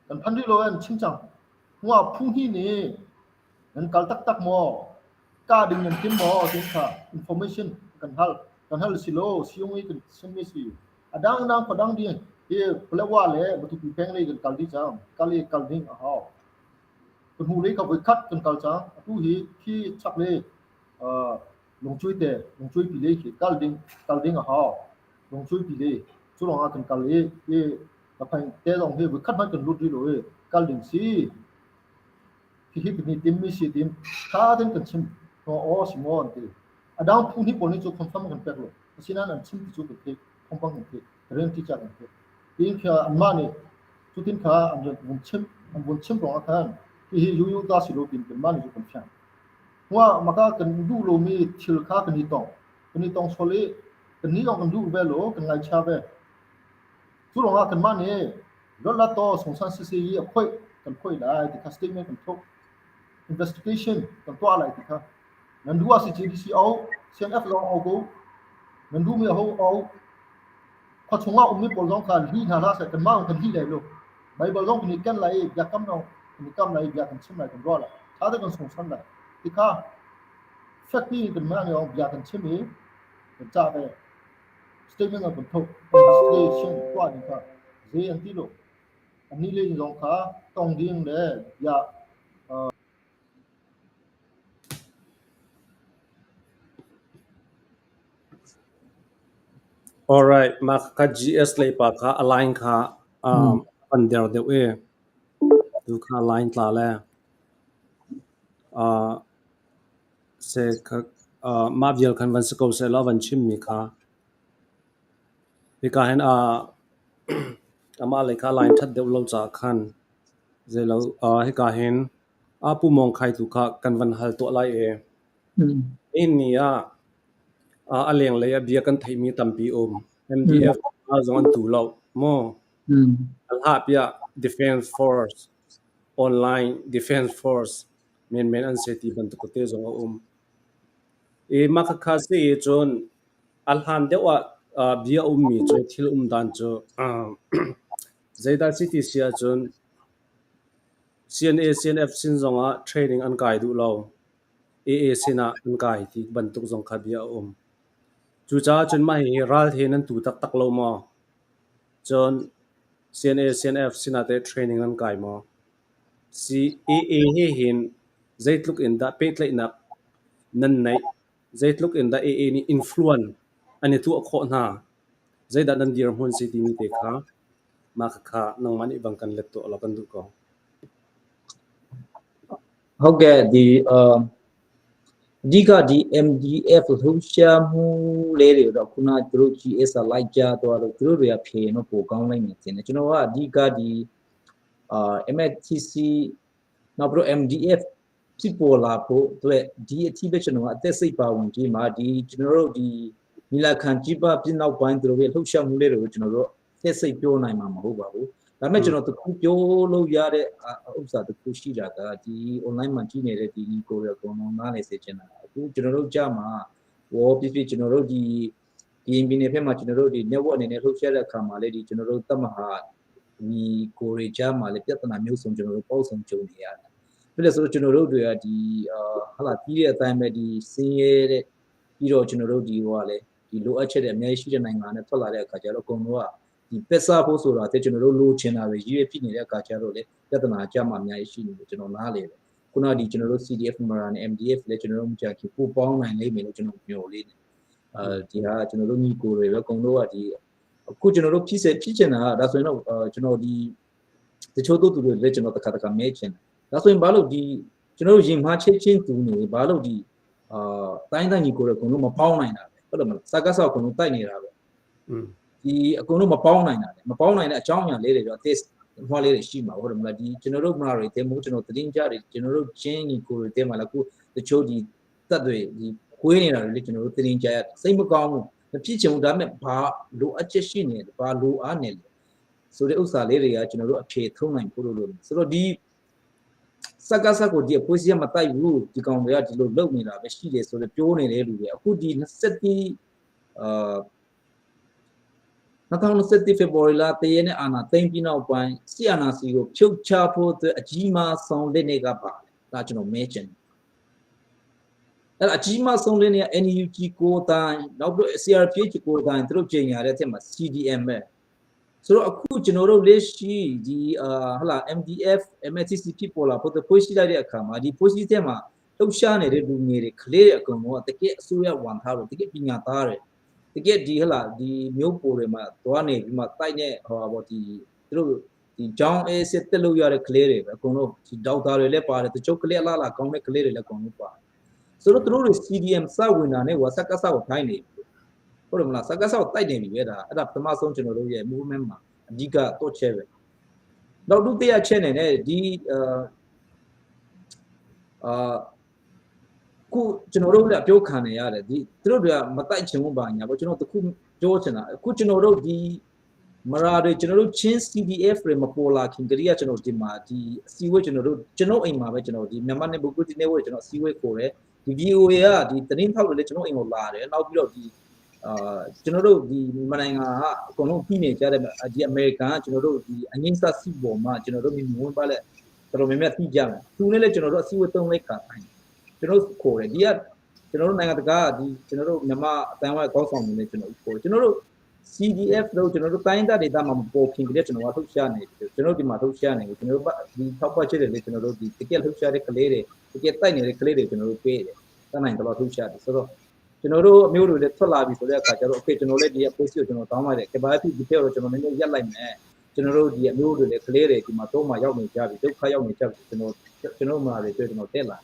Kan phan rih lo an chim cang. Hnuah phu hnih nih nan kal taktak maw? Kah ding nan tim maw? Tiin kha information kan hal. Kan hal si lo, siung i kan chimmi si. A dangdang khuadang ding hi Paletwa le Matupi peng lei kan kal dih cang. Kal i kal ding a hau. Ka hnu lei ka voikhat kan kal cang. Atu hi khi chak le lungcui te, lungcui pi lei khi kal ding, kal ding a hau. Lungcui pi lei cu lawng ah kan kal i, i ka te zong hi voikhat hmanh kan lut rih lo i kal ding si. Hihi kan i timmi si tim tha tein kan chim. Aw si maw an ti. A dang phu hnih pawl nih cu confirm kan pek lo. Asinain an chim ti cu kan theih. Thawngpang kan theih. Guarantee ca kan theih. Tiin kha anmah nih cutin kha an vun chim an vun chim ruangah khan hihi UU ta si lo tin kanmah nih cu kan fiang. Hnuah maka kan duh lomi thil kha kan i tong. Kan i tong sual i kan nih zong kan duh ve lo, kan ngaihchia ve. Cu ruangah kanmah nih Lawtlat to sungsan sisi i a khoih kan khoih lai ti kha statement kan thuk. Investigation kan tuah lai ti kha. Nan duh ah si JDC au, CNF zong au ko. Nan duhmi aho au. Khua chungah ummi pawl zong kha li hna hlah seh kanmah zong kan li lai lo. Bible zong kan i ken lai i biakam zong kan i kam lai i bia kan chim lai kan ruah lai. Tha te kan sungsan lai. Ti kha fekpi in kanmah nih bia kan chim i kan cah ve. Statement ah kan thok. Investigation tuah ding kha zei an ti lo. Annih le zong kha tong ding le bia Alright, mah kha GS lei pa kha a line kha an der deuh i tu kha line tla le se kha mah vial khan van si ko seh law van chimmi kha hika hin amah lei kha line ṭhat deuh lo caah khan zeilo hika hin Pu Mawng Khai tu kha kan van hal tuah lai i nihin ni ah a lenglei ah bia kan theihmi tampi um. MDF zong an tu lo maw? A hlah piah Defense Force, Online Defense Force menmen an si ti bantuk te zong a um. I mah khakha si i cun a hlan deuh ah bia ummi cu thil um dan cu zeidah si ti si ahcun CNA CNF sin zongah training an kai duh lo. AA sinah an kai ti bantuk zong kha bia a um. Cucaah cun mah hihi ral he nan tu taktak lo maw? Cun CNA CNF sinah teh training nan kai maw? CAA he hin zeitluk in dah pehtlaihnak nan neih? Zeitluk in dah AA nih influence an i tuah khawh hna? Zeidah nan dirhmun si timi te kha mah khakha nangmah nih bang kan let tuah law kan duh ko. ဟုတ်ကဲ့ဒီအာအဓိကဒီ MDF လှုပ်ရှားမှုလေးတွေတော့ခုနသူတို့ GS လိုက်ကြသွားလို့သူတို့တွေကဖြေရင်တော့ပိုကောင်းလိမ့်မယ်ထင်တယ်ကျွန်တော်ကအဓိကဒီအာ MTC နောက်ပြီးတော့ MDF ဖြစ်ပေါ်လာဖို့အတွက်ဒီအထိပဲကျွန်တော်ကအသက်စိတ်ပါဝင်ပြီးမှဒီကျွန်တော်တို့ဒီနီလာခံကြီးပပြနောက်ပိုင်းသူတို့ရဲ့လှုပ်ရှားမှုလေးတွေကိုကျွန်တော်တို့သက်စိတ်ပြောနိုင်မှာမဟုတ်ပါဘူးဒါပေမဲ့ကျွန်တော်တခုပြောလို့ရတဲ့ဥစ္စာတခုရှိတာကဒီ online မှာကြည့်နေတဲ့ဒီညီကိုတွေအကုန်လုံးနားလည်စေချင်တာအခုကျွန်တော်တို့ကြားမှာဝေါ်ဖြစ်ဖြစ်ကျွန်တော်တို့ဒီကရင်ပြည်နယ်ဖက်မှာကျွန်တော်တို့ဒီ network အနေနဲ့လှုပ်ရှားတဲ့အခါမှာလေဒီကျွန်တော်တို့တပ်မဟာညီကိုတွေကြားမှာလေပြဿနာမျိုးစုံကျွန်တော်တို့ပေါက်စုံကြုံနေရတယ်။ဖြစ်လို့ဆိုတော့ကျွန်တော်တို့တွေကဒီအာဟာလာပြီးတဲ့အတိုင်းပဲဒီစင်းရဲတဲ့ပြီးတော့ကျွန်တော်တို့ဒီဟိုကလေဒီလိုအပ်ချက်တွေအများကြီးရှိတဲ့နိုင်ငံနဲ့ထွက်လာတဲ့အခါကျတော့အကုန်လုံးကဒီပက်စားဖို့ဆိုတာတဲ့ကျွန်တော်တို့လိုချင်တာပဲရည်ရဖြစ်နေတဲ့အခါကျတော့လေပြဿနာကြမှာအများကြီးရှိနေတယ်ကျွန်တော်နားလေတယ်ခုနဒီကျွန်တော်တို့ CDF မရာနဲ့ MDF လည်းကျွန်တော်တို့မကြခင်ပိုပေါင်းနိုင်လိမ့်မယ်လို့ကျွန်တော်မျှော်လေးနေအဲဒီဟာကျွန်တော်တို့ညီကိုတွေပဲအကုန်လုံးကဒီအခုကျွန်တော်တို့ဖြစ်စေဖြစ်ချင်တာဒါဆိုရင်တော့ကျွန်တော်ဒီတချို့တို့သူတွေလည်းကျွန်တော်တစ်ခါတစ်ခါမဲချင်တယ်ဒါဆိုရင်ဘာလို့ဒီကျွန်တော်တို့ရင်မှားချင်းချင်းတူနေဘာလို့ဒီအာတိုင်းတိုင်းညီကိုတွေအကုန်လုံးမပေါင်းနိုင်တာပဲဟုတ်တယ်မလားစကားဆောက်အကုန်လုံးတိုက်နေတာပဲဒီအကုန်လုံးမပေါင်းနိုင်တာလေမပေါင်းနိုင်တဲ့အကြောင်းအရာလေးတွေတော့ test ဟွာလေးတွေရှိမှာဟုတ်တယ်မလားဒီကျွန်တော်တို့မတွေတဲမို့ကျွန်တော်သတင်းကြတွေကျွန်တော်တို့ချင်းညီကိုတွေတဲမှာလည်းခုတချို့ဒီတက်တွေဒီခွေးနေတာတွေလေကျွန်တော်တို့သတင်းကြရစိတ်မကောင်းဘူးမဖြစ်ချင်ဘူးဒါပေမဲ့ဘာလိုအပ်ချက်ရှိနေတယ်ဘာလိုအားနေလဲဆိုတဲ့ဥစ္စာလေးတွေကကျွန်တော်တို့အဖြေထုံးနိုင်ဖို့လို့လို့ဆိုတော့ဒီစကားစကိုဒီအပွေးစီမတိုက်ဘူးဒီကောင်တွေကဒီလိုလုပ်နေတာပဲရှိတယ်ဆိုတော့ပြောနေတဲ့လူတွေအခုဒီ20အာ 2021 February လတရက်နဲ့အာနာသိမ့်ပြီးနောက်ပိုင်းစီအာနာစီကိုဖြုတ်ချဖို့အတွက်အကြီးမားဆုံးလက်နေကပါတယ်ဒါကျွန်တော်မဲချင်အဲ့အကြီးမားဆုံးလက်နေက NUG ကိုတိုင်းနောက်ပြီး CRPH ကိုတိုင်းသူတို့ကြေညာတဲ့အထက်မှာ CDM ပဲဆိုတော့အခုကျွန်တော်တို့လက်ရှိဒီအာဟလာ MDF MSCC ဖြစ်ပေါ်လာဖို့ဖွရှိလိုက်တဲ့အခါမှာဒီဖွရှိတဲ့မှာလှုပ်ရှားနေတဲ့လူငယ်တွေကလေးတွေအကုန်လုံးကတကယ်အစိုးရဝန်ထားလို့တကယ်ပညာသားတွေတကယ်ဒီဟလာဒီမျိုးပိုတွေမှာသွားနေပြီးမှတိုက်နေဟောပေါ့ဒီသူတို့ဒီဂျောင်းအေးစစ်တက်လို့ရတဲ့ကလေးတွေပဲအကုန်လုံးဒီဒေါက်တာတွေလည်းပါတယ်တချို့ကလေးအလားလာကောင်းတဲ့ကလေးတွေလည်းအကုန်လုံးပါတယ်ဆိုတော့သူတို့တွေ CDM စဝင်တာနဲ့ဝါစကစကိုထိုင်းနေပြီဟုတ်တယ်မလားစကစကိုတိုက်နေပြီပဲဒါအဲ့ဒါပထမဆုံးကျွန်တော်တို့ရဲ့ movement မှာအဓိကတော့ချက်ပဲနောက်ဒုတိယချက်နေနဲ့ဒီအာအာခုကျွန်တော်တို့လည်းအပြောခံနေရတယ်ဒီသူတို့တွေကမတိုက်ချင်ဘူးပါညာပေါ့ကျွန်တော်တခုပြောချင်တာအခုကျွန်တော်တို့ဒီမရာတွေကျွန်တော်တို့ချင်း CDF တွေမပေါ်လာခင်ကတည်းကကျွန်တော်ဒီမှာဒီအစည်းအဝေးကျွန်တော်တို့ကျွန်တော်အိမ်မှာပဲကျွန်တော်ဒီမြန်မာနဲ့ဘုကုတိနေဝေးကျွန်တော်အစည်းအဝေးခေါ်တယ်ဒီ VOA ကဒီသတင်းထောက်တွေလည်းကျွန်တော်အိမ်ကိုလာတယ်နောက်ပြီးတော့ဒီအာကျွန်တော်တို့ဒီမြန်မာနိုင်ငံကအကုန်လုံးပြီးနေကြတဲ့ဒီအမေရိကန်ကကျွန်တော်တို့ဒီအငိမ့်စစီပေါ်မှာကျွန်တော်တို့မြန်မာဝင်ပါလဲတော်တော်များများသိကြတယ်သူနဲ့လည်းကျွန်တော်တို့အစည်းအဝေးသုံးလိုက်ခါတိုင်းကျွန်တော်ခေါ်တယ်ဒီကကျွန်တော်တို့နိုင်ငံတကာကဒီကျွန်တော်တို့မြန်မာအတန်းဝိုင်းကောင်းဆောင်နေတယ်ကျွန်တော်ခေါ်တယ်ကျွန်တော်တို့ CDF လို့ကျွန်တော်တို့တိုင်းဒေသမှာမပေါ်ခင်ကတည်းကကျွန်တော်ကလှုပ်ရှားနေတယ်ကျွန်တော်ဒီမှာလှုပ်ရှားနေတယ်ကျွန်တော်တို့ဒီထောက်ပချက်တွေလည်းကျွန်တော်တို့ဒီတကယ်လှုပ်ရှားတဲ့ကလေးတွေတကယ်တိုက်နေတဲ့ကလေးတွေကျွန်တော်တို့ပေးတယ်တတ်နိုင်တော့လှုပ်ရှားတယ်ဆိုတော့ကျွန်တော်တို့အမျိုးတွေလည်းထွက်လာပြီဆိုတဲ့အခါကျတော့ okay ကျွန်တော်လည်းဒီ post ကိုကျွန်တော်တောင်းလိုက်တယ်ကဘာဖြစ်ဒီဖက်တော့ကျွန်တော်နည်းနည်းရက်လိုက်မယ်ကျွန်တော်တို့ဒီအမျိုးတွေလည်းကလေးတွေဒီမှာတော့မှရောက်နေကြပြီဒုက္ခရောက်နေကြပြီကျွန်တော်ကျွန်တော်မှာတွေတွေ့ကျွန်တော်တက်လာ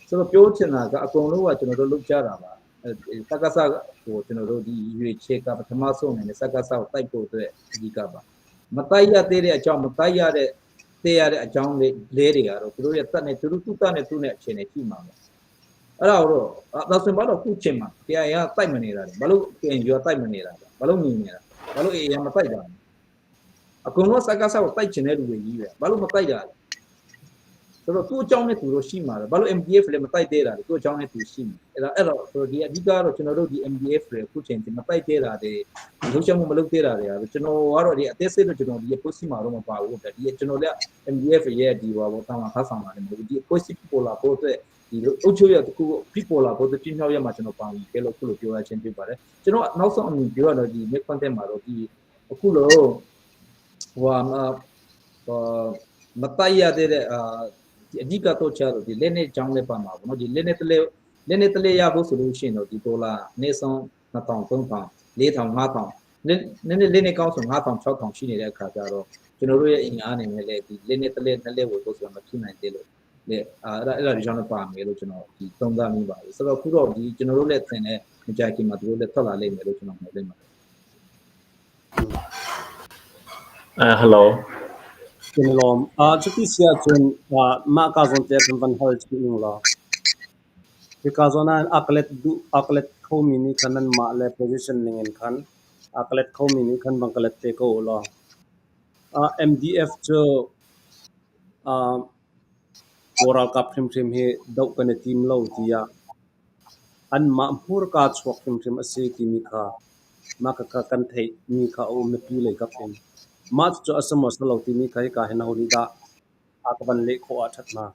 ဆိုတော့ပြောချင်တာကအကုန်လုံးကကျွန်တော်တို့လုပ်ကြတာပါစကားစဟိုကျွန်တော်တို့ဒီရွေချက်ကပထမဆုံးအနေနဲ့စကားစကိုတိုက်ဖို့အတွက်အဓိကပါမတိုက်ရသေးတဲ့အကြောင်းမတိုက်ရတဲ့သေးရတဲ့အကြောင်းလေးလေးတွေကတော့သူတို့ရဲ့တက်နေသူတို့သူ့တက်နေသူ့နဲ့အခြေအနေရှိမှာပါအဲ့ဒါတော့ဒါဆိုရင်ဘာလို့ခုချိန်မှာ KIA ကတိုက်မနေတာလဲဘာလို့ KNU ကတိုက်မနေတာလဲဘာလို့မြင်နေတာဘာလို့ AA ကမတိုက်တာလဲအကုန်လုံးစကားစကိုတိုက်ချင်တဲ့လူတွေကြီးပဲဘာလို့မတိုက်တာလဲဆိုတော့သူ့အကြောင်းနဲ့သူတို့ရှိမှာပဲဘာလို့ MDF လည်းမတိုက်သေးတာလဲသူ့အကြောင်းနဲ့သူရှိမှာအဲ့ဒါအဲ့တော့ဆိုတော့ဒီအဓိကတော့ကျွန်တော်တို့ဒီ MDF တွေအခုချိန်ဒီမတိုက်သေးတာတွေလှုပ်ရှားမှုမလုပ်သေးတာတွေကတော့ကျွန်တော်ကတော့ဒီအသေးစိတ်လို့ကျွန်တော်ဒီ post မှာတော့မပါဘူးဗျဒီကျွန်တော်လည်း MDF ရဲ့ဒီဟောဘောတာဝန်ဖတ်ဆောင်တာလည်းမဟုတ်ဘူးဒီ post ပေါ်လာဖို့အတွက်ဒီအုပ်ချုပ်ရတခုပြပေါ်လာဖို့ပြမြောက်ရမှာကျွန်တော်ပါဝင်ခဲ့လို့ခုလိုပြောရချင်းဖြစ်ပါတယ်ကျွန်တော်နောက်ဆုံးအမြင်ပြောရတော့ဒီ make content မှာတော့ဒီအခုလိုဟိုမတိုက်ရတဲ့အာဒီအဓိကတော့ချတော့ဒီလက်နဲ့ကြောင်းလေးပါမှာပေါ့နော်ဒီလက်နဲ့တလဲလက်နဲ့တလဲရဖို့ဆိုလို့ရှိရင်တော့ဒီဒေါ်လာနေ့ဆုံး2000 3000 4000 5000နည်းနည်းလေးနဲ့ကောင်းဆို9000 6000ရှိနေတဲ့အခါကျတော့ကျွန်တော်တို့ရဲ့အင်အားအနေနဲ့လည်းဒီလက်နဲ့တလဲနှစ်လဲဝယ်ဖို့ဆိုတာမဖြစ်နိုင်သေးလို့လေအဲ့ဒါအဲ့ဒါဒီကြောင့်လည်းပါမယ်လို့ကျွန်တော်ဒီသုံးသပ်မိပါတယ်ဆိုတော့ခုတော့ဒီကျွန်တော်တို့လည်းသင်တဲ့မကြခင်မှာသူတို့လည်းထွက်လာလိမ့်မယ်လို့ကျွန်တော်မျှော်လင့်ပါတယ် အဲ hello Kan lawm. Cuti si ahcun mah ka zawn te kan van hal chih ning law. Hika zawn ah a ka let duh a ka let khomi nih khan nanmah le position ning in khan a ka let khomi nih khan bang ka let te ko u law. MDF cu Kawl ralkap hrimhrim hi doh kan i tim lo tiah anmah hmurka chuak hrimhrim a si timi kha mah khakha kan theihmi kha a um mipi lei kap in. Mah cucu a si maw si lo timi kha hika hin aho nih dah a ka van leh khawh ah a ṭhat hnga?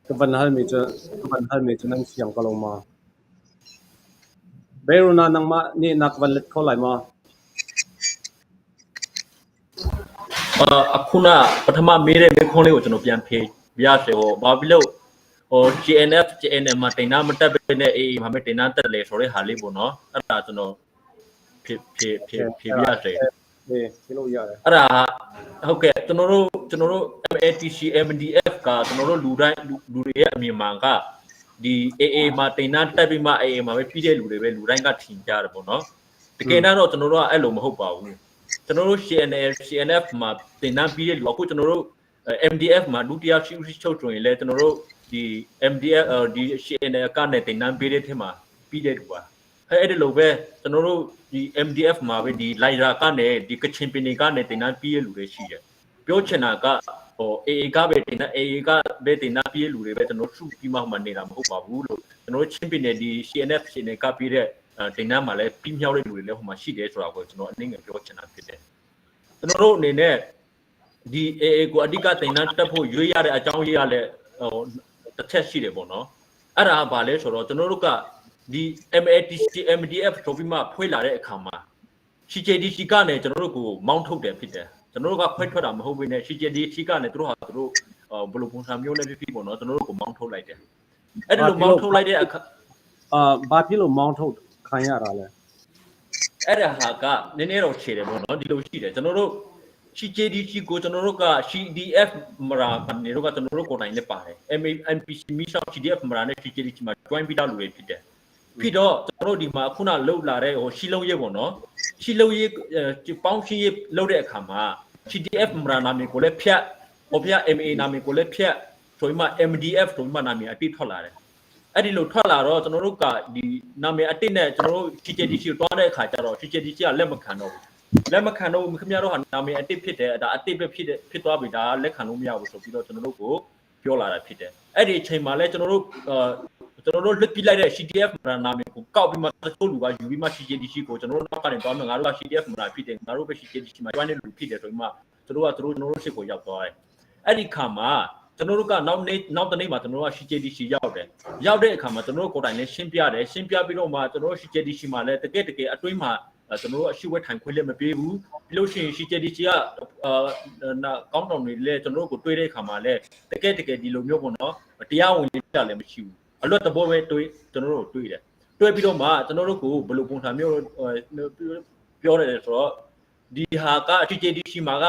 Ka van halmi cu ka van halmi cu nan fiang ko lo maw? Beiruna nangmah nih na ka van let kho lai maw? အခုနပထမမေးတဲ့မေးခွန်းလေးကိုကျွန်တော်ပြန်ဖြေပြရစေဟောဘာဖြစ်လို့ဟို JNF JNM မှာတင်နာမတက်ပဲနဲ့ AA မှာပဲတင်နာတက်လေဆိုတဲ့ဟာလေးပေါ့နော်အဲ့ဒါကျွန်တော်ဖြေဖြေဖြေဖြေပြရစေ အေးဖြေလို့ရတယ် အဲ့ဒါဟုတ်ကဲ့ကျွန်တော်တို့ကျွန်တော်တို့ MATC MDF ကကျွန်တော်တို့လူတိုင်းလူတွေရဲ့အမြင်မှာကဒီ AA မှာတင်နာတက်ပြီးမှ AA မှာပဲပြီးတဲ့လူတွေပဲလူတိုင်းကထင်ကြတယ်ပေါ့နော်တကယ်တော့ကျွန်တော်တို့ကအဲ့လိုမဟုတ်ပါဘူးကျွန်တော်တို့ CNF CNF မှာတင်နာပြီးတဲ့လူအခုကျွန်တော်တို့ MDF မှာဒုတိယရှိဦးချုပ်တွင်လဲကျွန်တော်တို့ဒီ MDF ဒီ CNF ကနေတင်နာပေးတဲ့ထင်မှာပြီးတဲ့လူပါအဲ့ဒီလိုပဲကျွန်တော်တို့ဒီ MDF မှာပဲဒီလိုက်ရာကနေဒီကချင်ပြည်နယ်ကနေတင်နာပြီးတဲ့လူတွေရှိတယ်ပြောချင်တာက ဟို AA ကပဲတင်တာ AA ကပဲတင်တာပြေးလူတွေပဲကျွန်တော်စုပြီးမှဟိုမှာနေတာမဟုတ်ပါဘူးလို့ကျွန်တော်ချင်းပြည်နယ်ဒီ CNF ရှင်ကပြီးတဲ့တင်တန်းမှာလည်းပြီးမြောက်တဲ့လူတွေလည်းဟိုမှာရှိတယ်ဆိုတာကိုကျွန်တော်အနေငယ်ပြောချင်တာဖြစ်တယ်ကျွန်တော်တို့အနေနဲ့ဒီ AA ကိုအဓိကတင်တန်းတက်ဖို့ရွေးရတဲ့အကြောင်းရင်းရလဲဟိုတစ်ချက်ရှိတယ်ပေါ့နော်အဲ့ဒါကဘာလဲဆိုတော့ကျွန်တော်တို့ကဒီ MATC MDF ဆိုပြီးမှဖွေးလာတဲ့အခါမှာ CJDC ကနေကျွန်တော်တို့ကိုမောင်းထုတ်တယ်ဖြစ်တယ်ကျွန်တော်တို့ကခွဲထွက်တာမဟုတ်ဘဲနဲ့ CJDC ကနေသူတို့ဟာသူတို့ဘယ်လိုပုံစံမျိုးနဲ့ဖြစ်ဖြစ်ပေါ့နော်ကျွန်တော်တို့ကိုမောင်းထုတ်လိုက်တယ်အဲ့ဒီလိုမောင်းထုတ်လိုက်တဲ့အခါ အာဘာဖြစ်လို့မောင်းထုတ်ခံရတာလဲ အဲ့ဒါဟာကနည်းနည်းတော့ခြေတယ်ပေါ့နော်ဒီလိုရှိတယ်ကျွန်တော်တို့ CJDC ကိုကျွန်တော်တို့က CDF မရာနေတော့ကကျွန်တော်တို့ကိုယ်တိုင်လည်းပါတယ် MPC မီဆောင် CDF မရာနဲ့ CJDC မှာ join ပြီးသားလူတွေဖြစ်တယ်ဖြစ်တော့ကျွန်တော်တို့ဒီမှာခုနလှုပ်လာတဲ့ဟိုရှီလုံးရေးပေါ့နော်ရှီလုံးရေးပေါင်းရှင်းရေးလှုပ်တဲ့အခါမှာ CDF မရာနာမည်ကိုလည်းဖြတ်ဟိုပြ MA နာမည်ကိုလည်းဖြတ်ဆိုပြီးမှ MDF ဆိုပြီးမှနာမည်အတိထွက်လာတယ်အဲ့ဒီလိုထွက်လာတော့ကျွန်တော်တို့ကဒီနာမည်အတိနဲ့ကျွန်တော်တို့ CJDC ကိုတွားတဲ့အခါကျတော့ CJDC ကလက်မခံတော့ဘူးလက်မခံတော့ဘူးခင်ဗျားတို့ဟာနာမည်အတိဖြစ်တယ်ဒါအတိပဲဖြစ်တယ်ဖြစ်သွားပြီဒါလက်ခံလို့မရဘူးဆိုပြီးတော့ကျွန်တော်တို့ကိုပြောလာတာဖြစ်တယ်အဲ့ဒီအချိန်မှာလဲကျွန်တော်တို့ကျွန်တော်တို့လွတ်ပြလိုက်တဲ့ CDF မနာမည်ကိုကောက်ပြီးမှတချို့လူကယူပြီးမှ CJDC ကိုကျွန်တော်တို့နောက်ကနေတွားမယ်ငါတို့က CDF မနာဖြစ်တယ်ငါတို့ပဲ CJDC မှာ join တဲ့လူဖြစ်တယ်ဆိုပြီးမှသူတို့ကသူတို့ကျွန်တော်တို့ရှစ်ကိုရောက်သွားတယ်အဲ့ဒီခါမှာကျွန်တော်တို့ကနောက်နေ့နောက်တနေ့မှာကျွန်တော်တို့က CJDC ရောက်တယ်ရောက်တဲ့အခါမှာကျွန်တော်တို့ကိုယ်တိုင်လည်းရှင်းပြတယ်ရှင်းပြပြီးတော့မှကျွန်တော်တို့ CJDC မှာလည်းတကယ်တကယ်အတွင်းမှာကျွန်တော်တို့အရှိဝဲထိုင်ခွင့်လည်းမပေးဘူးပြီးလို့ရှိရင် CJDC ကအာကောင်းတော်တွေလည်းကျွန်တော်တို့ကိုတွေးတဲ့အခါမှာလည်းတကယ်တကယ်ဒီလိုမျိုးပေါ့နော်တရားဝင်လေးကြလည်းမရှိဘူးအလွတ်တဘောပဲတွေးကျွန်တော်တို့တွေးတယ်တွေးပြီးတော့မှကျွန်တော်တို့ကိုဘယ်လိုပုံစံမျိုးပြောရတယ်ဆိုတော့ဒီဟာက CJDC မှာက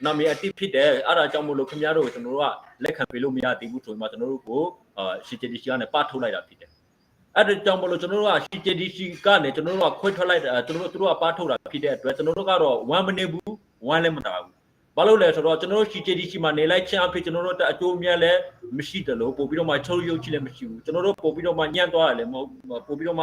နာမည်အတိဖြစ်တယ်အဲ့ဒါကြောင့်မို့လို့ခင်ဗျားတို့ကိုကျွန်တော်တို့ကလက်ခံပေးလို့မရသေးဘူးဆိုပြီးမှကျွန်တော်တို့ကိုအာ CJDC ကနေပထုတ်လိုက်တာဖြစ်တယ်အဲ့ဒါကြောင့်မလို့ကျွန်တော်တို့က CJDC ကနေကျွန်တော်တို့ကခွဲထွက်လိုက်တာကျွန်တော်တို့တို့ကပါထုတ်တာဖြစ်တဲ့အတွက်ကျွန်တော်တို့ကတော့1မနေဘူး1လည်းမတာဘူးဘာလို့လဲဆိုတော့ကျွန်တော်တို့ CJDC မှာနေလိုက်ချင်းအဖြစ်ကျွန်တော်တို့အကျိုးမြတ်လည်းမရှိတယ်လို့ပို့ပြီးတော့မှချုပ်ရုပ်ချလည်းမရှိဘူးကျွန်တော်တို့ပို့ပြီးတော့မှညံ့သွားတယ်လည်းမဟုတ်ပို့ပြီးတော့မှ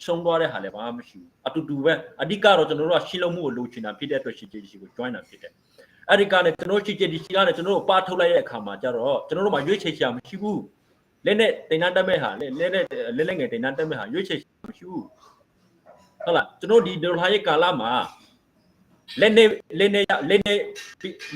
ရှုံးသွားတဲ့ဟာလည်းဘာမှမရှိဘူးအတူတူပဲအဓိကတော့ကျွန်တော်တို့ကရှင်းလုံးမှုကိုလိုချင်တာဖြစ်တဲ့အတွက် CJDC ကို join တာဖြစ်တယ်အဲ့ဒီကနေကျွန်တော် CJDC ကနေကျွန်တော်တို့ပါထုတ်လိုက်တဲ့အခါမှာကျတော့ကျွန်တော်တို့မှာရွေးချယ်ချာမရှိဘူးလက်နဲ့တင်တန်းတက်မဲ့ဟာလက်လက်နဲ့လက်လက်ငယ်တင်တန်းတက်မဲ့ဟာရွေးချယ်မရှိဘူးဟုတ်လားကျွန်တော်ဒီဒေါ်လာရဲ့ကာလမှာလက်နဲ့လက်နဲ့လက်နဲ့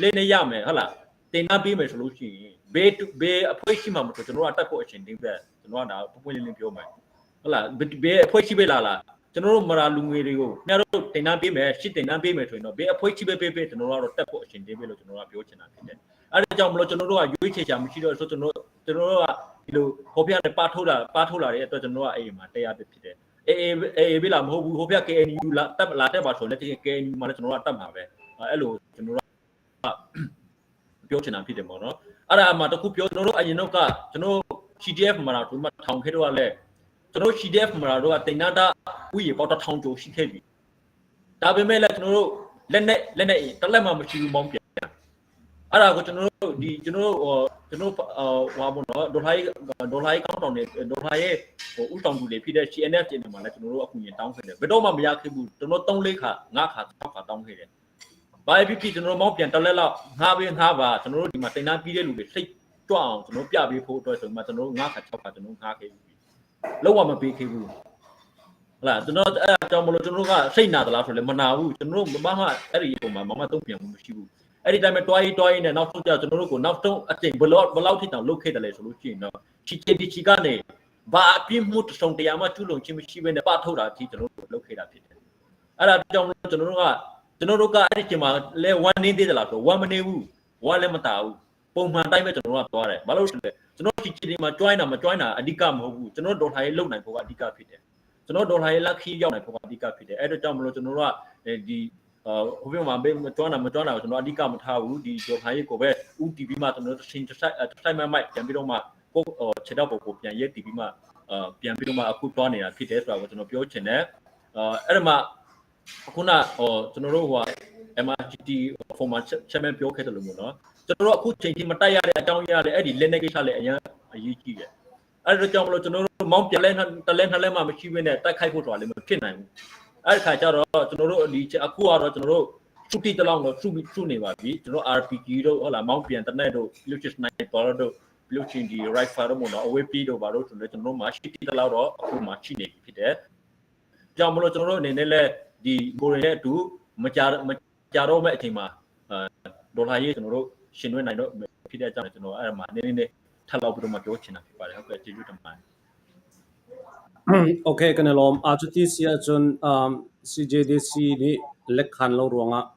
လက်နဲ့ရမယ်ဟုတ်လားတင်တန်းပေးမယ်ဆိုလို့ရှိရင်ဘေးဘေးအဖွဲ့ရှိမှမဆိုကျွန်တော်ကတက်ဖို့အချိန်တင်းပဲကျွန်တော်ကဒါပွင့်ပွင့်လင်းလင်းပြောမယ်ဟုတ်လားဘေးအဖွဲ့ရှိပဲလာလာကျွန်တော်တို့မရာလူငွေတွေကိုမြတ်တို့တင်တန်းပေးမယ်ရှစ်တင်တန်းပေးမယ်ဆိုရင်တော့ဘေးအဖွဲ့ချိပဲပေးပေးကျွန်တော်တို့ကတော့တက်ဖို့အချိန်တင်းပေးလို့ကျွန်တော်တို့ကပြောချင်တာဖြစ်တယ်အဲဒါကြောင့်မလို့ကျွန်တော်တို့ကရွေးချယ်ချာမရှိတော့ဆိုကျွန်တော်ကျွန်တော်တို့ကဒီလိုဟိုပြနဲ့ပါထုတ်လာပါထုတ်လာတဲ့အတွက်ကျွန်တော်တို့ကအဲ့ဒီမှာတရားဖြစ်တယ်အေးအေးအေးပေးလာမဟုတ်ဘူးဟိုပြ KNU လာတက်လာတက်ပါဆိုလည်းတကယ် KNU မှာလည်းကျွန်တော်တို့ကတက်မှာပဲအဲ့လိုကျွန်တော်တို့ကပြောချင်တာဖြစ်တယ်ပေါ့နော်အဲ့ဒါမှတခုပြောကျွန်တော်တို့အရင်တော့ကကျွန်တော် CDF မှာတော့ဒီမှာထောင်ခဲ့တော့လည်းကျွန်တော် CDF မှာတော့ကတင်နာတာဥယေပေါတထောင်ကျော်ရှိခဲ့ပြီဒါပေမဲ့လည်းကျွန်တော်တို့လက်နဲ့လက်နဲ့တလက်မှမရှိဘူးမောင်းပြန်အဲ့ဒါကိုကျွန်တော်တို့ဒီကျွန်တော်တို့ဟိုကျွန်တော်ဟိုဟာပေါ့နော်ဒေါ်လာရေးဒေါ်လာရေးကောင်းတောင်နေဒေါ်လာရေးဟိုဥဆောင်သူတွေဖြစ်တဲ့ CNF ကျင်းနေမှာလည်းကျွန်တော်တို့အခုညတောင်းခဲ့တယ်ဘယ်တော့မှမရခဲ့ဘူးကျွန်တော်3လေးခါ5ခါ6ခါတောင်းခဲ့တယ်ဘာဖြစ်ဖြစ်ကျွန်တော်မောင်းပြန်တလက်လောက်ငားပေးငားပါကျွန်တော်တို့ဒီမှာတင်နာပြီးတဲ့လူတွေစိတ်ကြွအောင်ကျွန်တော်ပြပေးဖို့အတွက်ဆိုမှကျွန်တော်တို့5ခါ6ခါကျွန်တော်ငားခဲ့ပြီလောက်ဝမပေးခဲ့ဘူးဟုတ်လားကျွန်တော်အဲ့အကြောင်းမလို့ကျွန်တော်တို့ကစိတ်နာသလားဆိုလည်းမနာဘူးကျွန်တော်တို့မမအဲ့ဒီပုံမှာမမတုံ့ပြန်မှုမရှိဘူးအဲ့ဒီတိုင်းပဲတွားရေးတွားရေးနဲ့နောက်ဆုံးကျကျွန်တော်တို့ကိုနောက်ဆုံးအချိန်ဘလောက်ဘလောက်ထိတောင်လုတ်ခဲ့တယ်လဲဆိုလို့ရှိရင်တော့ချီချီတီချီကနေဘာအပြစ်မှုတစုံတရာမှကျူးလွန်ခြင်းမရှိဘဲနဲ့ပထုတ်တာအထိကျွန်တော်တို့လုတ်ခဲ့တာဖြစ်တယ်အဲ့ဒါကြောင့်ကျွန်တော်တို့ကကျွန်တော်တို့ကအဲ့ဒီချိန်မှာလဲဝမ်းနေသေးသလားဆိုဝမ်းမနေဘူးဝမ်းလည်းမတာဘူးပုံမှန်တိုင်းပဲကျွန်တော်တို့ကသွားတယ်ဘာလို့လဲကျွန်တော်ချီချီဒီမှာ join တာမ join တာအဓိကမဟုတ်ဘူးကျွန်တော်ဒေါ်လာရေးလုံနိုင်ဖို့ကအဓိကဖြစ်တယ်ကျွန်တော်ဒေါ်လာရေးလက်ခီးရောက်နိုင်ဖို့ကအဓိကဖြစ်တယ်အဲ့တော့ကြောင့်မလို့ကျွန်တော်တို့ကဒီဟိုဘက်မှာဘေးမကျွမ်းတာမကျွမ်းတာကိုကျွန်တော်အဓိကမထားဘူးဒီဒေါ်လာရေးကိုပဲ UTV မှာကျွန်တော်တစ်ချိန်တစ်ဆိုင်တစ်ဆိုင်မမိုက်ပြန်ပြီးတော့မှကိုခြေတော့ပုံကိုပြန်ရဲတီးပြီးမှပြန်ပြီးတော့မှအခုတွားနေတာဖြစ်တယ်ဆိုတာကိုကျွန်တော်ပြောချင်တယ်အဲ့ဒါမှခုနဟိုကျွန်တော်တို့ဟို MRGT former chairman ပြောခဲ့တယ်လို့မျိုးနော်ကျွန်တော်တို့အခုချိန်ထိမတိုက်ရတဲ့အကြောင်းရလဲအဲ့ဒီလက်နဲ့ကိစ္စလည်းအရင်အရေးကြီးတယ်အဲ့ဒါကြောင့်မလို့ကျွန်တော်တို့မောင်းပြန်လဲတလဲနှစ်လဲမှမရှိဘဲနဲ့တိုက်ခိုက်ဖို့ဆိုတာလည်းမဖြစ်နိုင်ဘူးအဲ့ဒီခါကျတော့ကျွန်တော်တို့ဒီအခုကတော့ကျွန်တော်တို့ စုတီတလောင်းတော့စုပြီးစုနေပါပြီကျွန်တော် RPG တို့ဟုတ်လားမောင်းပြန်တနက်တို့ပြီးလို့ရှိရင် sniper တို့ပြီးလို့ရှိရင်ဒီ rifle တို့မို့နော်အဝေးပြေးတို့ဘာလို့ဆိုတော့ကျွန်တော်တို့မှာရှိတီတလောက်တော့အခုမှရှိနေပြီဖြစ်တယ်။ကြောင့်မလို့ကျွန်တော်တို့အနေနဲ့လည်းဒီကိုရင်နဲ့အတူမကြမကြတော့မဲ့အချိန်မှာအဲဒေါ်လာရေးကျွန်တော်တို့ရှင်တွဲနိုင်တော့ဖြစ်တဲ့အကြောင်းကျွန်တော်အဲ့မှာနည်းနည်းလေးထပ်လောက်ပြီးတော့မှပြောချင်တာဖြစ်ပါတယ်ဟုတ်ကဲ့ကျေးဇူးတင်ပါတယ် Okay kan i lawm. A cuti si ahcun CJDC nih lekkhan lo ruangah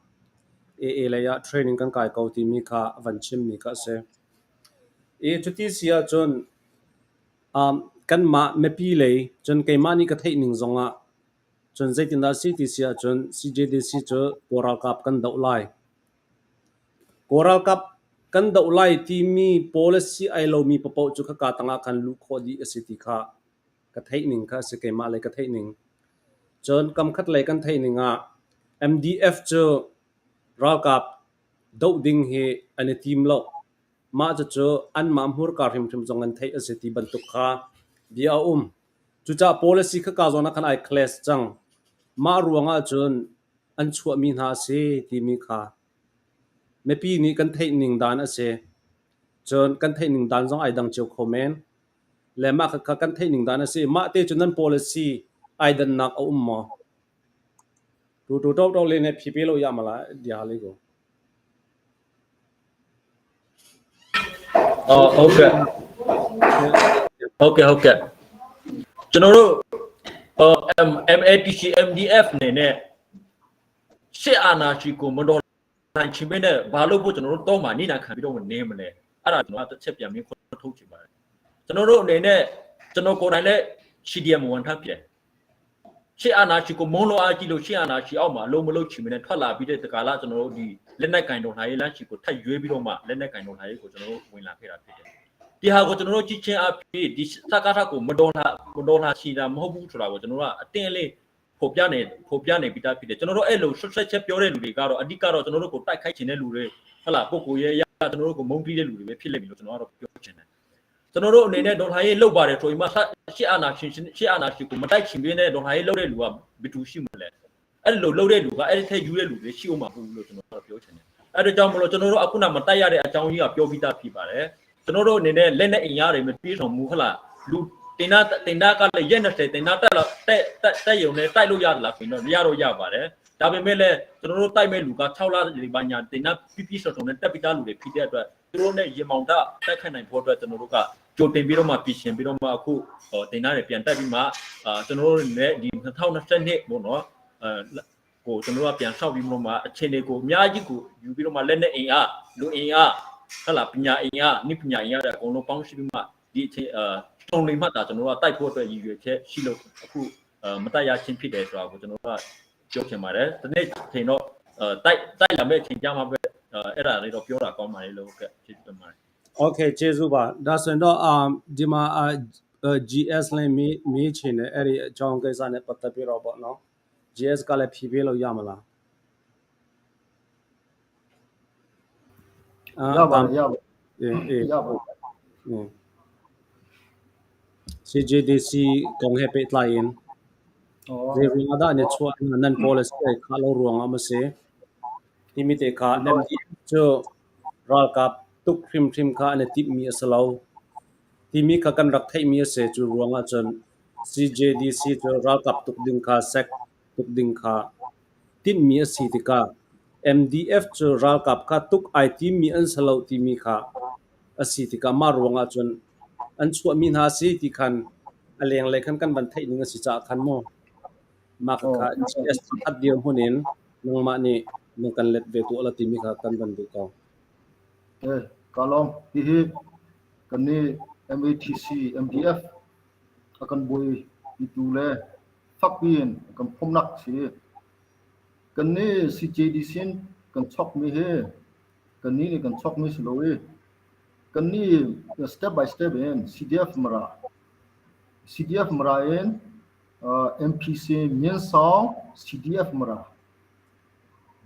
AA lei ah training kan kai ko timi kha a van chimmi kha a si. I cuti si ahcun kanmah mipi lei cun keimah nih ka theih ning zongah cun zeitindah a si ti si ahcun CJDC cu Kawl ralkap kan doh lai. Kawl ralkap kan doh lai timi policy ai lomi paohpaoh cu khaka tangah khan luh khawh dih a si ti kha ka theih ning kha a si keimah lei ka theih ning. Cun kamkhat lei kan theih ning ah MDF cu ralkap doh ding hi an i tim lo. Mah cucu anmah hmurka hrimhrim zong an theih a si ti bantuk kha bia a um. Cucaah policy khaka zawn ah khan ai clash cang. Mah ruangah cun an chuahmi hna a si timi kha mipi nih kan theih ning dan a si. Cun kan theih ning dan zong ai dang cio kho men. Le mah khakha kan theih ning dan a si. Mah te cu nan policy ai dannak a um maw? Tu tu to to le ne phi pe lo ya mala dia le ko. အော်ဟုတ်ကဲ့ဟုတ်ကဲ့ဟုတ်ကဲ့ကျွန်တော်တို့အော် MATC MDF နေနဲ့စစ်အာဏာရှင်ကိုမတော်လှန်ချင်ပဲနဲ့ဘာလို့ဖို့ကျွန်တော်တို့တော့မှနေနာခံပြီးတော့နေမလဲအဲ့ဒါကျွန်တော်တစ်ချက်ပြန်ပြီးထုတ်ချင်ပါတယ်ကျွန်တော်တို့အနေနဲ့ကျွန်တော်ကိုယ်တိုင်လည်း CDM ဝန်ထမ်းဖြစ်ရှေ့အာနာရှိကိုမုံလောအားကြီးလို့ရှေ့အာနာရှိအောက်မှာအလုံးမလုံးချင်မနဲ့ထွက်လာပြီးတဲ့တကာလကျွန်တော်တို့ဒီလက်နက်ကင်တော်လှန်ရေးလမ်းရှိကိုထပ်ရွေးပြီးတော့မှလက်နက်ကင်တော်လှန်ရေးကိုကျွန်တော်တို့ဝင်လာခဲ့တာဖြစ်တယ်ဒီဟာကိုကျွန်တော်တို့ကြည့်ချင်းအဖြစ်ဒီစကားထကိုမတော်လာမတော်လာရှိတာမဟုတ်ဘူးဆိုတာကိုကျွန်တော်တို့ကအတင်းလေးဖော်ပြနေဖော်ပြနေပြီးသားဖြစ်တယ်ကျွန်တော်တို့အဲ့လိုဆွတ်ဆက်ချက်ပြောတဲ့လူတွေကတော့အဓိကတော့ကျွန်တော်တို့ကိုတိုက်ခိုက်ချင်တဲ့လူတွေဟလာပုဂ္ဂိုလ်ရဲ့ရကျွန်တော်တို့ကိုမုန်းတီးတဲ့လူတွေပဲဖြစ်လိမ့်မယ်လို့ကျွန်တော်ကတော့ပြောချင်တယ်ကျွန်တော်တို့အနေနဲ့ဒေါ်လာရေးလုတ်ပါတယ်ဆိုရင်မှရှစ်အာနာရှင်ရှစ်အာနာရှင်ကိုမတိုက်ချင်ပြင်းတဲ့ဒေါ်လာရေးလုတ်တဲ့လူကဘယ်သူရှိမလဲအဲ့လိုလုတ်တဲ့လူကအဲ့ဒီထက်ယူတဲ့လူတွေရှိအောင်မဟုတ်ဘူးလို့ကျွန်တော်တို့ပြောချင်တယ်အဲ့ဒါကြောင့်မလို့ကျွန်တော်တို့အခုနမတိုက်ရတဲ့အကြောင်းကြီးကပြောပြီးသားဖြစ်ပါတယ်ကျွန်တော်တို့အနေနဲ့လက်နဲ့အင်အားတွေမပြေဆောင်ဘူးဟလာလူတင်နာတင်နာကလည်းရက်20တင်နာတက်တော့တက်တက်တက်ယုံနဲ့တိုက်လို့ရတယ်လားဆိုရင်တော့မရတော့ရပါတယ်ဒါပေမဲ့လည်းကျွန်တော်တို့တိုက်မဲ့လူက6လဒီပါညာတင်နာပြပြဆော်ဆော်နဲ့တက်ပြီးသားလူတွေဖြစ်တဲ့အတွက်သူတို့နဲ့ရေမောင်တာတိုက်ခိုက်နိုင်ဖို့အတွက်ကျွန်တော်တို့ကကြိုတင်ပြီးတော့မှပြင်ရှင်ပြီးတော့မှအခုတင်နာတွေပြန်တက်ပြီးမှအာကျွန်တော်တို့နဲ့ဒီ2022ပေါ့နော်အဲကိုကျွန်တော်တို့ကပြန်ဆောက်ပြီးတော့မှအခြေအနေကိုအများကြီးကိုယူပြီးတော့မှလက်နဲ့အင်အားလူအင်အားဟလာပညာအင်အားနိပညာအင်အားတွေအကုန်လုံးပေါင်းရှိပြီးမှဒီအခြေအာတုံလိမ်မှတာကျွန်တော်တို့ကတိုက်ဖို့အတွက်ရည်ရွယ်ချက်ရှိလို့အခုမတိုက်ရချင်းဖြစ်တယ်ဆိုတာကိုကျွန်တော်တို့ကပြောချင်ပါတယ်။ဒီနေ့ချိန်တော့တိုက်တိုက်လာမဲ့ချိန်ကြမှာပဲအဲ့ဒါလေးတော့ပြောတာကောင်းပါလေလို့ဟုတ်ကဲ့ကျေးဇူးတင်ပါတယ် Okay ကျေးဇူးပါဒါဆိုရင်တော့အာဒီမှာ GS လည်းမေးမေးချင်တယ်အဲ့ဒီအကြောင်းကိစ္စနဲ့ပတ်သက်ပြီးတော့ပေါ့နော် GS ကလည်းဖြည့်ပေးလို့ရမလား ရပါတယ်ရပါ အေးအေး ရပါတယ် CJDC kong he peh tlai in ဩ zei ruang ah dah an i chuah nan policy ai khah lo ruang ah maw si timi te kha MDF cu ralkap tuk hrimhrim kha an i timhmi a si lo timi kha kan rak theihmi a si. Cu ruang ah cun CJDC cu ralkap tuk ding kha sek tuk ding kha tinhmi a si tikah MDF cu ralkap kha tuk ai timmi an si lo timi kha a si tikah mah ruang ah cun an chuahmi hna a si ti khan a lenglei khan kan van theih ning a si caah khan maw mah kha GS pakhat dirhmun in nangmah nih nang kan let ve tuah la timi kha kan van duh ko. Eh, ka lawm. Hihi kan nih MATC MDF a kan buai pitu le fakpi in a kan phomnak si. Kan nih CJDC in kan chokmi hi kan nih nih kan chokmi si lo i kan nih step by step in CDF Mara CDF Mara in MPC Myinsawng CDF Mara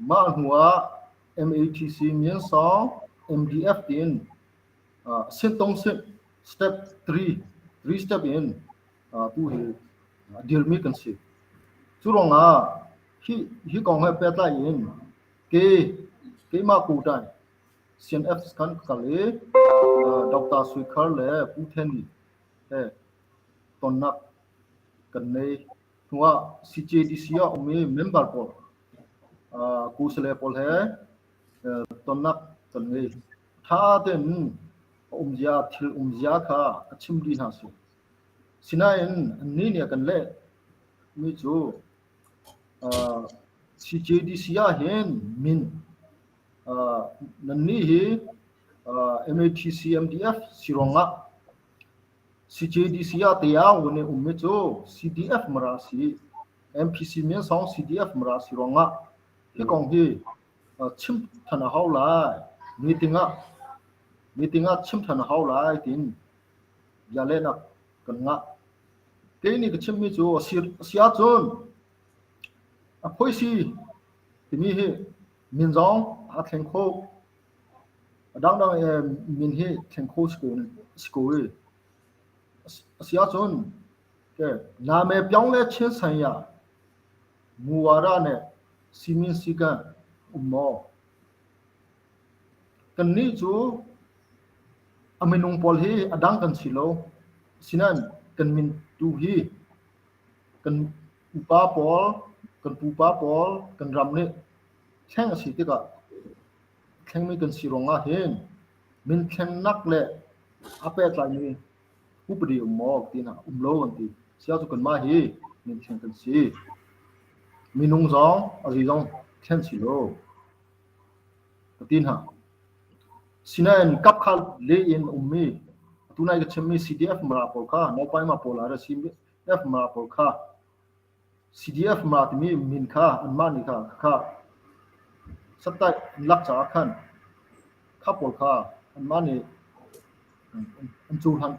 mah hnu ah MATC Myinsawng MDF tiin sintong sin step 3 3 step in tu hi dirmi kan si. Cu ruangah hi hi kong he pehtlai in Ke keimah kutan CNF kan kal i Dr. Sui Khar le Pu Then Ni he tonnak kan nei. Hnuah CJDC ah um i member pawl kusale pawl he tonnak kan ngei. Tha tein a umzia thil umzia kha a chim dih hna si. Sinain annih nih a kan leh mi cu CJDC ah hin min nannih hi MATC MDF si ruangah CJDC ah tiang nih ummi cu CDF Mara si MPC min song CDF Mara si ruangah hi kong hi chim than a hau lai meeting ah meeting ah chim than a hau lai tiin bia lehnak kan ngah. Kei nih ka chimmi cu a si ahcun a phoisi timi hi min zong aa thleng kho. A dangdang min hi thleng kho si ko i a si ahcun name pyong le chin san ya muwara ne simin sikan um maw? Kannih cu a minung pawl hi a dang kan si lo. Asinain kan min tu hi kan upa pawl, kan pupa pawl, kan ram nih thleng a si tikah thlengmi kan si ruangah hin min thlennak le a pehtlaimi upadi um maw ti hna um lo an ti. Sia cu kanmah hi min thleng kan si. Minung zong a zi zong thlen si lo. Ka ti hna. Sinain kapkhal le in ummi atu nai ka chimmi CDF Mara pawl kha Naupaima pawl ah CDF Mara pawl kha CDF Mara timi min kha anmah nih kha kha sattai an lak caah khan kha pawl kha anmah nih an cohlan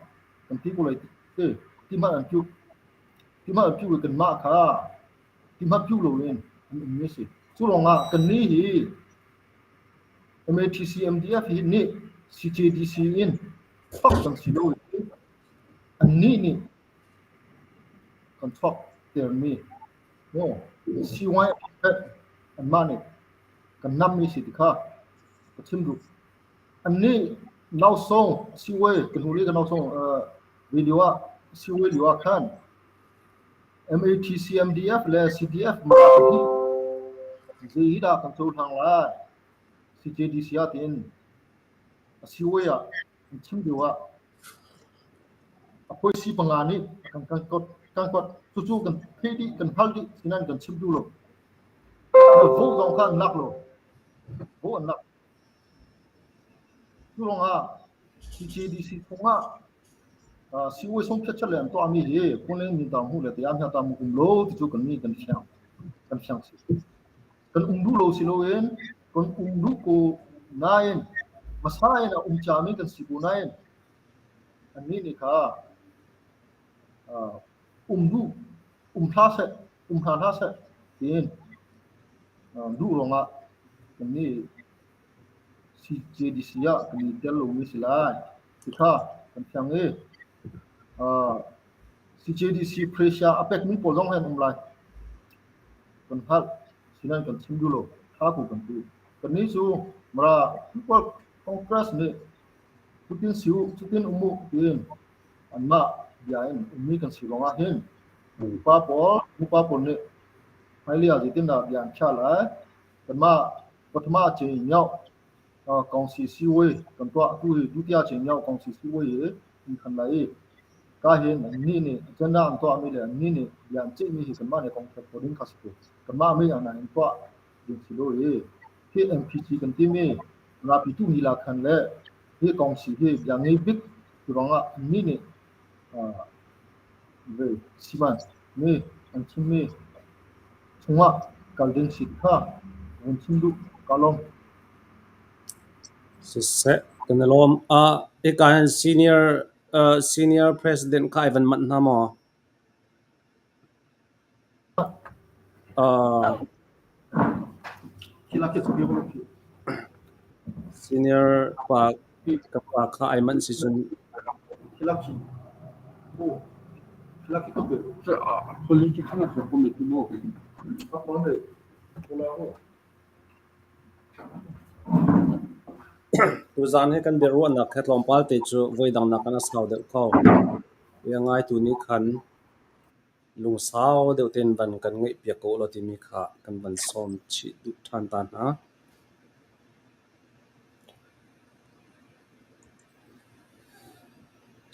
kan ti ko lai ti ti hmanh an piu ti hmanh an piu i kanmah kha ti hmanh piu loin an ummi a si. Cu ruangah kannih hi MATC MDF hi nih CJDC in chuak kan si lo i annih nih kan chuak termi CY anmah nih kan nammi si ti kha ka chim duh. Annih nausawng CY ka hnu le ka nausawng video ah CY lio ah khan MATC MDF le CDF mah pahnih zei hi dah kan cohlang lai? CJDC ah tiin a siway ah an chim lio ah a phoisi panga nih kan kan kot kan kot cucu kan theih dih kan hngalh dih sinan kan chim duh lo. Vote zong kha an lak lo. Vote an lak. Cu ruangah CJDC chungah COA sungphiat le an tuahmi hi phunling min tam hu le tiah hna tam um lo ti cu kan nih kan fiang kan fiang si. Kan um duh lo si loin kan um duh ko nain hmasa in a um ciami kan si ko nain annih nih kha um duh um hlah seh um hna hlah seh tiin duh ruangah kan nih CJDC ah kan i tel lomi si lai. Ti kha kan fiang i CJDC pressure a pekmi pawl zong an um lai. Kan hngalh. Sinain kan chim duh lo. Tha ko kan ti. Kannih cu Mara People Congress nih cutin si u, cutin um u tiin anmah bia in ummi kan si ruangah hin upa pawl, upa pawl nih hmailei ah zeitindah bia an khiah lai. Kanmah Pathma cin mioh kongsi siwei kan tuah tu hi dutiya cin mioh kongsi siwei hi in khan lai i ka hin annih nih agenda an tuahmi le annih nih bia an ceihmi hi kanmah nih kong theih khawh ding kha si ko. Kanmah mi an in tuah ding si lo i hi MPC kan timi rapi tu ni la khan le hi kongsi hi bia ngei bik tu ruangah annih nih ve siman mi an chimmi chungah kal ding si kha vun chim duh ka lawm. Siseh, kan i lawm. Hika hin senior president kha ai van manh hna maw? Senior pa ka pa kha ai manh si cun. Tuzaan hi kan biaruahnak he tlawmpal te cu voidang nakin a sau deuh ko. Bia ngaitu nih khan lungsau deuh tein van kan ngaihpiak ko ulaw timi kha kan van sawm chih duh ṭhan ta hna.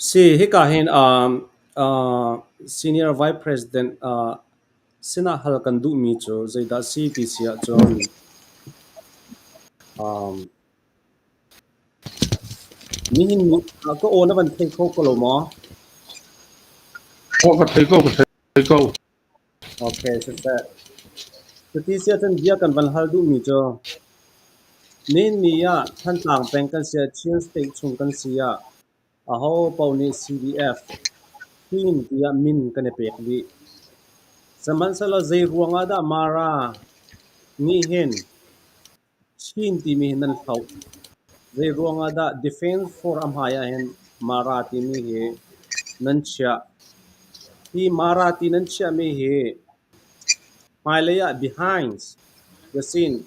Si, hika hin Senior Vice President sinah hal kan duhmi cu zeidah si ti si ahcun nihin ni ka aw na van thei kho ko lo maw? Aw ka thei ko, ka thei ko. Okay, siseh. Cuti si ahcun bia kan van hal duhmi cu nihin ni ah Thantlang peng kan si ah Chin State chung kan si ah aho paoh nih CDF Chin tiah min kan i pek dih. Sihmanhsehlaw zei ruang ah dah Mara nih hin Chin timi hi nan hloh? Zei ruang ah dah Defense Force a hmai ah hin Mara timi hi nan chiah? Hi Mara ti nan chiahmi hi hmailei ah behind the scene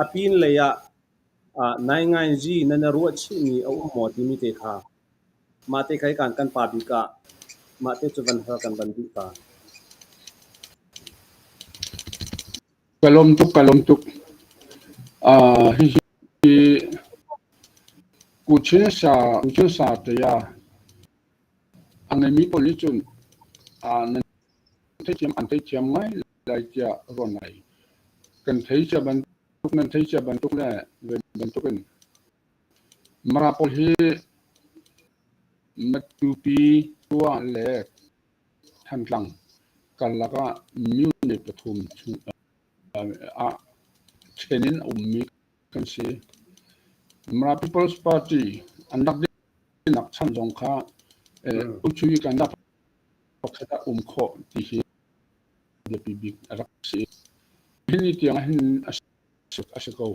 a pinlei ah naingainzi nan i ruahchihmi a um maw timi te kha mah te kha hi kan pa bik ah mah te cu van hal kan van duh ta. Ka lawm tuk, ka lawm tuk. Hihi Kuchin sa, Kuchin sa te ah a ngeimi pawl nih cun nan theithiam an theithiam ngai lai tiah ruah ngai. Kan thei cia bantuk nan thei cia bantuk le ve bantuk in Mara pawl hi Matupi tua le Thantlang karlak ah myo pathum chung ah ṭhen in a ummi kan si. Mara People's Party an rak dinnak chan zong kha Uchuyi kan rak pakhat ah um khawh ti hi biapi bik a rak si. Hi ni tiang hin a si ko.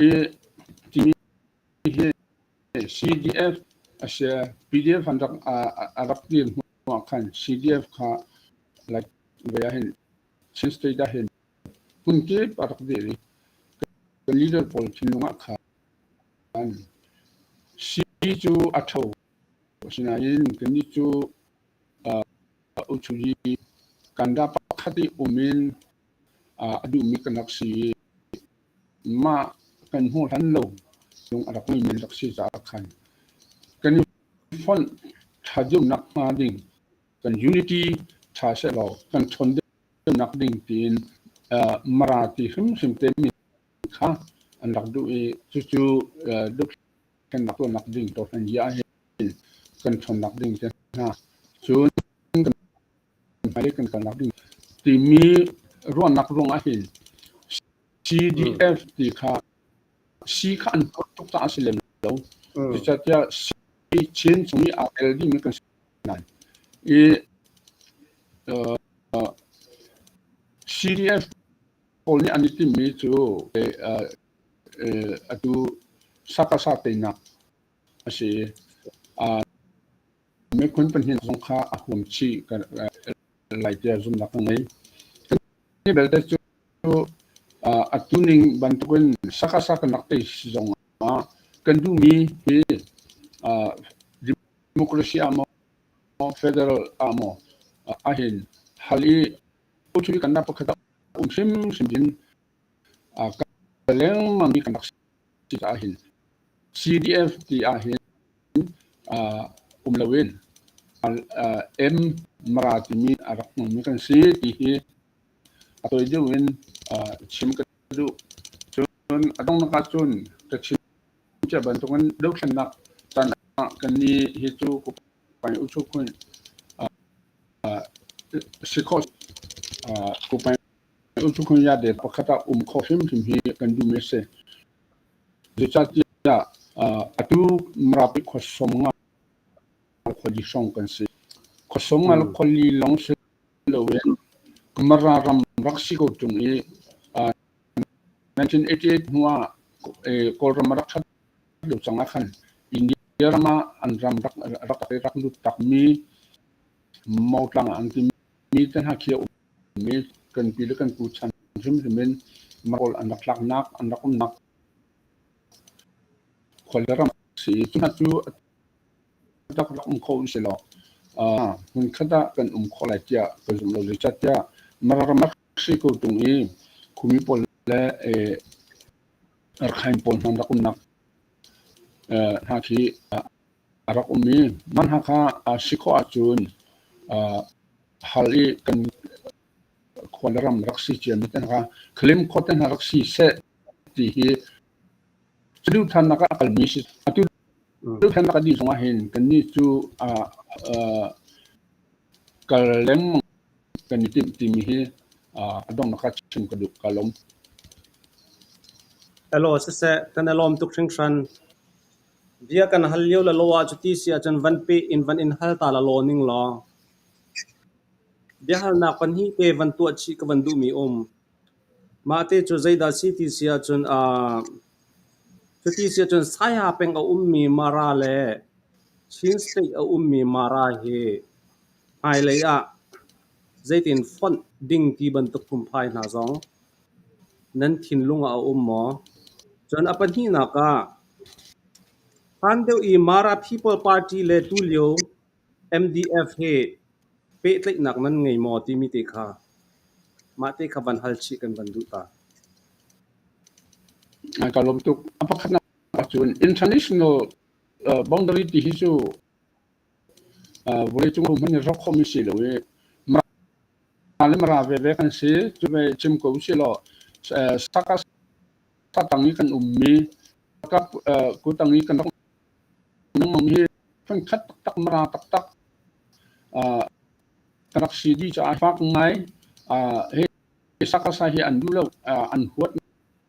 I timi hi CDF a si. PDF an rak a rak dir hnu ah khan CDF kha like ve ah hin Chin State ah hin hmun kip a rak dir i kan leader pawl thinlung ah khan C cu a tho. Asinain kannih cu Uchuyi Kanda pakhat i um in a duhmi kan rak si i mah kan hmuh hlan lo lung a rak ngeimi rak si caah khan kan i fonh ṭha deuhnak hnga ding kan unity ṭha sehlaw kan ṭhawn deuhnak ding tiin Mara ti hrimhrim te min kha an rak duh i cucu kan rak tuahnak ding tawhran hi ah hin kan ṭhawnnak ding te hna cun kan hmailei kan kalnak ding timi ruahnak ruang ah hin CDF ti kha C kha an tuah tuk caah a si lem lo. Zeicahtiah C Chin chung i aa tel dingmi kan si nain i CDF pawl nih an i timhmi cu atu sakasa teinak a si i miphun pahnih zong kha a huam chih lai tiah zumhnak ka ngei. Hi belte cu atu ning bantukin sakasa kan rak tei zong ah kan duhmi hi democracy ah maw federal ah maw ahhin hal i uthil kan nak pakhat a um hrimhrim ding ka lengmang mi kan rak si caah hin CDF ti ahhin um loin M Mara timi a rak hmangmi kan si ti hi a tawi deuh in chim ka duh. Cun a donghnak ahcun ka chim cia bantukin dothlennak caan ah kannih hi cu Kupai Uchukhun si khawh Kupai Uchukhun yade pakhat ah um khawh hrimhrim hi kan duhmi a si. Zeicahtiah atu Marapi khua 50 khuali hrawng kan si. Khua 50 khuali lawng si loin Mara ram rak si ko ṭung i 1988 hnu ah Kawlram a rak ṭhat lio cang ah khan India ram ah an ram rak rak rak lut takmi Motlang an timi te hna khi a um i kan pi le kan pu chan hrimhrim in. Marawl an rak tlaknak, an rak umnak khua le ram si i cu hna cu rak rak um kho usih law hmunkhat ah kan um khawh lai tiah ka zum lo. Zeicahtiah Mara ram a si ko ṭung i khumi pawl le Rakhine pawl hna rak umnak hna khi a rak um i mah hna kha si khawh ahcun hal i kan khua le ram rak si ciami te hna kha Khalim khua te hna rak si seh ti hi saduhthannak ah a kalmi si. Atu saduhthannak a dih zong ah hin kannih cu kal lengmang kan i timh timi hi a donghnak ah chim ka duh. Ka lawm. Elaw siseh, kan i lawm tuk hringhran. Bia kan hal lio le lo ah cuti si ahcun van peh in van in hal ta la law ning law. Biahalnak pahnih te van tuah chih ka van duhmi um. Mah te cu zeidah si ti si ahcun cuti si ahcun Saiha peng a ummi Mara le Chin State a ummi Mara hi hmailei ah zeitin fonh ding ti bantuk phungphai hna zong nan thinlung ah a um maw? Cun a pahnihnak ah, hlan deuh i Mara People Party le tulio MDF hi pehtlaihnak nan ngei maw timi te kha mah te kha van hal chih kan van duh ta. Ka lawm tuk. A pakhatnak ahcun international boundary ti hi cu vawleicung hmanh in rawk khomi si lo i Mara le Mara veve kan si. Cu ve chim ko usih law saka tang i kan ummi kap kutang i kan rak um hi phunkhat taktak Mara taktak kan rak si dih caah fak ngai. Hi saka sa hi an duh lo, an huat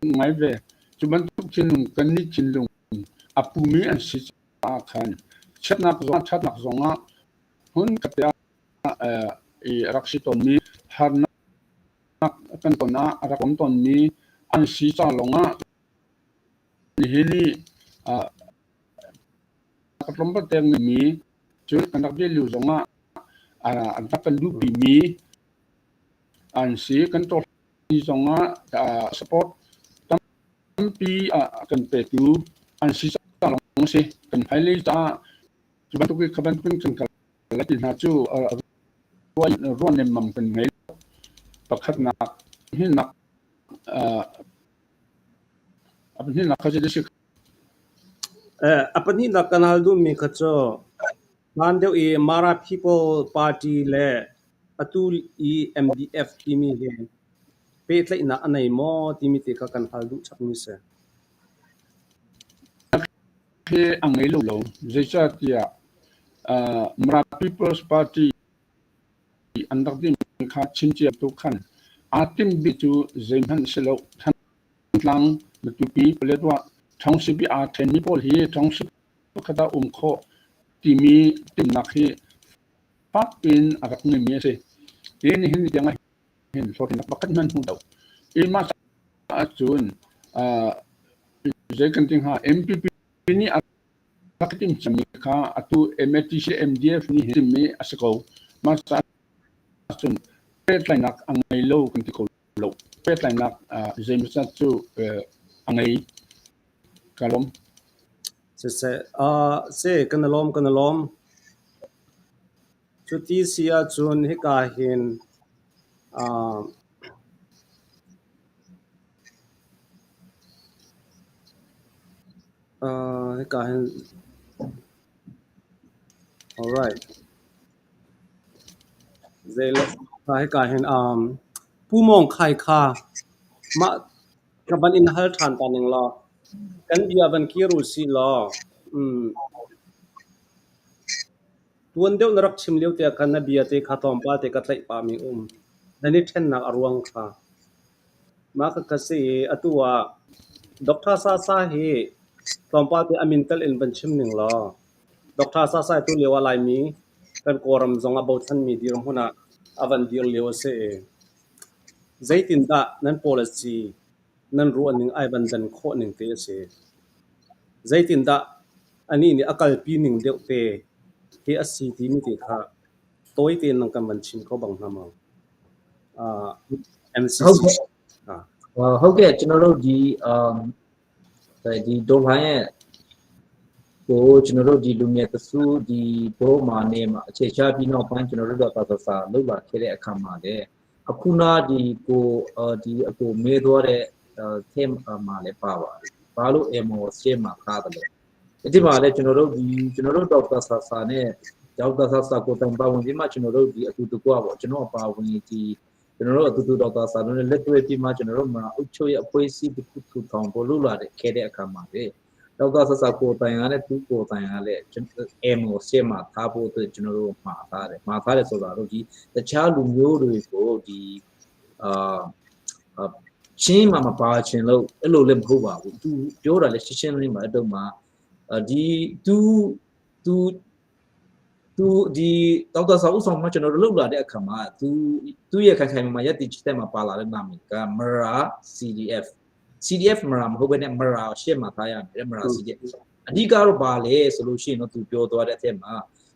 ngai ve. Cu bantuk thinlung kan nih thinlung a pumi an si caah khan chiatnak zongah ṭhatnak zongah hmunkhat te ah i rak si tawnmi harnak kan ton ah a rak um tawnmi an si ca lawngah nihin i ka tlawmpal te ngeimi cun kan rak dir lio zongah an rak kan duhpimi an si. Kan tawhmi zongah support tampi kan petu an si ca lawng a si. Kan hmailei caah cu bantuk kha bantukin kan kal lai ti hna cu ruah nemmam kan ngei lo. Pakhatnak hinak a pahnihnak kha zei si? A pahnihnak kan hal duhmi kha cu hlan deuh i Mara People Party le atu i MDF timi hi pehtlaihnak a nei maw timi te kha kan hal duh chapmi si. Hi a ngei lo lo. Zeicahtiah Mara People's Party an rak dimi kha chimcia tu khan aa timhmi cu zeihmanh si lo. Thantlang, Matupi, Paletwa township i aa ṭhenmi pawl hi township pakhat ah um khawh timi timhnak hi fak piin a rak ngeimi a si. Hi nihin ni tiang ah hin hlawhtlinnak pakhat hmanh hmu lo. I mah caah cun zei kan ti hnga MPP nih a rak timh cangmi kha atu MATC MDF nih hin timhmi a si ko. Mah caah cun pehtlaihnak a ngei lo kan ti kho lo. Pehtlaihnak zeimawzat cu a ngei. Ka lawm. Siseh, si kan i lawm kan i lawm. Cuti si ahcun hika hin hika hin alright hika hin Pu Mawng Khai kha mah ka van in hal ṭhan ta ning law kan bia van kir u sih law Tuan deuh na rak chim lio te ah khan na bia te kha tlawmpal te ka tlaih pahmi um. Nan i ṭhennak a ruang kha. Mah khakha si i atu ah Doctor Sasa hi tlawmpal te a min tal in van chim ning law Doctor Sasa hi tulio ah Laimi kan Kawlram zong ah bochanmi dirhmun ah a van dir lio a si i zeitindah nan policy nan ruahning ai van dan khawh ning te a si. Zeitindah anih nih a kalpi ning deuh te hi a si timi te kha tawi tein nang kan van chim kho bang hna maw? MCC. ဟုတ်ကဲ့ကျွန်တော်တို့ဒီအမ်ဒီဒေါ်လိုင်းရဲ့ကိုကျွန်တော်တို့ဒီလူငယ်တစုဒီဘိုးမာနေမှာအခြေချပြီးနောက်ပိုင်းကျွန်တော်တို့ကပါစာလုပ်လာခဲ့တဲ့အခါမှာလည်းအခုနာဒီကိုဒီအကိုမေးသွားတဲ့ theme မှာလည်းပါပါတယ်။ဘာလို့ MO ရှေ့မှာထားတယ်လဲ။ဒီမှာလည်းကျွန်တော်တို့ဒီကျွန်တော်တို့ဒေါက်တာဆာဆာနဲ့ဒေါက်တာဆာဆာကိုတန်ပါဝင်ဒီမှာကျွန်တော်တို့ဒီအတူတကွပေါ့ကျွန်တော်ပါဝင်ဒီကျွန်တော်တို့အတူတူဒေါက်တာဆာတို့နဲ့လက်တွဲပြီးမှကျွန်တော်တို့မှာအုပ်ချုပ်ရဲ့အဖွဲ့အစည်းတစ်ခုထူထောင်ဖို့လုပ်လာတဲ့ခဲ့တဲ့အခါမှာလေဒေါက်တာဆာဆာကိုတိုင်ရတဲ့သူကိုတိုင်ရတဲ့ MO ရှေ့မှာထားဖို့အတွက်ကျွန်တော်တို့မှာထားတယ်မှာထားတယ်ဆိုတာတော့ဒီတခြားလူမျိုးတွေကိုဒီအာချင်းမှမပါချင်လို့အဲ့လိုလည်းမဟုတ်ပါဘူး။သူပြောတာလည်းရှင်းရှင်းလင်းပါအဲ့တော့မှာဒီသူသူသူဒီဒေါက်တာဆောက်ဆောင်မှာကျွန်တော်တို့လုပ်လာတဲ့အခါမှာသူသူ့ရဲ့ခိုင်ခိုင်မာမာရက်တည်ချက်မှာပါလာတဲ့နာမည်က Mara CDF CDF မရာမဟုတ်ဘဲနဲ့မရာရှေ့မှာထားရမယ်မရာ CDF အဓိကတော့ပါလေဆိုလို့ရှိရင်တော့သူပြောသွားတဲ့အထက်မှာ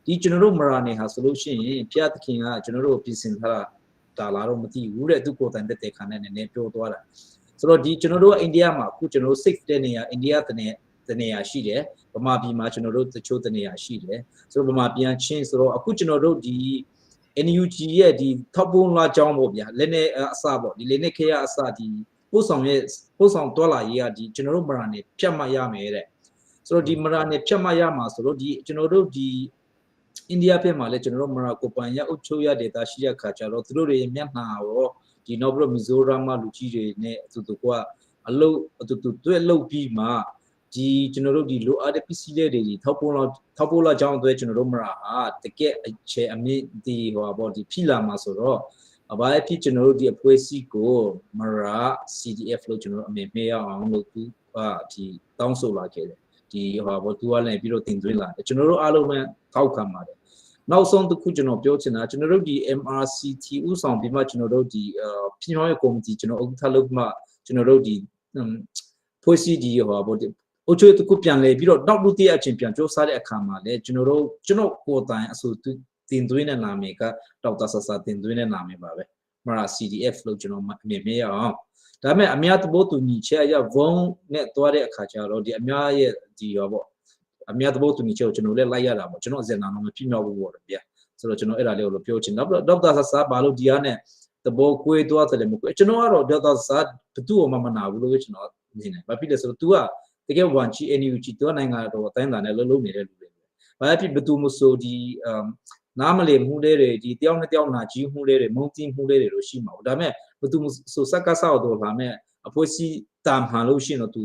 ဒီကျွန်တော်တို့မရာနေဟာဆိုလို့ရှိရင်ဖျားသခင်ကကျွန်တော်တို့ပြင်ဆင်ထားတာဒါလာတော့မသိဘူးတဲ့သူကိုယ်တိုင်တက်တဲ့ခါနဲ့နည်းနည်းပြောသွားတာဆိုတော့ဒီကျွန်တော်တို့ကအိန္ဒိယမှာအခုကျွန်တော်တို့ safe တဲ့နေရာအိန္ဒိယတနေတနေရာရှိတယ်ဗမာပြည်မှာကျွန်တော်တို့တချို့တနေရာရှိတယ်ဆိုတော့ဗမာပြန်ချင်းဆိုတော့အခုကျွန်တော်တို့ဒီ NUG ရဲ့ဒီထောက်ပုံလာကြောင်းပေါ့ဗျာလက်နေအစပေါ့ဒီလက်နေခေရအစဒီပို့ဆောင်ရဲ့ပို့ဆောင်တွာလာရေးကဒီကျွန်တော်တို့မရာနေဖြတ်မှရမယ်တဲ့ဆိုတော့ဒီမရာနေဖြတ်မှရမှာဆိုတော့ဒီကျွန်တော်တို့ဒီအိန္ဒိယဘက်မှာလည်းကျွန်တော်တို့မရာကိုပန်ရအုပ်ချုပ်ရဒေတာရှိတဲ့ခါကျတော့သူတို့တွေမျက်နှာရောဒီနောက်ပြီးတော့မီဇိုရမ်မှာလူကြီးတွေနဲ့အတူတူကအလုတ်အတူတူတွေ့လုတ်ပြီးမှဒီကျွန်တော်တို့ဒီလိုအပ်တဲ့ပစ္စည်းလေးတွေဒီထောက်ပို့လောက်ထောက်ပို့လောက်ကြောင်းအတွက်ကျွန်တော်တို့မရာဟာတကက်အခြေအမြင့်ဒီဟိုပါဒီဖိလာမှာဆိုတော့အဘာဖြစ်ကျွန်တော်တို့ဒီအဖွဲ့အစည်းကိုမရာ CDF လို့ကျွန်တော်တို့အမြင်မေးရအောင်လို့သူကဒီတောင်းဆိုလာခဲ့တယ်ဒီဟိုဘောသူကလည်းပြီးတော့တင်သွင်းလာတယ်ကျွန်တော်တို့အားလုံးနဲ့ထောက်ခံပါတယ်နောက်ဆုံးတစ်ခုကျွန်တော်ပြောချင်တာကျွန်တော်တို့ဒီ MRCT ဥဆောင်ပြီးမှကျွန်တော်တို့ဒီပြည်ထောင်ရေးကော်မတီကျွန်တော်ဥက္ကဋ္ဌလုပ်မှကျွန်တော်တို့ဒီဖွဲ့စည်းဒီဟိုဘောအုတ်ချွေတခုပြန်လဲပြီးတော့နောက်လူတည့်အချင်းပြန်စ조사တဲ့အခါမှာလည်းကျွန်တော်တို့ကျွန်တော်ကိုယ်တိုင်အဆိုတင်သွင်းတဲ့နာမည်ကဒေါက်တာဆဆာတင်သွင်းတဲ့နာမည်ပါပဲမရာ CDF လို့ကျွန်တော်အမြင်မြင်ရအောင်ဒါပေမဲ့အများသဘောတူညီချက်အရဝုန်းနဲ့တွားတဲ့အခါကျတော့ဒီအများရဲ့ဒီရောပေါ့အများသဘောတူညီချက်ကိုကျွန်တော်လည်းလိုက်ရတာပေါ့ကျွန်တော်အစင်နာတော့မဖြစ်မြောက်ဘူးပေါ့ဗျာဆိုတော့ကျွန်တော်အဲ့ဒါလေးကိုလို့ပြောချင်တော့ဒေါက်တာဆဆာဘာလို့ဒီဟာနဲ့သဘောကွေးသွားတယ်လဲမကွေးကျွန်တော်ကတော့ဒေါက်တာဆဆာဘသူ့ကိုမှမနာဘူးလို့ကျွန်တော်မြင်တယ်ဘာဖြစ်လဲဆိုတော့ तू ကတကယ်ဝန်ချီ NUG သူကနိုင်ငံတော်အတိုင်းအတာနဲ့လှုပ်လှုပ်နေတဲ့လူတွေပဲ။ဘာဖြစ်ဘသူမဆိုဒီအမ်နားမလည်မှုလေးတွေဒီတယောက်နဲ့တယောက်နာကြီးမှုလေးတွေမုန်းတီးမှုလေးတွေလို့ရှိမှာပေါ့။ဒါပေမဲ့ဘသူမဆိုစက္ကဆောက်တော့လာမဲ့အဖွဲ့စီတာမှန်လို့ရှိရင်တော့ तू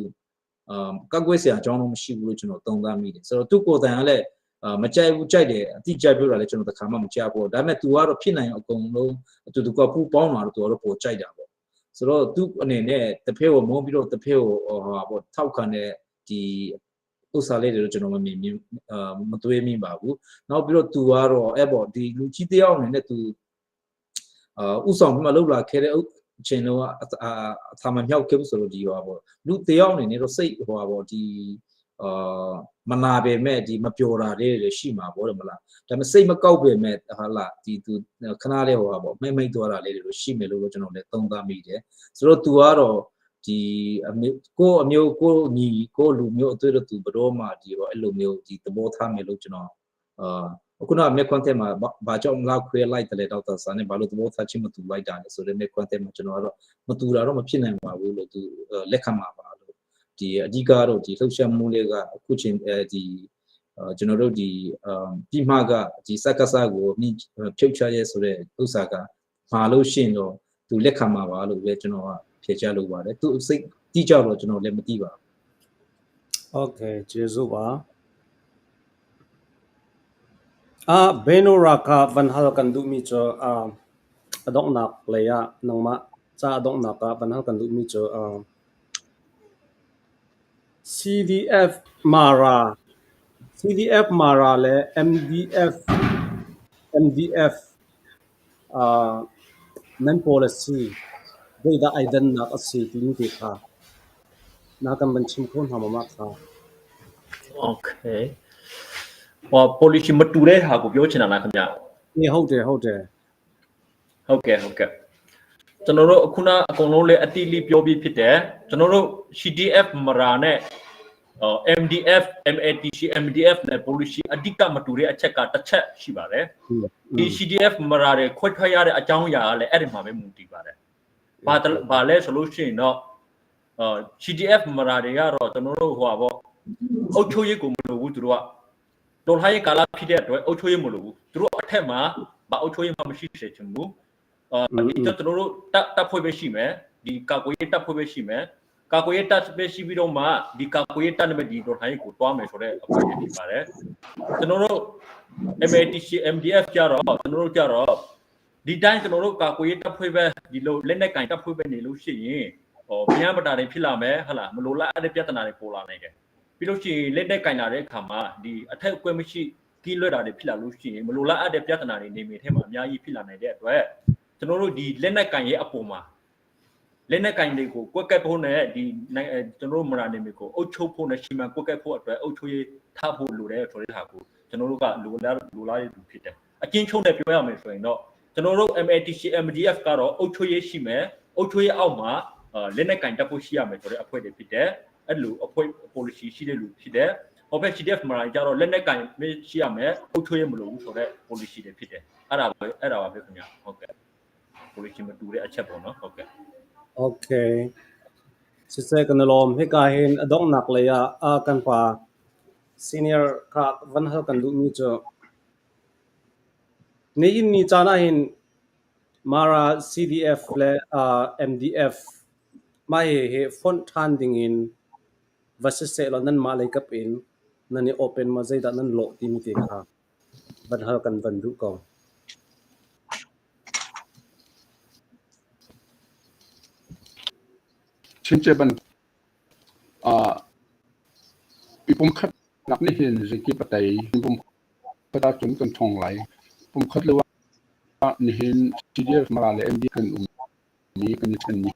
အမ်ကကွက်စရာအကြောင်းတော့မရှိဘူးလို့ကျွန်တော်သုံးသပ်မိတယ်။ဆိုတော့သူ့ကိုယ်တိုင်ကလည်းအာမကြိုက်ဘူးကြိုက်တယ်အတိကြိုက်ပြောတာလည်းကျွန်တော်တခါမှမကြားဘူး။ဒါပေမဲ့ तू ကတော့ဖြစ်နိုင်အကုန်လုံးအတူတူကပူပေါင်းလာတော့ तू ကတော့ပိုကြိုက်တာပေါ့။ဆိုတော့သူ့အနေနဲ့တစ်ဖက်ကိုမုန်းပြီးတော့တစ်ဖက်ကိုဟိုဟာပေါ့ထောက်ခံတဲ့ဒီဥစ္စာလေးတွေတော့ကျွန်တော်မမြင်အာမတွေးမိပါဘူး။နောက်ပြီးတော့သူကတော့အဲ့ပေါ့ဒီလူကြီးတယောက်အနေနဲ့သူအာဥဆောင်ပြီးမှလှုပ်လာခဲ့တဲ့အချိန်လုံးကအသာမမြောက်ခဲ့ဘူးဆိုတော့ဒီဟိုဟာပေါ့လူတယောက်အနေနဲ့တော့စိတ်ဟိုဟာပေါ့ဒီအာမနာပေမဲ့ဒီမပျော်တာတွေရှိမှာပေါ့တယ်မလားဒါပေမဲ့စိတ်မကောက်ပေမဲ့ဟာလာဒီသူခဏလေးဟိုဟာပေါ့မိတ်မိတ်သွားတာလေးတွေလို့ရှိမယ်လို့ကျွန်တော်လည်းသုံးသပ်မိတယ်ဆိုတော့သူကတော့ဒီအမျိုးကိုအမျိုးကိုညီကိုလူမျိုးအတွေ့တော့သူဘတော်မှဒီဟိုအဲ့လိုမျိုးဒီသဘောထားမယ်လို့ကျွန်တော်အာအခုနကမြက်ခွန်းတဲ့မှာဘာကြောင့်လောက်ခွဲလိုက်တယ်လဲဒေါက်တာဆန်နဲ့ဘာလို့သဘောထားချင်းမတူလိုက်တာလဲဆိုတော့မြက်ခွန်းတဲ့မှာကျွန်တော်ကတော့မတူတာတော့မဖြစ်နိုင်ပါဘူးလို့သူလက်ခံမှာပါလို့ဒီအဓိကတော့ဒီလှုပ်ရှားမှုလေးကအခုချိန်အဲဒီကျွန်တော်တို့ဒီပြီးမှကဒီစက္ကစကိုဖြုတ်ချရဲဆိုတဲ့ဥစ္စာကမှာလို့ရှိရင်တော့သူလက်ခံမှာပါလို့ပဲကျွန်တော်ကဖြေချလို့ပါတယ်သူစိတ်တိကျတော့ကျွန်တော်လည်းမသိပါဘူး Okay ကျေးဇူးပါအာဘေနိုရာကဝန်ဟလကန်ဒူမီချအာအဒေါนักเลยอะนังมะจ้าอดอกนักอะวันဟလကန်ဒူမီချအာ CDF Mara CDF Mara လဲ MDF MDF အာ nan policy zeidah ai dannak a si timi te kha na kan van chim kho hna ma mah kha Okay ဟော policy မတူတဲ့ဟာကိုပြောချင်တာလားခင်ဗျ အေးဟုတ်တယ်ဟုတ်တယ် ဟုတ်ကဲ့ဟုတ်ကဲ့ ကျွန်တော်တို့အခုနအကုန်လုံးလည်းအတိအလိပြောပြီးဖြစ်တယ်ကျွန်တော်တို့ CDF မရာနဲ့ MDF MATC MDF နဲ့ policy အဓိကမတူတဲ့အချက်ကတစ်ချက်ရှိပါတယ်ဒီ CDF မရာတွေခွဲထွက်ရတဲ့အကြောင်းအရာကလည်းအဲ့ဒီမှာပဲမူတည်ပါတယ်ဘာဘာလဲဆိုလို့ရှိရင်တော့ CDF မရာတွေကတော့ကျွန်တော်တို့ဟိုပါပေါ့အုတ်ချိုးရေးကိုမလိုဘူးသူတို့ကတော်လှန်ရေးကာလဖြစ်တဲ့အတွက်အုတ်ချိုးရေးမလိုဘူးသူတို့အထက်မှာဘာအုတ်ချိုးရေးမှမရှိစေချင်ဘူးအာဒီကျွန်တော်တို့တပ်တပ်ဖွဲ့ပဲရှိမယ်ဒီကာကွယ်ရေးတပ်ဖွဲ့ပဲရှိမယ်ကာကွယ်ရေးတပ်ပဲရှိပြီးတော့မှဒီကာကွယ်ရေးတပ်နဲ့ဒီတော်လှန်ရေးကိုတွားမယ်ဆိုတဲ့အဖွဲ့တွေဖြစ်ပါတယ်ကျွန်တော်တို့ MATC MDF ကြတော့ကျွန်တော်တို့ကြတော့ဒီတိုင်းကျွန်တော်တို့ကာကွယ်ရေးတပ်ဖွဲ့ပဲဒီလိုလက်နက်ကင်တပ်ဖွဲ့ပဲနေလို့ရှိရင်ဟောပြန်ပတာတွေဖြစ်လာမယ်ဟလာမလိုလားအဲ့ဒီပြဿနာတွေပေါ်လာနိုင်တယ်ပြီးလို့ရှိရင်လက်နက်ကင်လာတဲ့အခါမှာဒီအထက်အကွက်မရှိကီးလွတ်တာတွေဖြစ်လာလို့ရှိရင်မလိုလားအပ်တဲ့ပြဿနာတွေနေမြေထဲမှာအများကြီးဖြစ်လာနိုင်တဲ့အတွက်ကျွန်တော်တို့ဒီလက်နက်ကင်ရဲ့အပေါ်မှာလက်နက်ကင်တွေကိုကွက်ကက်ဖို့နဲ့ဒီကျွန်တော်တို့မရာနေမြေကိုအုပ်ချုပ်ဖို့နဲ့ရှီမံကွက်ကက်ဖို့အတွက်အုပ်ချုပ်ရေးထားဖို့လိုတယ်ဆိုတဲ့ဟာကိုကျွန်တော်တို့ကလိုလားလိုလားတဲ့လူဖြစ်တယ်အကျဉ်းချုပ်နဲ့ပြောရမယ်ဆိုရင်တော့ကျွန်တော်တို့ MATC MDF ကတော့အုပ်ချုပ်ရေးရှိမယ်အုပ်ချုပ်ရေးအောက်မှာလက်နက်ကင်တပ်ဖို့ရှိရမယ်ဆိုတဲ့အဖွဲ့တွေဖြစ်တယ်အဲ့လိုအဖွဲ့ policy ရှိတဲ့လူဖြစ်တယ်ဟိုဘက် CDF မှာကြတော့လက်နက်ကင်ရှိရမယ်အုပ်ချုပ်ရေးမလိုဘူးဆိုတဲ့ policy တွေဖြစ်တယ်အဲ့ဒါပဲအဲ့ဒါပါပဲခင်ဗျဟုတ်ကဲ့ policy မတူတဲ့အချက်ပေါ့နော်ဟုတ်ကဲ့ Okay sise kan lom hika hin adong nak le ya a kan pa senior kha van hal kan du mi chu ni in ni chana hin Mara CDF le MDF ma he he font than ding in va si seh law nanmah lei kap in nan i open maw zeidah nan lawh timi te kha van hal kan van duh ko. Chinche ban i pumkhat nak nih hin zeikip a tei. Pumkhat ahcun kan ṭhawng lai. Pumkhat lo ah nihin CDF Mara le MD kan um i kan i ṭhen mi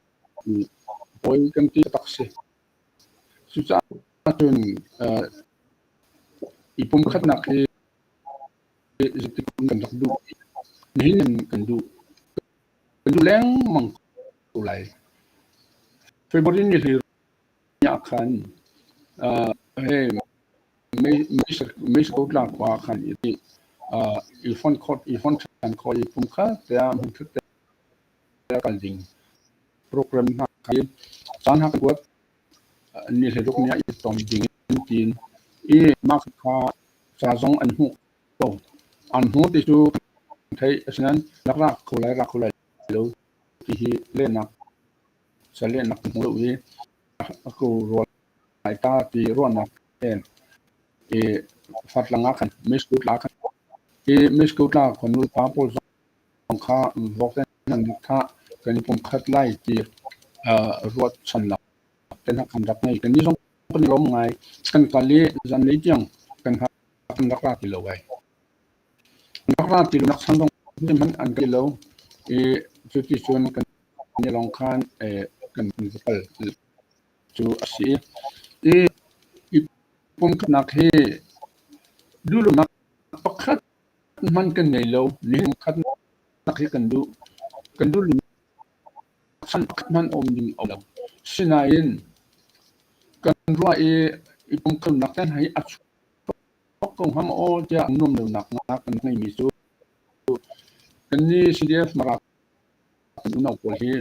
hawi kan ti tak si. Cucaah cun i pumkhatnak hi zeitik kan rak duh. Nihin in kan duh. Kan duh lengmang ko lai. February ni hlir ah khan Mexico tlang khua khan i fon khot i fon ṭhan khawh i pumkhat tiah hmunkhat te kal ding program hna kha caan ha kan kuat ni hleiruk ni ah i tom ding in tiin i mah kha ca zong an hmuh ko. An hmuh ti cu kan theih asinain rak ra kho lai ra kho lai lo ti hi lehnak sa lehnak kan hmu lo i ko rual lai ta ti ruahnak he i fartlang ah khan Mexico tla khan i Mexico tla khua nu pa pawl zong kha vok te nan kha kan i pumkhat lai ti ruat chan lo te hna kan rak ngei kan ni zong kan lawm ngai kan kal i zanlei tiang kan kan rak ra ti lo ai rak ra ti lo nak chan zong man an ti lo i cu ti cun kan ni long khan kan kal cu a si i i pumkhatnak hi duhlonak pakhat hmanh kan ngei lo. Nihin khatnak hi kan duh. Kan duhlonak chan pakhat hmanh a um ding a um lo. Sinain kan ruah i i pumkhatnak te hna hi a chuak ko hnga maw tiah nuam lonak kan ngeimi cu kannih CDF Mara kan unau pawl hi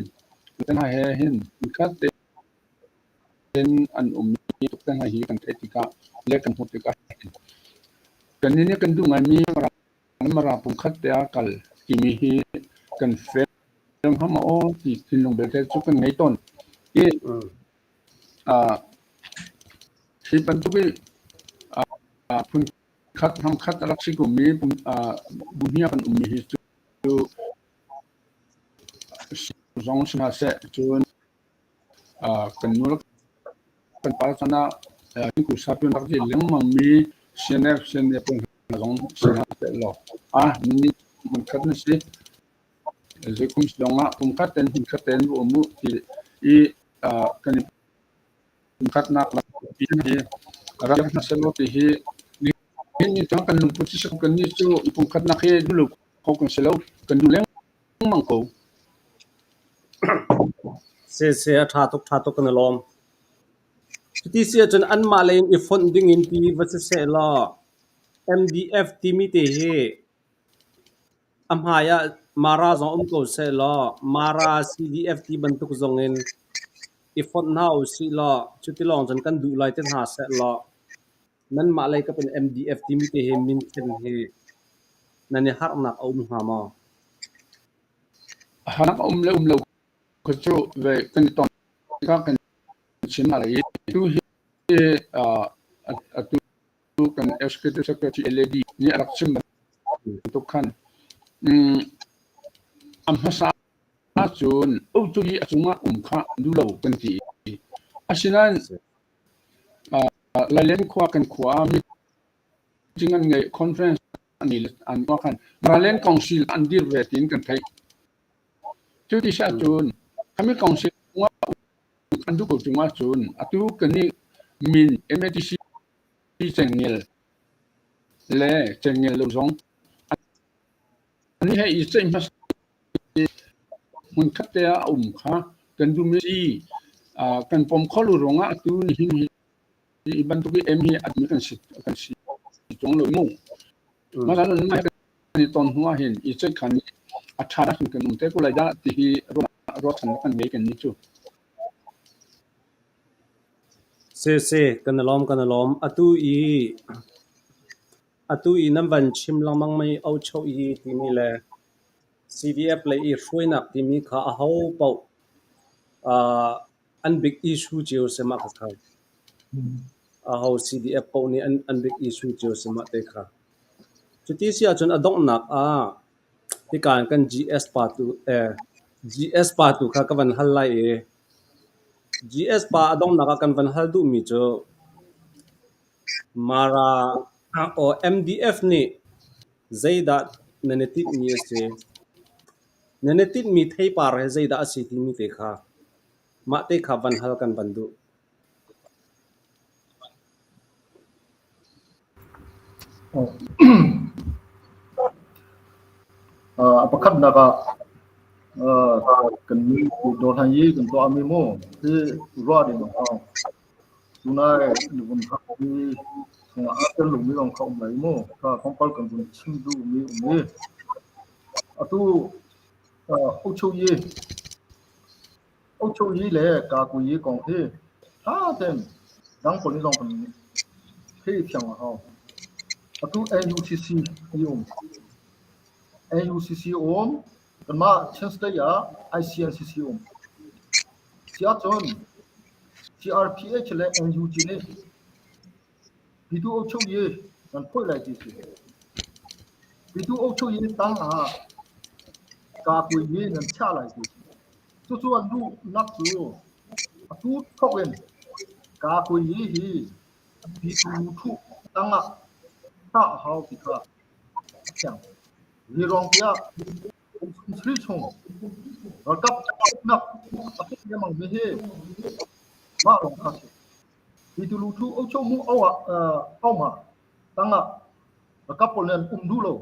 te hna he hin khat tein an um i tuk te hna hi kan theih tikah le kan hmuh tikah kannih nih kan duh ngaimi Mara pumkhat te ah kal timi hi kan fel hnga maw aw ti thinlung belte cu kan ngei tawn. I hi bantuk i phun khat ram khat a rak si komi buhnia kan ummi hi cu zong si hna seh cun kan nu le kan pa chan ah kusap in rak dir lengmang mi CNF CNA pawl hna zong si hna seh law ni hmun khat na si zeikum zong ah kum khat ten hmun khat ten um u ti i kan i pumkhatnak lampi hi rak hna seh law ti hi nihin ni kan lungput si kan ni cu pumkhatnak hi duh lo kho kan si lo kan duh lengmang ko. Se se a ṭha tuk ṭha tuk kan i lawm. Cuti si ahcun anmah lei in i fonh ding in ti va si seh law MDF timi te hi a hmai ah Mara zong um ko seh law Mara CDF ti bantuk zong in i fonh hna usih law cuti lawng cun kan duh lai ti hna seh law nanmah lei kap in MDF timi te hi min thlen hi nan i harhnak a um hnga maw? Harnak a um le um lo kha cu ve kan i ton tikah kan chim hna lai i tu hi atu kan executive secretary LAD nih a rak chim bantuk khan a hmasa ahcun utu i a cungah um kha duh lo kan ti. Asinain Lailen khua kan khua ah meeting an ngeih conference an an tuah khan Maraland Council an dir ve tiin kan theih. Cu ti si ahcun khami council an duh ko ṭung ahcun atu kannih min MATC cengel le cengel lo zong an he i ceih hmasa hmunkhat te ah a um kha kan duhmi si. Kan pom kho lo ruangah atu nihin hi bantuk i em hi atmi kan si kan si ṭung lo mu. Mah kan i ton hnu ah hin i ceihkhan i a ṭha in kan um te ko lai dah ti hi ruahchannak kan ngei kan nih cu. Si si, kan i lawm kan i lawm. Atu i atu i nan van chim lengmang mi Ocho i timi le CDF lei i hruainak timi kha aho paoh an big issue cio si mah khakha. Aho CDF paoh nih an big issue cio si mah te kha. Cuti si ahcun a donghnak ah hika in kan GS pa tu GS pa tu kha ka van hal lai i GS pa a donghnak ah kan van hal duhmi cu Mara or MDF nih zeidah nan i tinhmi a si? Nan i tinhmi theipar hi zeidah a si timi te kha mah te kha van hal kan van duh. A pakhatnak ah kan dawhlan i kan tuahmi mu hi ruah ding a hau. Tunai na vun hak i chungah aa tel lomi zong kha um lai mu. Kha tlawmpal kan vun chim duhmi um i atu Ochoyi le Kakuyi kong hi ṭha tein dang pawl nih zong kan theithiam a hau. Atu NUCC ti um. NUCC um, kanmah Chin State ah ICNCC um. Si ahcun CRPH le NUG nih Pitu Ochoyi kan phoih lai ti si. Pitu Ochoyi tang ah Kakuyi nan chiah lai ti si. Cucu an duhnak cu atu thawk in Kakuyi hi pitu thuh tang ah thah a hau ti kha a fiang. Zeiruang tiah kum sum chung ralkap uknak a fek lengmang mi hi mah lawng kha si. Pitu luthu ochomu auma tangah ralkap pawl nih an um duh lo.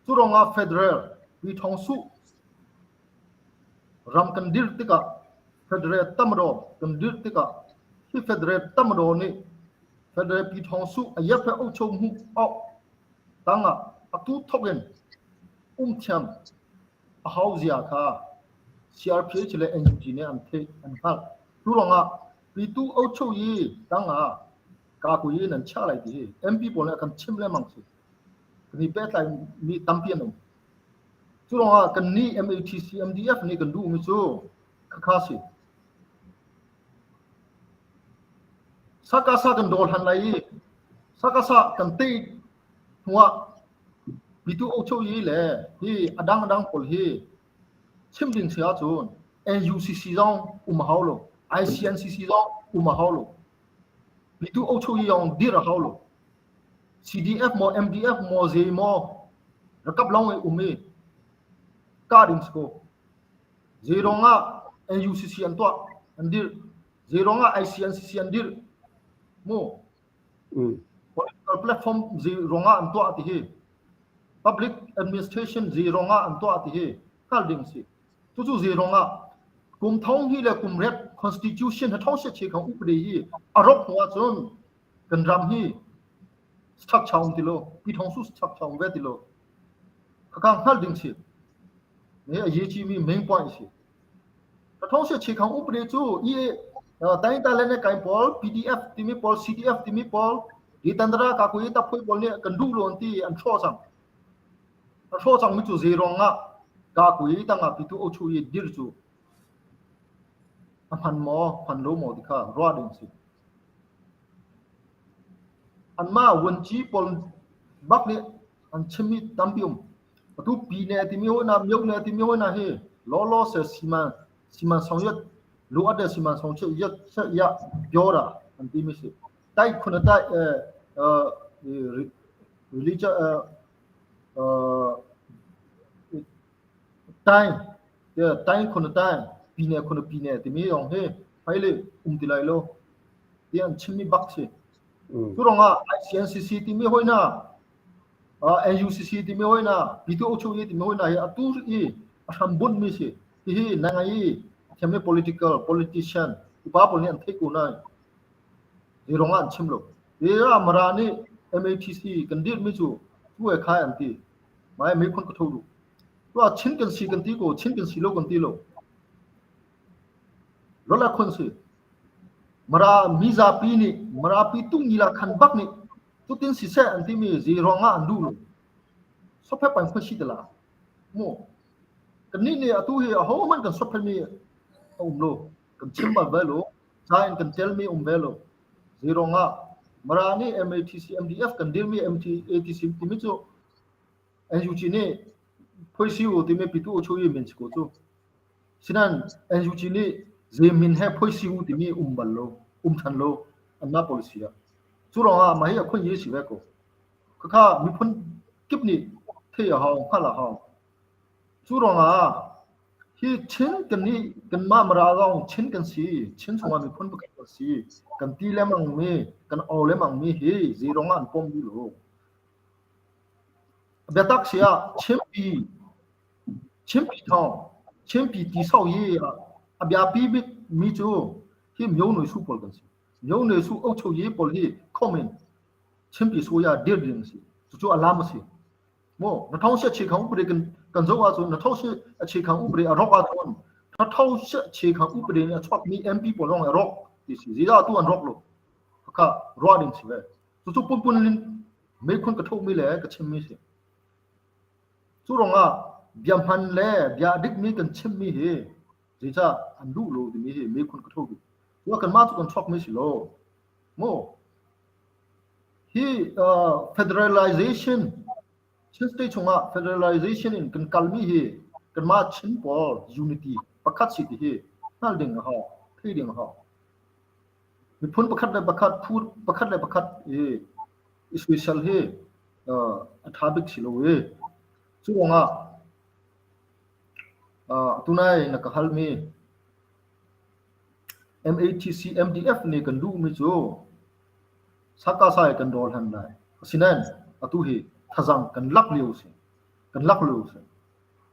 Cu ruangah federal Pi Thawng Suh Ram kan dirh tikah Federal Tamadaw kan dirh tikah hi Federal Tamadaw nih Federal Pyithawngsuh a yep he ocho hmuh awk tangah atu thok in um thiam a hau zia kha CRPH le NUG nih an theih an hngalh. Tu ruangah Pitu Ocho yi tangah kaku yi nan chiah lai ti hi MP pawl nih a kan chim lengmang si. Kan i pehtlai mi tampi an um. Cu ruangah kannih MATC MDF nih kan duhmi cu khakha si. Sakasa kan dawl han lai i sakasa kan tei hnuah pitu ocho yi le hi a dang dang pawl hi chim ding si ahcun NUCC zong um a hau lo, ICNCC zong um a hau lo, pitu ocho yi zong dir a hau lo. CDF maw MDF maw zei maw rakap lawng i um i kah ding si ko. Zei ruangah NUCC an tuah an dirh. Zei ruangah ICNCC an dirh. Mu. Political platform zei ruangah an tuah ti hi. Public administration zei ruangah an tuah ti hi hngal ding si. Cucu zei ruangah Kum thong hi le kum riat constitution ha thong se che khang upade hi a rok hnu ahcun kan ram hi structure um ti lo, pi thong su structure um ve ti lo. Khaka hngal ding si. Me a ye chi mi main point si. Ka thong se che khang upade cu i tain ta le ne kain pawl PDF timi pawl CDF timi pawl di tandra ka kui ta phoi pawl nih kan duh lo an ti an thro cang. A hrawh cangmi cu zei ruangah kakui tangah pitu ochu i dir cu a hman maw hman lo maw ti kha ruah ding si. Anmah vuanci pawl bak nih an chimmi tampi um. Atu pi ne timi hoi na myo ne timi hoi na hi law law se siman siman song yat lu ade siman song che yat se ya pyora an timi si. Tai khuna tai religion တိုင်းတိုင်းခုနှစ်တိုင်းပြည်နယ်ခုနှစ်ပြည်နယ်timi zong hi hmailei um ti lai lo ti an chimmi bak si. Cu ruangah ICNCC timi hoi hna, NUCC timi hoi hna, P2O timi hoi hna hi atu i a hram bunhmi si. Hihi nangai i thiammi political politician upa pawl nih an theih ko nain hi ruangah an chim lo. Hi ah Mara nih MATC kan dirhmi cu cu he khai an ti. Mai miphun ka tho duh. Tuah Chin kan si kan ti ko, Chin kan si lo kan ti lo. Lola khon si. Mara mizapi nih Marapi tung nila khan bak nih cutin si seh an timi zi ruangah an duh lo. Sophe pan khon si te la. Mu. Kan nih nih atu hi aho hmanh kan sophe mi a um lo. Kan chim bal ve lo. Ca in kan tel mi um ve lo. Zei ruangah Mara nih MATC MDF kan dirmi MTATC timi cu NUG nih phoisi u timi pitu u chu i min si ko cu. Sinan NUG nih zei min he phoisi u timi um bal lo, um than lo anmah policy ah. Cu ruangah mah hi a khun yi si ve ko. Khakha miphun kip nih thei a hau, hngalh a hau. Cu ruangah Hi Chin kannih kanmah Mara zong Chin kan si. Chin chungah miphun pakhat kan si. Kan ti lengmang mi, kan au lengmang mi hi zei ruangah an pom duh lo. Biatak si ah Chinpi Chinpi thawng, Chinpi ti sau hi a biapi bik mi cu hi Myo Nui Su pawl kan si. Myo Nui Su Ocho Yi pawl hi khom in Chinpi Suya dir ding a si. Cucu a lam a si. Maw na thong sia che khang upade kan kan zoh ahcun na thong sia a che khang upade a rawk ahcun na thong sia che khang upade nih a chuakmi MP pawl zong a rawk ti si zidah tu an rawk lo kha ruah ding si ve cucu punpun lin meikhun ka thomi le ka chimmi si cu rongah bia hman le bia dikmi kan chimmi hi zeicah an duh lo timi hi meikhun ka tho duh cu kan mah cu kan chuakmi si lo mu Hi federalization Chin state chungah federalization in kan kalmi hi kanmah Chin pawl unity pakhat si ti hi hngal ding a hau, thei ding a hau. Miphun pakhat le pakhat, phu pakhat le pakhat i special hi a ṭha bik si lo i cu ruangah tunai na ka halmi MATC MDF nih kan duhmi cu Sakasa hi kan rawl han lai. Asinain atu hi thazang kan lak lio si. Kan lak lio si.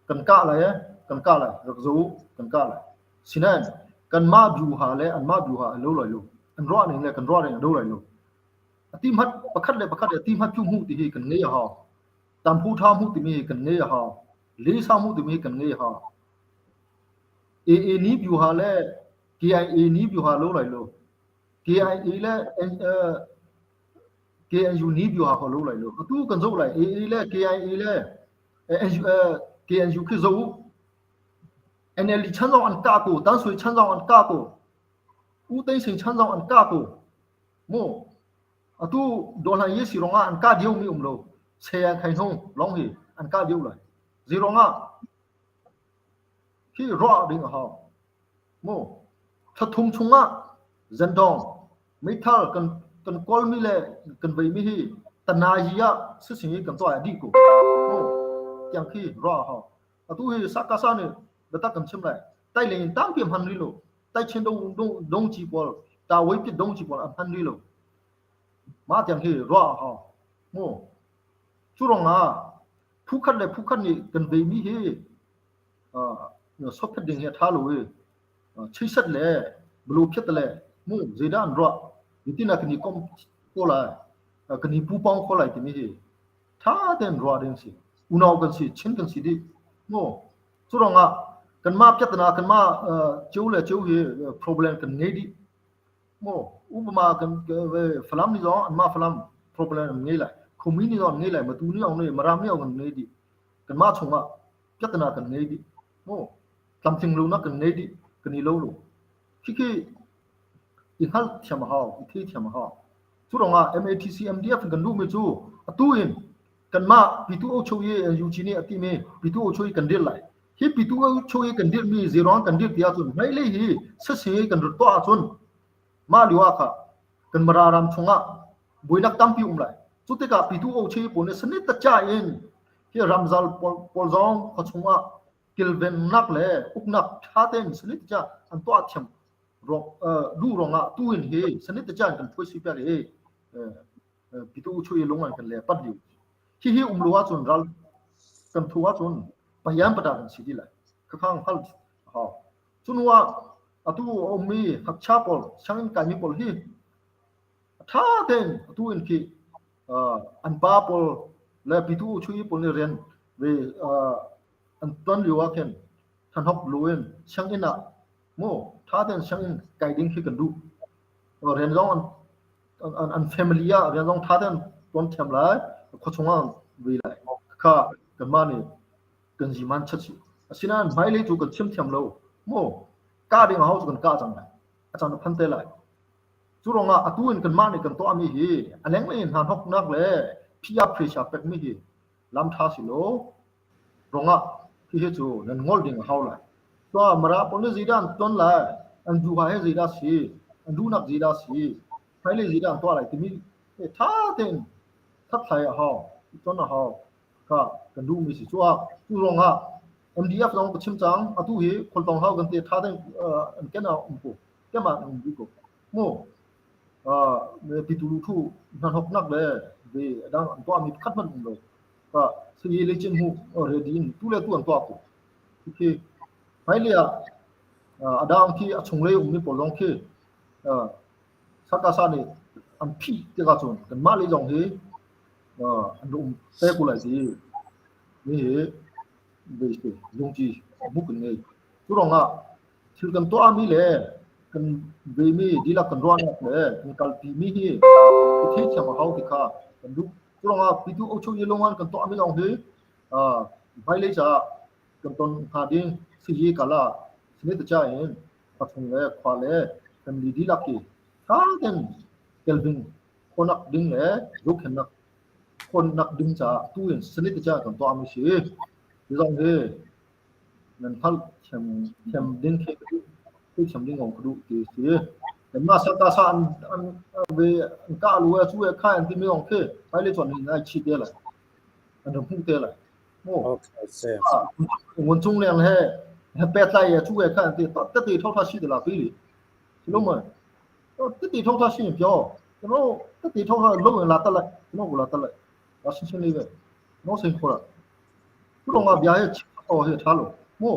Kan kah lai eh, kan kah lai. Rak zo u, kan kah lai. Sinain kanmah biuha le anmah biuha a lo lai lo. An ruah ning le kan ruah ning a lo lai lo. A ti hmat pakhat le pakhat le ti hmat cu hmuh ti hi kan ngei a hau. Tamphu tha hmuh timi hi kan ngei a hau. Lisa hmuh timi hi kan ngei a hau. AA ni biuha le KIA ni biuha lo lai lo. KIA le KNU ni biuha ko lo lai lo. Atu kan zoh lai AA le KIA le KNU khi zo u. NLD chan zong an kah ko, Tan Sui chan zong an kah ko, U Tei Sing chan zong an kah ko. Mu atu dohlan ye si rongah an kah dio mi um lo. Saya khai hong long hi an kah dio lai. Zi rongah Hi ruah ding a hau. Mu thla thum chungah zendong meithal kan kan kawlmi le kan veimi hi tanayi ah sising i kan tuah a dih ko. Mu tiang khi ruah a hau. Atu hi sakasa nih biatak kan chim lai. Tai leng in tampi a hman rih lo. Tai chin dong dong dong ci pawl ta wei pit dong ci pawl a hman rih lo. Mah tiang hi ruah a hau. Mu cu ruangah phu khat le phu khat nih kan veimi hi sophet ding hi a ṭha lo i. Cheisat le balu phiat le mu zeidah an ruah zeitin ah kan i komh ko lai, kan i pupawng ko lai timi hi ṭha tein ruah ding si. Unau kan si, Chin kan si dih. Mu cu ruangah kanmah piatana kanmah ceu le ceu hi problem kan ngei dih. Mu upama kan Falam nih zong anmah Falam problem an ngei lai. Khumi nih zong an ngei lai, Matu nih zong Maram nih zong an ngei dih. Kanmah chungah piatana kan ngei dih. Mu tlamtling lonak kan ngei dih, kan i lo lo. Khikhi i hngalh thiam a hau, i thei thiam a hau. Cu ruangah MATC MDF in kan duhmi cu atu in kanmah Pitu Ochoyi NUG nih a timi Pitu Ochoyi kan dirh lai. Hi Pitu Ochoyi kan dirhmi zeiruang kan dirh ti ahcun hmailei hi sasi kan rat tuah ahcun mah lio ah kha kan Mara ram chungah buainak tampi um lai. Cu tikah Pitu Ochoyi pawl nih sanit tacha in hi ramzal pawl zong khua chungah kilvennak le uknak ṭha tein sanit tacha an tuah thiam duh ruangah tu in hi sanit tacha in kan phuai piak i pitu chu i lung an kan le pat liu. Hihi um lo ahcun ral kan thu ahcun payan pata kan si ti lai. Khakhang hal ha. Cunu ah atu a ummi ngakchia pawl sianginn kaimi pawl hi tha tein atu in khi an pa pawl le pitu chui pawl nih rian ve an tuan lio ah khin thanhok lu in sianginn ah mu tha tein sianginn kai ding khi kan duh. Rian zong an an family ah rian zong tha tein tuan thiam lai, khuachung ah vui lai. Kha kanmah nih kan ziman chat si. Asinain hmailei cu kan chim thiam lo. Mu ka ding a hau cu kan ka cang lai. A cang na phan te lai. Cu ruangah atu in kanmah nih kan tuahmi hi a lenglei in hna hnoknak le PR pressure pekmi hi lam ṭha si lo ruangah hihi cu nan ngol ding a hau lai. Cua Mara pawl nih zeidah an ton lai, an duha he zeidah si, an duhnak zeidah si, hmailei zeidah an tuah lai timi ṭha tein hlathlai a hau, i ton a hau kha kan duhmi si. Cua cu ruangah MDF zong ka chim cang, atu hi khualtong hau kan ti ṭha tein an ken ah um ko, kem ah an um rih ko. Mu pitu thu hnahnoknak le ve dang an tuahmi pakhat hmanh um lo. Ka sui le chin hu ready in tu le tu an tuah ko. Khi hmailei ah a dang khi a chunglei ummi pawl zong khi sakasa nih an phih tikah cun kanmah lei zong hi an um te ko lai ti mi hi ve lungci muk kan ngei. Cu ruangah thil kan tuahmi le kan veimi dihlak kan ruahnak le kan kalpimi hi i theithiam a hau ti kha kan duh. Cu ruangah pitu ocho yi lungan kan tuahmi lawng hi hmailei caah kan ton hnga ding siyi kala sinit cha in pathung le khua le kan li dihlak hi tha ten kelvin khonak ding le zohkhennak khonnak ding caah tu in sinit cha kan tuahmi si. Hi zong hi nan hngalh thiam thiam ding khi ka duh thiam ding kong ka duh ti si. Kanmah sakasa an an ve an kah lu e cu e khai an timi kong khi hmailei chuan hin ai chi te lai, an ram hmuh te lai mu. Okay. Ngun cung leng he he pet lai e cu e khai an ti te ti thau tha si te la pi li si lo ma te ti thau tha si pyo no te ti thau tha lo la ta lai no la ta lai la sin sin li ve no sin khora. Cu lawngah bia hi chim awk hi a ṭha lo. Mu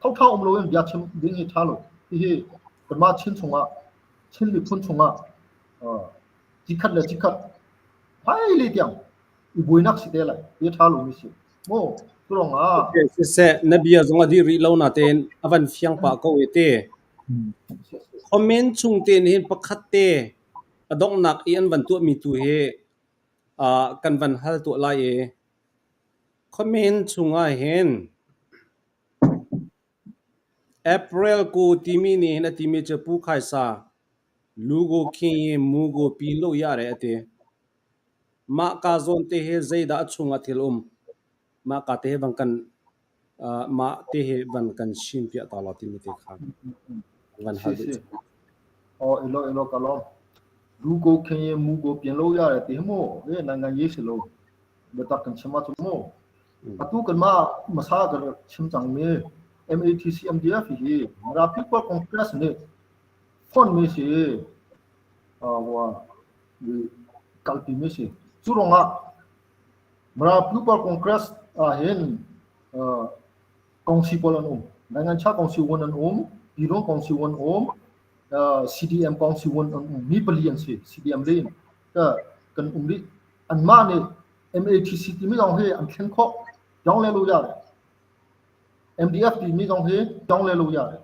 thotha um loin bia chim ding hi ṭha lo. Hihi kanmah Chin chungah, Chin miphun chungah cikhat le cikhat hmailei tiang i buainak si te lai. Hi a ṭha lomi si. Mu cu lawngah Okay, siseh, na bia zong a dih rih lo natein a van fiang pah ko i te. Comment chung te nih hin pakhat te a donghnak i an van tuahmi tu hi kan van hal tuah lai i Khuamin chungah hin April ku timi nih hin a timi cu Pu Khaisa lugu khi mugu pin lo ya re a ti. Mah ka zawn te hi zeidah a chungah thil um? Mah ka te hi van kan mah te hi van kan chim piah ta law timi te kha van hal duh. Oh elo elo ka lawm. Lugo khin mugo pin lo ya re ti mu e nan ngan ye si lo. Biatak kan chim ahcun mu atu kanmah hmasa kan rak chim cangmi MATC MDF hi Mara People Congress nih fonhmi si kalpimi si. Cu ruangah Mara People Congress ah hin kongsi pawl an um. Daingancha kongsi wan an um, Pirung kongsi wan um, CDM kongsi wan an um. Mi pali an si. CDM le in kan um rih. Anmah nih MATC timi zong hi an thlen khawh. Yong le lu ya le. MDF timi zong hi yong le lu ya le.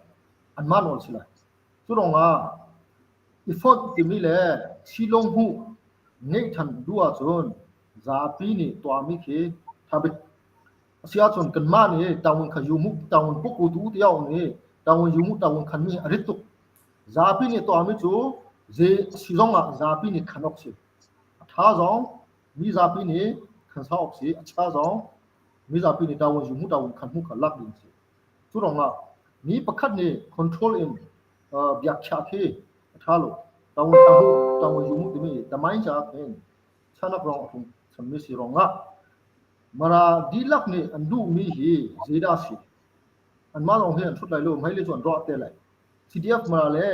Anmah nawl si lai. Cu ruangah i fonh timi le silong hmuh ngeih than duh ahcun zapi nih tuahmi khi tha bik. A si ahcun kanmah nih tawun kha yu mu tawun puk u tu tiah um i tawun yu mu tawun khan mi a rit tuk. Zapi nih tuahmi cu zei a si zong ah zapi nih khan awk si. A tha zong mi zapi nih khan sa awk si. A chia zong mi zapi nih tawun yu mu tawun khan mu kha lak ding si. Cu ruangah mi pakhat nih control in biakhiah khi a ṭha lo. Tawun khan mu tawun yu mu timi tamain caah khin chanak rong a tlung chanmi si ruangah Mara dihlak nih an duhmi hi zeidah a si? Anmah lawng hi an ṭhut lai lo, hmailei cu an ruah te lai. CDF Mara le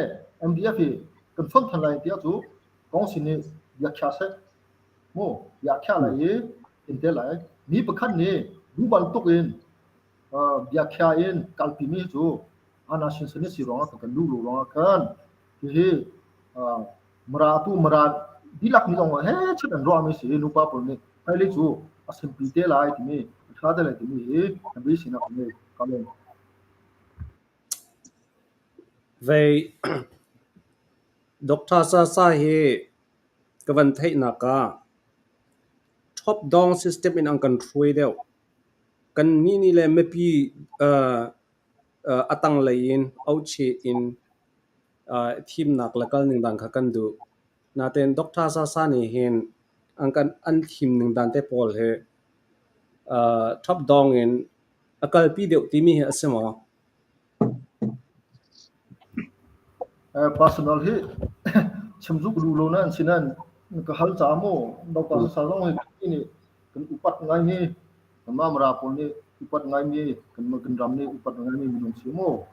MDF hi kan fonh than lai tiah cu kongsi nih biakhiah seh. Mu biakhiah lai i in te lai. Mi pakhat nih duh bantuk in biakhiah in kalpimi cu ana sinsan si ruangah kan duh lo ruangah khan hihi Mara tu Mara dihlak nih zong he chet an ruahmi si nupa pawl nih hmailei cu a simpi te lai timi a ṭha te lai timi hi an beiseinak an ngei. Ka lawm. Vei Dr. Sasa hi ka van theihnak ah top down system in an kan hruai deuh. Kan nih nih le mipi a tanglei in aucheh in thimnak le kal ning dan kha kan duh. Natein Dr. Sasa nih hin an kan an thim ning dan te pawl hi top down in a kalpi deuh timi hi a si maw? Personal hi chim zuk duh lo nan si nan ka hal ca mu Dr. Sasa zong hi nih kan upat ngaimi kanmah Mara pawl nih upat ngaimi kan kan ram nih upat ngaimi minung si mu.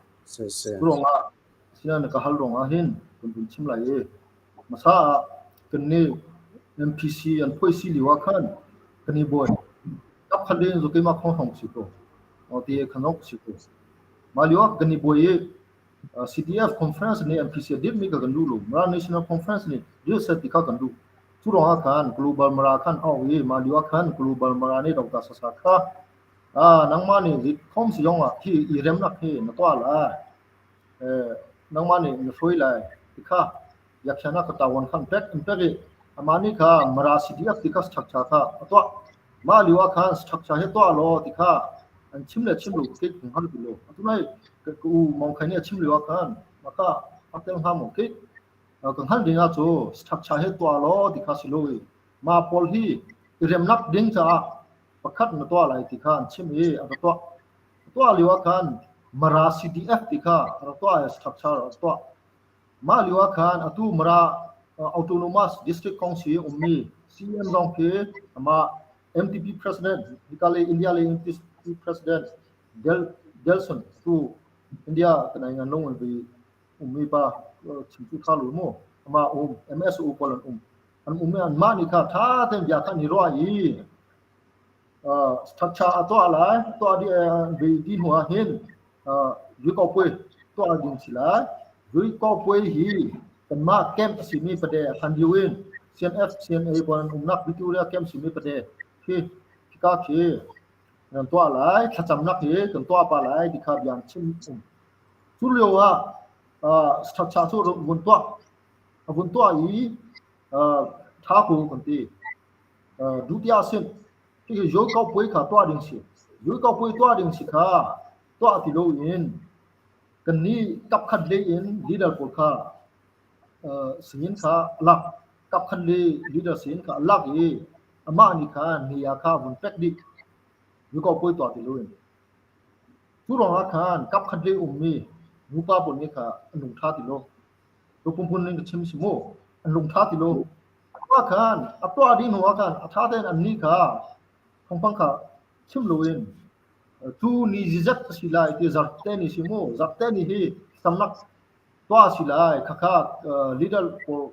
Ruangah sinan ka hal ruangah hin kan vun chim lai i hmasa ah kan nih MPC an phuai si lio ah khan kan i buai kap khat in zu keimah khong hong si ko ti khan ok si ko mah lio ah kan i buai i CDF conference nih MPC a dirhmi kha kan duh lo Mara National Conference nih dirh seh ti kha kan duh cu ruangah khan Global Mara khan a auh i mah lio ah khan Global Mara nih Dr. Sasa kha nangmah nih rit khom si zong ah hi i remnak hi na tuah lai nangmah nih na hruai lai ti kha biakhiahnak ka tawan khan pek an pek i amah nih kha Mara CDF ti kha structure kha a tuah mah lio ah khan structure hi tuah law ti kha an chim le chim lo ke kung hal ti lo atu nai ka u mong khai nih a chim lio ah khan maka atel hnga mo ke kan hal ding ah cu structure hi tuah law ti kha si lo i ma pawl hi i remnak ding caah pakhat na tuah lai ti kha an chim i a tuah tuah lio ah khan Mara CDF ti kha a rak tuah i structure a tuah. Mah lio ah khan atu Mara Autonomous District Council ummi CM zong khi amah MTP President hika le India le MTP President Del Delson tu India kan ai ngan long vi ummi pa chim cu tha lu mu amah um MSO pawl an um an um an mah nih kha tha ten bia kha ni ruah i structure a tuah lai tuah dih di hnu ah hin Ruikaupuai tuah ding si lai. Ruikaupuai hi kanmah camp a simi pate hlan lio in CNF CNA pawl an umnak Victoria camp simi pate khi khika khi kan tuah lai thlacamnak hi kan tuah pa lai ti kha bia chim um. Cu lio ah structure cu vun tuah a vun tuah i tha ku kan ti. Duhtiah sin Hihi Ruikaupuai kha tuah ding si. Ruikaupuai tuah ding si kha tuah ti loin kannih kapkhat lei in leader pawl kha singin kha a lak. Kapkhat lei leader singin kha a lak i amah nih khan nia kha vun pek dih. Ruikaupuai tuah ti loin. Cu ruangah khan kapkhat lei ummi nupa pawl nih kha an lung ṭha ti lo. Pumpun in ka chim si mu. An lung ṭha ti lo. Tuah khan a tuah dih hnu ah khan a ṭha tein annih kha thawngpang kha chim loin tu ni zizat a si lai ti zarte ni si mu zarte ni hi samnak tuah a si lai khakha leader pawl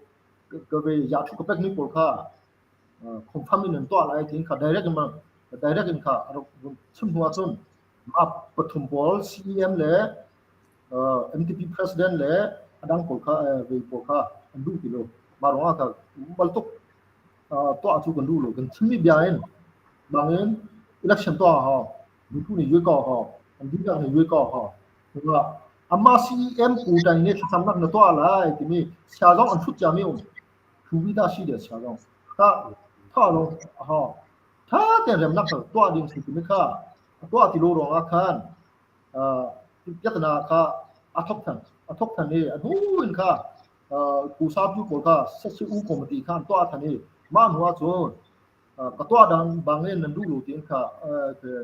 ka ve ya thu ka pek mi pawl kha confirm in an tuah lai tin kha direct in direct in kha chim hnu ahcun Ma pathum pawl CEM le MTP president le adang pawl kha vei pawl kha an duh ti lo. Mah ruangah kha baltuk tuah cu kan duh lo. Kan chimmi bia in bangin election tuah hau, mipu nih yue ko hau, an dihlak nih yue ko hau. Amah CEM ku ṭai nih thlacamnak na tuah lai timi sia zong an hrut ciami um. Thu bi dah si de sia zong. Tha tha lo ha. Tha tein remnak tuah ding si timi kha tuah ti lo ruangah khan biakna kha a thok than a thok than i a hnu in kha kusa pu pawl kha sasi u committee khan tuah than i mah hnu ah cun ka tuah dang bangin nan duh lo tiin kha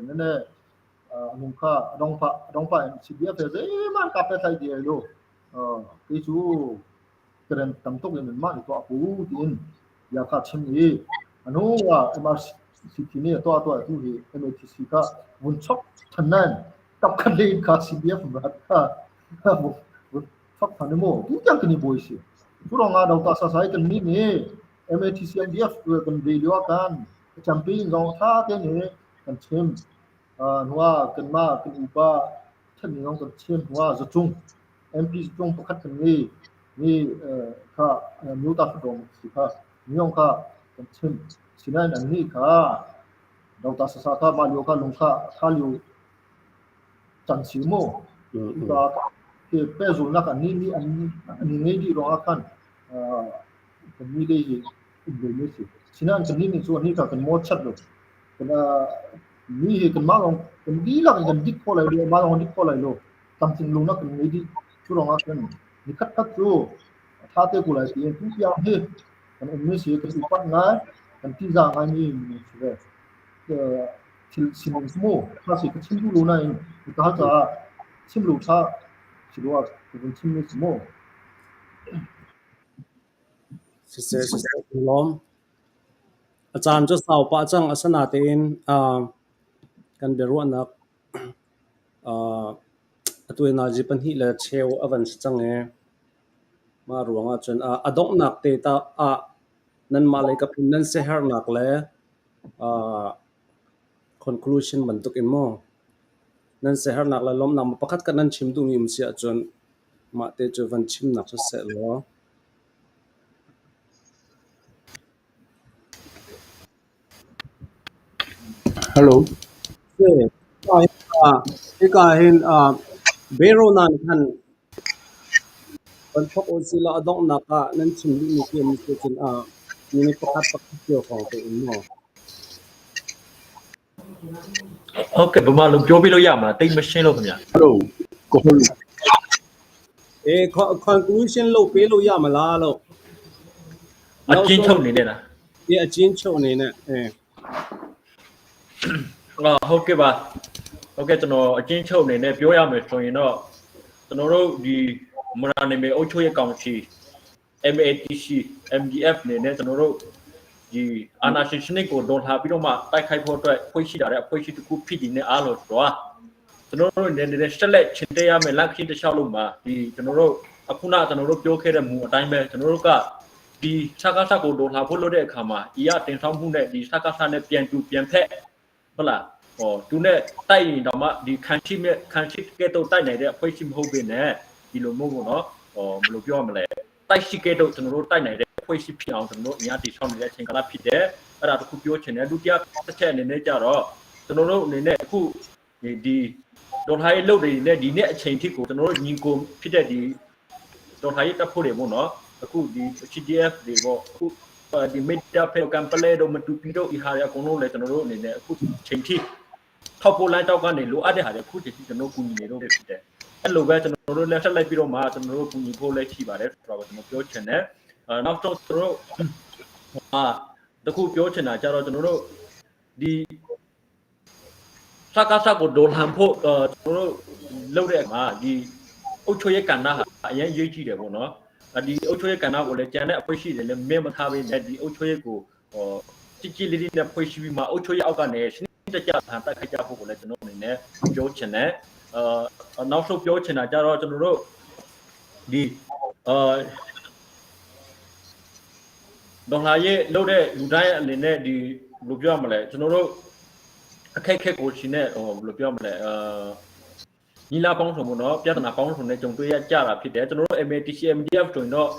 nene anung kha adong pa adong pa in CDF he zeiman ka pe thlai ti ai lo kei cu karen tam tuk in mah ni tuah pu tiin ya kha chim i anu ah MRCT nih tuah tuah tu hi MATC kha vun chok than nan kap khat le kha CDF rat kha vun chok than mo tu tiang kan i boi si cu rong ah Dr. Sasai kan mi ni MATC MDF kan ve lio kan champion zong tha te ni kan chim Hnua kanmah kan upa thanmi zong kan chim hnua zacung MP zacung pakhat kan ngei mi kha Myota Hluttaw si kha mi kha kan chim. Sinain annih kha Dr. Sasa kha mah lio kha lung kha tha lio can si mu. Cucaah pehzulnak annih nih an ngei dih ruangah khan kan nih lei hi um ve mi si. Sinain kannih nih cu annih kha kan mawhchiat lo. Mi hi kanmah lawng kan dihlak in kan dik kho lai lo, mah lawng dik kho lai lo. Tlamtling lonak kan ngei dih. Cu ruangah khan nikhat khat cu a ṭha te ko lai tiin tu tiang hi kan ummi si kan upat ngai, kan ṭihzah ngaimi minung si ve. Thil sining cu mu ṭha si ka chim duh lo nain ka caah chim lo ṭha si lo ah ka vun chimmi si mu. Siseh, siseh, lawm. A caan cu sau pah cang. Asinain kan biaruahnak atu hi nazi pahnih le cheu a van si cang i mah ruangah cun a donghnak te ah nanmah lei kap in nan siaherhnak le conclusion bantuk in maw nan siaherhnak le lawmhnak pakhat khat nan chim duhmi um si ahcun mah te cu van chimnak siseh law. Hello. Hika hin Beronan khan van thawk usih law a donghnak ah nan chim duhmi khi um si cun minute pakhat pakhat cio hrawng te in maw? ဟုတ်ကဲ့ဗမာလိုပြောပြလို့ရမလားတိတ်မရှင်းလို့ခင်ဗျာ Hello ကိုဟုတ် အေး conclusion လုပ်ပေးလို့ရမလားလို့ အချင်းချုပ်နေနဲ့လား ဒီအချင်းချုပ်အနေနဲ့အဲ ဟုတ်ကဲ့ပါဟုတ်ကဲ့ကျွန်တော်အချင်းချုပ်အနေနဲ့ပြောရမယ်ဆိုရင်တော့ကျွန်တော်တို့ဒီမရာနေမေအုပ်ချုပ်ရေးကောင်စီ MATC MDF အနေနဲ့ကျွန်တော်တို့ဒီအာနာရှင်စနစ်ကိုဒေါ်လာပြီးတော့မှတိုက်ခိုက်ဖို့အတွက်ဖွဲ့ရှိတာတဲ့အဖွဲ့ရှိတစ်ခုဖြစ်ဒီနဲ့အားလို့ဆိုတော့ကျွန်တော်တို့အနေနဲ့ဆက်လက်ချင်တဲ့ရမယ်လက်ခင်းတစ်လျှောက်လုံးမှာဒီကျွန်တော်တို့အခုနကျွန်တော်တို့ပြောခဲ့တဲ့မူအတိုင်းပဲကျွန်တော်တို့ကဒီစကားစကိုဒေါ်လာဖို့လုပ်တဲ့အခါမှာဤရတင်ဆောင်မှုနဲ့ဒီစကားစနဲ့ပြန်တူပြန်ဖက်ဟုတ်လားဟောသူနဲ့တိုက်ရင်တော့မှဒီခံရှိမဲ့ခံရှိကဲတော့တိုက်နိုင်တဲ့အဖွဲ့ရှိမဟုတ်ပေနဲ့ဒီလိုမျိုးပေါ့နော်ဟောဘယ်လိုပြောရမလဲတိုက်ရှိကဲတော့ကျွန်တော်တို့တိုက်နိုင်တဲ့အဖွဲ့ရှိဖြစ်အောင်ကျွန်တော်တို့အများတည်ဆောက်နေတဲ့အချိန်ကာလဖြစ်တယ်အဲ့ဒါတခုပြောချင်တယ်ဒုတိယတစ်ချက်အနေနဲ့ကြတော့ကျွန်တော်တို့အနေနဲ့အခုဒီဒီဒေါ်လာရေးလုပ်တွေနဲ့ဒီနေ့အချိန်ထိကိုကျွန်တော်တို့ညီကိုဖြစ်တဲ့ဒီဒေါ်လာရေးတပ်ဖို့တွေပေါ့နော်အခုဒီ CDF တွေပေါ့အခုဒီ media ဖေကမ်ပလဲတို့မတူပီတို့ဒီဟာတွေအကုန်လုံးလည်းကျွန်တော်တို့အနေနဲ့အခုချိန်ထိထောက်ပို့လမ်းတောက်ကနေလိုအပ်တဲ့ဟာတွေအခုချိန်ထိကျွန်တော်ကူညီနေတော့ဖြစ်တယ်အဲ့လိုပဲကျွန်တော်တို့လည်းဆက်လိုက်ပြီးတော့မှကျွန်တော်တို့ကူညီဖို့လည်းရှိပါတယ်ဆိုတော့ကျွန်တော်ပြောချင်တယ်အဲနောက်တော့ကျွန်တော်တို့ဟာတခုပြောချင်တာကြတော့ကျွန်တော်တို့ဒီစကားစကိုဒေါ်လန်ဖို့ကျွန်တော်တို့လုပ်တဲ့အခါဒီအုတ်ချွေရဲ့ကဏ္ဍဟာအရင်ရေးကြည့်တယ်ပေါ့နော်ဒီအုတ်ချွေရဲ့ကဏ္ဍကိုလည်းကြံတဲ့အဖွဲ့ရှိတယ်လည်းမဲမထားပေးနဲ့ဒီအုတ်ချွေကိုဟိုကြည်ကြည်လေးလေးနဲ့ဖွဲ့ရှိပြီးမှအုတ်ချွေရဲ့အောက်ကနေစနစ်တကျဟန်တိုက်ခိုက်ကြဖို့ကိုလည်းကျွန်တော်အနေနဲ့ပြောချင်တယ်အာနောက်ဆုံးပြောချင်တာကြတော့ကျွန်တော်တို့ဒီအာဒေါ်လာရဲ့လုပ်တဲ့လူတိုင်းအနေနဲ့ဒီဘယ်လိုပြောရမလဲကျွန်တော်တို့ အခက်ခဲကိုရှင်နဲ့ဟိုဘယ်လိုပြောမလဲအာညီလာပေါင်းဆောင်ပေါ့နော်ပြဿနာပေါင်းဆောင်နဲ့ကြုံတွေ့ရကြတာဖြစ်တယ်ကျွန်တော်တို့ MATC MDF ဆိုရင်တော့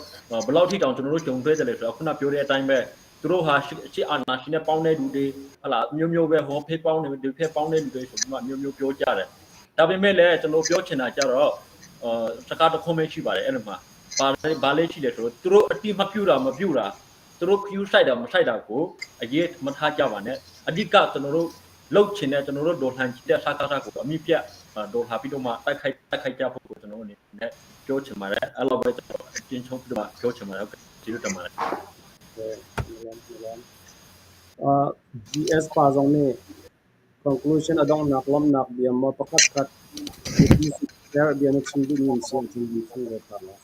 ဘယ်လောက်ထိတောင်ကျွန်တော်တို့ကြုံတွေ့တယ်လဲဆိုတော့ခုနပြောတဲ့အတိုင်းပဲသူတို့ဟာရှစ်အာနာရှင်နဲ့ပေါင်းတဲ့လူတွေဟလာမျိုးမျိုးပဲဟောဖေးပေါင်းနေဒီဖေးပေါင်းတဲ့လူတွေဆိုပြီးမှမျိုးမျိုးပြောကြတယ်ဒါပေမဲ့လည်းကျွန်တော်ပြောချင်တာကြတော့အာစကားတစ်ခုမှရှိပါတယ်အဲ့လိုမှာဘာလဲဘာလဲရှိလဲဆိုတော့သူတို့အတိမပြူတာမပြူတာသူတို့ queue စိုက်တာမစိုက်တာကိုအရေးမထားကြပါနဲ့အဓိကကျွန်တော်တို့လှုပ်ချင်တဲ့ကျွန်တော်တို့ဒေါ်လှန်ချင်တဲ့စားကားစားကိုအမိပြတ်ဒေါ်လာပြီးတော့မှတိုက်ခိုက်တိုက်ခိုက်ကြဖို့ကိုကျွန်တော်တို့အနေနဲ့ပြောချင်ပါတယ်အဲ့လိုပဲကျွန်တော်အချင်းချုံပြီးတော့ပြောချင်ပါတယ်ဟုတ်ကဲ့ကျေးဇူးတင်ပါတယ် GS pa zong nih conclusion a donghnak lawmhnak bia maw pakhat khat share bia na chim duhmi an si ahcun chim ve ta law.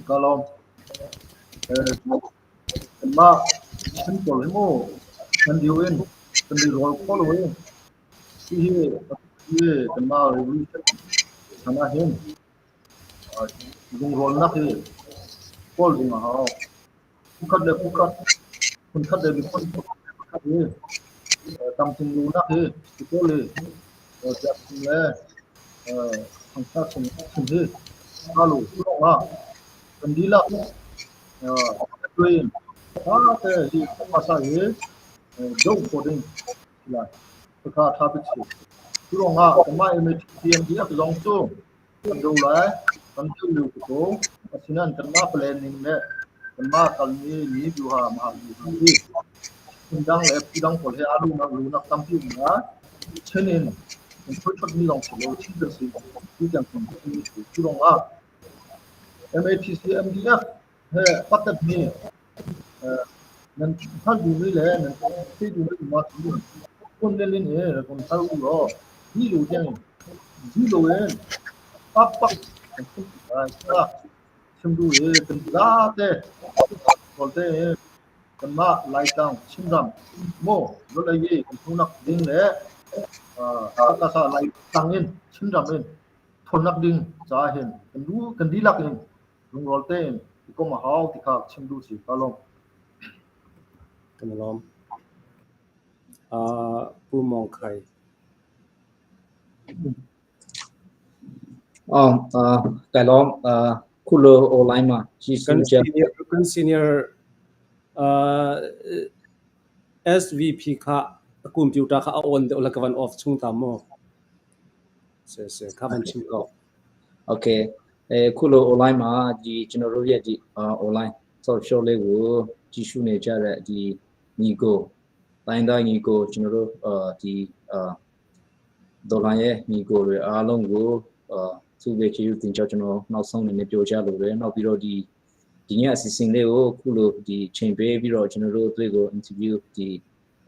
Ka lawm. Kanmah kan pawl hi mu kan diu in kan di rawl kho lo i hihi kanmah revolution chan ah hin lungrawlnak hi kawl ding a hau. Phukhat le phukhat, phunkhat le miphun pakhat hi tangtung lunak hi kawl hi biakinn le thangtha chung chung hi aa lo lawngah kan dihlak tuin tha te hi hmasa hi doh khawh ding si lai. Khakha tha bik si. Cu ruangah kanmah MATMDF zong cu kan do lai, kan do lio ko. Asinain kanmah planning le kanmah kalmi ni duha maha duha hi phundang le phudang pawl he aa lunak lunak tampi um lai. Chen in kan thawtthawtmi lawng si lo chin kan si ti tiang kan si. Cu ruangah MATC MDF he patat mi nan hngalh duhmi le nan theih duhmi um ahcun phone le lin hi rak kan hal u law hi lo tiang hi lo in pakpak kan chim lai. Chim duh i kan zate te kanmah Laitlang Chinram mu vawlei i kan hmuhnak ding le Hakha Laitlang in Chinram in thawnnak ding caah hin kan du kan dihlak in lungrual tein i kom a hau ti kha chim duh si ka lawm. Kan i lawm. Pu Mawng Khai. Kai lawm. Khulo online ma Kan senior kan senior SVP kha computer kha a on deuh la ka van off chung ta mu. Se se kha van chim ko. Okay. ခုလို online မှာဒီကျွန်တော်တို့ရဲ့ဒီ online talk show လေးကိုကြည့်ရှုနေကြတဲ့ဒီညီကိုတိုင်းသားညီကိုကျွန်တော်တို့ဒီဒေါ်လာရဲ့ညီကိုတွေအားလုံးကိုအာသူ့ပဲကျေးဇူးတင်ကြောင်းကျွန်တော်နောက်ဆုံးအနေနဲ့ပြောကြလိုတယ်နောက်ပြီးတော့ဒီဒီညအစီအစဉ်လေးကိုခုလိုဒီချိန်ပေးပြီးတော့ကျွန်တော်တို့အတွေ့ကို interview ဒီ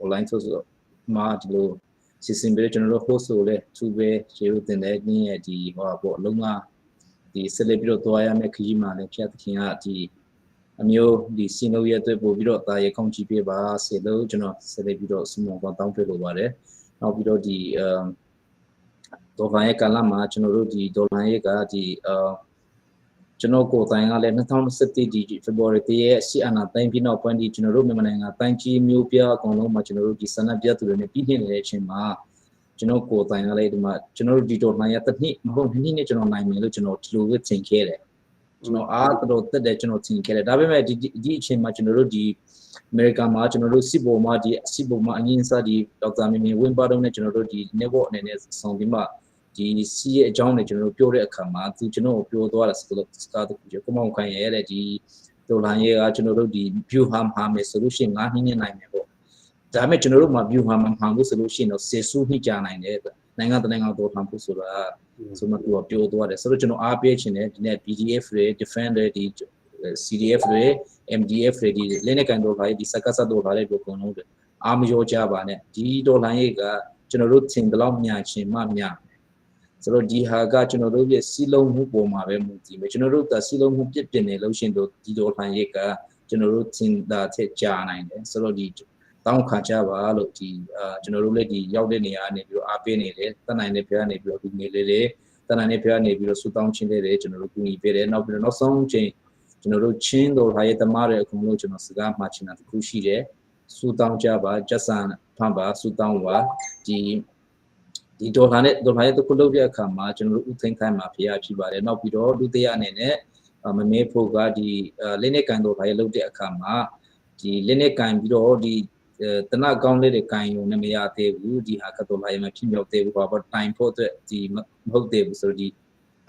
online ဆိုဆိုမှာဒီလိုစီစဉ်ပြီးကျွန်တော်တို့ host ကိုလည်းသူ့ပဲကျေးဇူးတင်တယ်ညရဲ့ဒီဟောပေါ့အလုံးကဒီဆက်လက်ပြီးတော့သွားရမယ့်ခရီးမှာလည်းဖျက်သခင်ကဒီအမျိုးဒီစီနိုရဲ့အတွက်ပို့ပြီးတော့တာရေကောင်းကြည့်ပေးပါစေလို့ကျွန်တော်ဆက်လက်ပြီးတော့ဆုမွန်ကောင်းတောင်းပေးလိုပါတယ်နောက်ပြီးတော့ဒီအမ်ဒေါ်လာရဲ့ကာလမှာကျွန်တော်တို့ဒီဒေါ်လာရဲ့ကဒီအာကျွန်တော်ကိုယ်တိုင်ကလည်း2021ဒီ February တရက်စီအနာတိုင်းပြီးနောက်ပိုင်းဒီကျွန်တော်တို့မြန်မာနိုင်ငံတိုင်းကြီးမျိုးပြအကုန်လုံးမှာကျွန်တော်တို့ဒီဆန္ဒပြသူတွေနဲ့ပြည်နေနေတဲ့အချိန်မှာကျွန်တော်ကိုယ်တိုင်ကလည်းဒီမှာကျွန်တော်တို့ဒီဒေါ်လာရဲ့တစ်နှစ်မဟုတ်နှစ်နှစ်နဲ့ကျွန်တော်နိုင်မယ်လို့ကျွန်တော်ဒီလိုပဲထင်ခဲ့တယ်ကျွန်တော်အားတော်တက်တယ်ကျွန်တော်ထင်ခဲ့တယ်ဒါပေမဲ့ဒီဒီအချိန်မှာကျွန်တော်တို့ဒီအမေရိကန်မှာကျွန်တော်တို့စစ်ပေါ်မှာဒီစစ်ပေါ်မှာအငင်းစားဒီဒေါက်တာမင်းမင်းဝင်းပါတော့နဲ့ကျွန်တော်တို့ဒီ network အနေနဲ့ဆောင်ပြီးမှဒီစီရဲ့အကြောင်းတွေကျွန်တော်တို့ပြောတဲ့အခါမှာသူကျွန်တော်ကိုပြောသွားတာစကားစကားတခုကျကိုမောင်ခိုင်ရဲ့တဲ့ဒီဒေါ်လာရဲ့ကကျွန်တော်တို့ဒီ view ဟာမှာမယ်ဆိုလို့ရှိရင်ငါနှင်းနေနိုင်မယ်ပေါ့ဒါပေမဲ့ကျွန်တော်တို့မှာ view ဟာမှာမှန်ဖို့ဆိုလို့ရှိရင်တော့စေစုနှိကြနိုင်တယ်နိုင်ငံတနိုင်ငံတော်ထမ်းဖို့ဆိုတာဆိုမှသူကပြောသွားတယ်ဆိုတော့ကျွန်တော်အားပေးချင်တယ်ဒီနေ့ PDF တွေ defend တွေဒီ CDF တွေ MDF တွေဒီလက်နဲ့ကန်ဒေါ်လာဒီစကားစဒေါ်လာတွေအကုန်လုံးတွေအားမရောကြပါနဲ့ဒီဒေါ်လာရေးကကျွန်တော်တို့ထင်တယ်လို့မြချင်မှမြဆိုတော့ဒီဟာကကျွန်တော်တို့ရဲ့စီလုံးမှုပေါ်မှာပဲမူတည်မယ်ကျွန်တော်တို့ကစီလုံးမှုပြစ်ပြနေလို့ရှင်တို့ဒီဒေါ်လာရေးကကျွန်တော်တို့ထင်တာထက်ကြာနိုင်တယ်ဆိုတော့ဒီတောင်းခါကြပါလို့ဒီအာကျွန်တော်တို့လည်းဒီရောက်တဲ့နေရာကနေပြီးတော့အားပေးနေတယ်တတ်နိုင်တဲ့ဖျားနေပြီးတော့ဒီနေလေးတွေတတ်နိုင်တဲ့ဖျားနေပြီးတော့ဆူတောင်းချင်းတွေကျွန်တော်တို့ကူညီပေးတယ်နောက်ပြီးတော့နောက်ဆုံးချိန်ကျွန်တော်တို့ချင်းတော်ဟာရဲ့တမတွေအကုန်လုံးကျွန်တော်စကားမှာချင်တာတခုရှိတယ်ဆူတောင်းကြပါကြက်ဆန် ဖန်ပါဆူတောင်းပါဒီဒီဒေါ်လာနဲ့ဒေါ်လာရဲ့တခုလုပ်တဲ့အခါမှာကျွန်တော်တို့ဥသိမ်းခိုင်းမှာဖျားဖြစ်ပါတယ်နောက်ပြီးတော့ဒုတိယအနေနဲ့မမေဖို့ကဒီလက်နဲ့ကန်ဒေါ်လာရဲ့လုပ်တဲ့အခါမှာဒီလက်နဲ့ကန်ပြီးတော့ဒီတနကောင်းလေးတွေကန်ရုံနဲ့မရသေးဘူးဒီဟာကဒေါ်လာရဲ့မဖြစ်မြောက်သေးဘူးဘာလို့တိုင်ဖို့အတွက်ဒီမဟုတ်သေးဘူးဆိုတော့ဒီ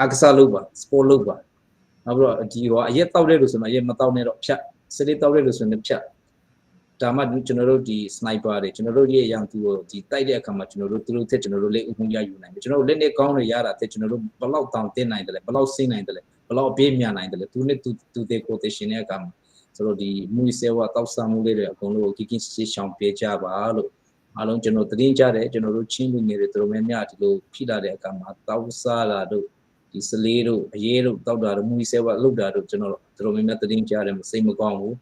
အကစားလုပ်ပါ sport လုပ်ပါနောက်ပြီးတော့ဒီဟိုအရက်တောက်တဲ့လို့ဆိုရင်အရက်မတောက်နဲ့တော့ဖြတ်စလေးတောက်တဲ့လို့ဆိုရင်ဖြတ်ဒါမှကျွန်တော်တို့ဒီ sniper တွေကျွန်တော်တို့ရဲ့ရန်သူကိုဒီတိုက်တဲ့အခါမှာကျွန်တော်တို့သူတို့ထက်ကျွန်တော်တို့လက်ဥပုံရယူနိုင်တယ်ကျွန်တော်တို့လက်နဲ့ကောင်းတွေရတာတဲ့ကျွန်တော်တို့ဘလောက်တောင်တင်းနိုင်တယ်လဲဘလောက်ဆင်းနိုင်တယ်လဲဘလောက်အပြေးမြန်နိုင်တယ်လဲသူနဲ့သူသူတဲ့ quotation တဲ့အခါမှာဆိုတော့ဒီမူစေဝါတောက်ဆမှုလေးတွေအကုန်လုံးကိုကင်းကင်းရှင်းရှောင်ပေးကြပါလို့အားလုံးကျွန်တော်သတင်းကြတယ်ကျွန်တော်တို့ချင်းလူငယ်တွေတော်တော်များများဒီလိုဖိလာတဲ့အခါမှာတောက်စားလာတို့ဒီစလေးတို့အရေးတို့တောက်တာတို့မူစေဝါလုတ်တာတို့ကျွန်တော်တော်တော်များများသတင်းကြတယ်မစိတ်မကောင်းဘူး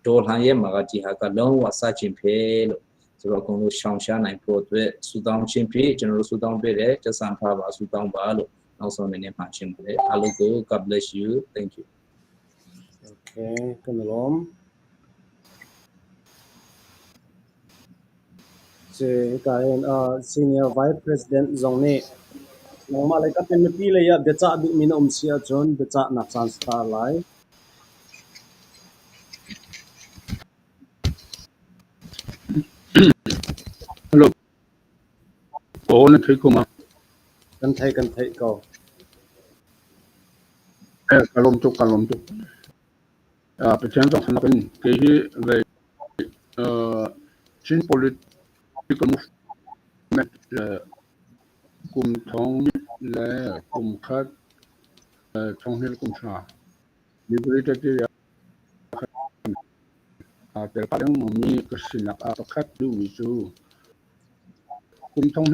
ဒေါ်လှန်ရဲ့မှာကဒီဟာကလုံးဝစချင်ဖဲလို့ဆိုတော့အကုန်လုံးရှောင်ရှားနိုင်ဖို့အတွက်ဆူတောင်းခြင်းဖြစ်ကျွန်တော်တို့ဆူတောင်းပေးတယ်ကျဆန်ဖပါဆူတောင်းပါလို့နောက်ဆုံးအနေနဲ့မှာခြင်းပါတယ်အားလုံးကို God bless you thank you Okay ကနလုံးsi kain senior vice president zong nih nangmah lei kap in mipi lei ah biacah duhmi na um si ahcun biacah nak caan star lai. Hello. Oh, na thei ko ma. Kan thei kan thei ko. Eh, kalom tuk kalom tuk. Pathian zong sanak in kei hi ve Chin political movement kum thong le kum khat thong hil kum sha liberated ya tel pa leng mi ka sinak a pakhat du mi chu kum thong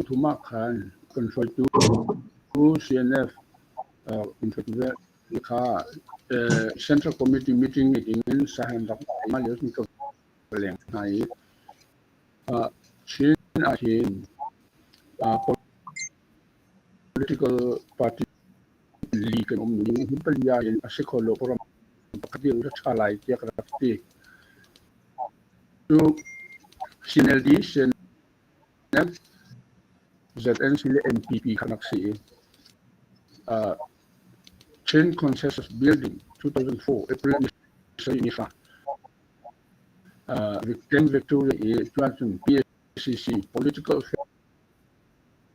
thuma khan kan hruai tu CNF kum hruai tu ve kha Central Committee meeting meeting in sahan rak ma le ka leng hna i Chin ah hin political party li kan um ni hi palia in a si kho lo program pakhat in tha lai tiah ka rak ti cu CNLD CNF ZNC le NPP kha rak si Chin Consensus Building 2004 April ni fa Victim Victoria i tuan cun PACC Political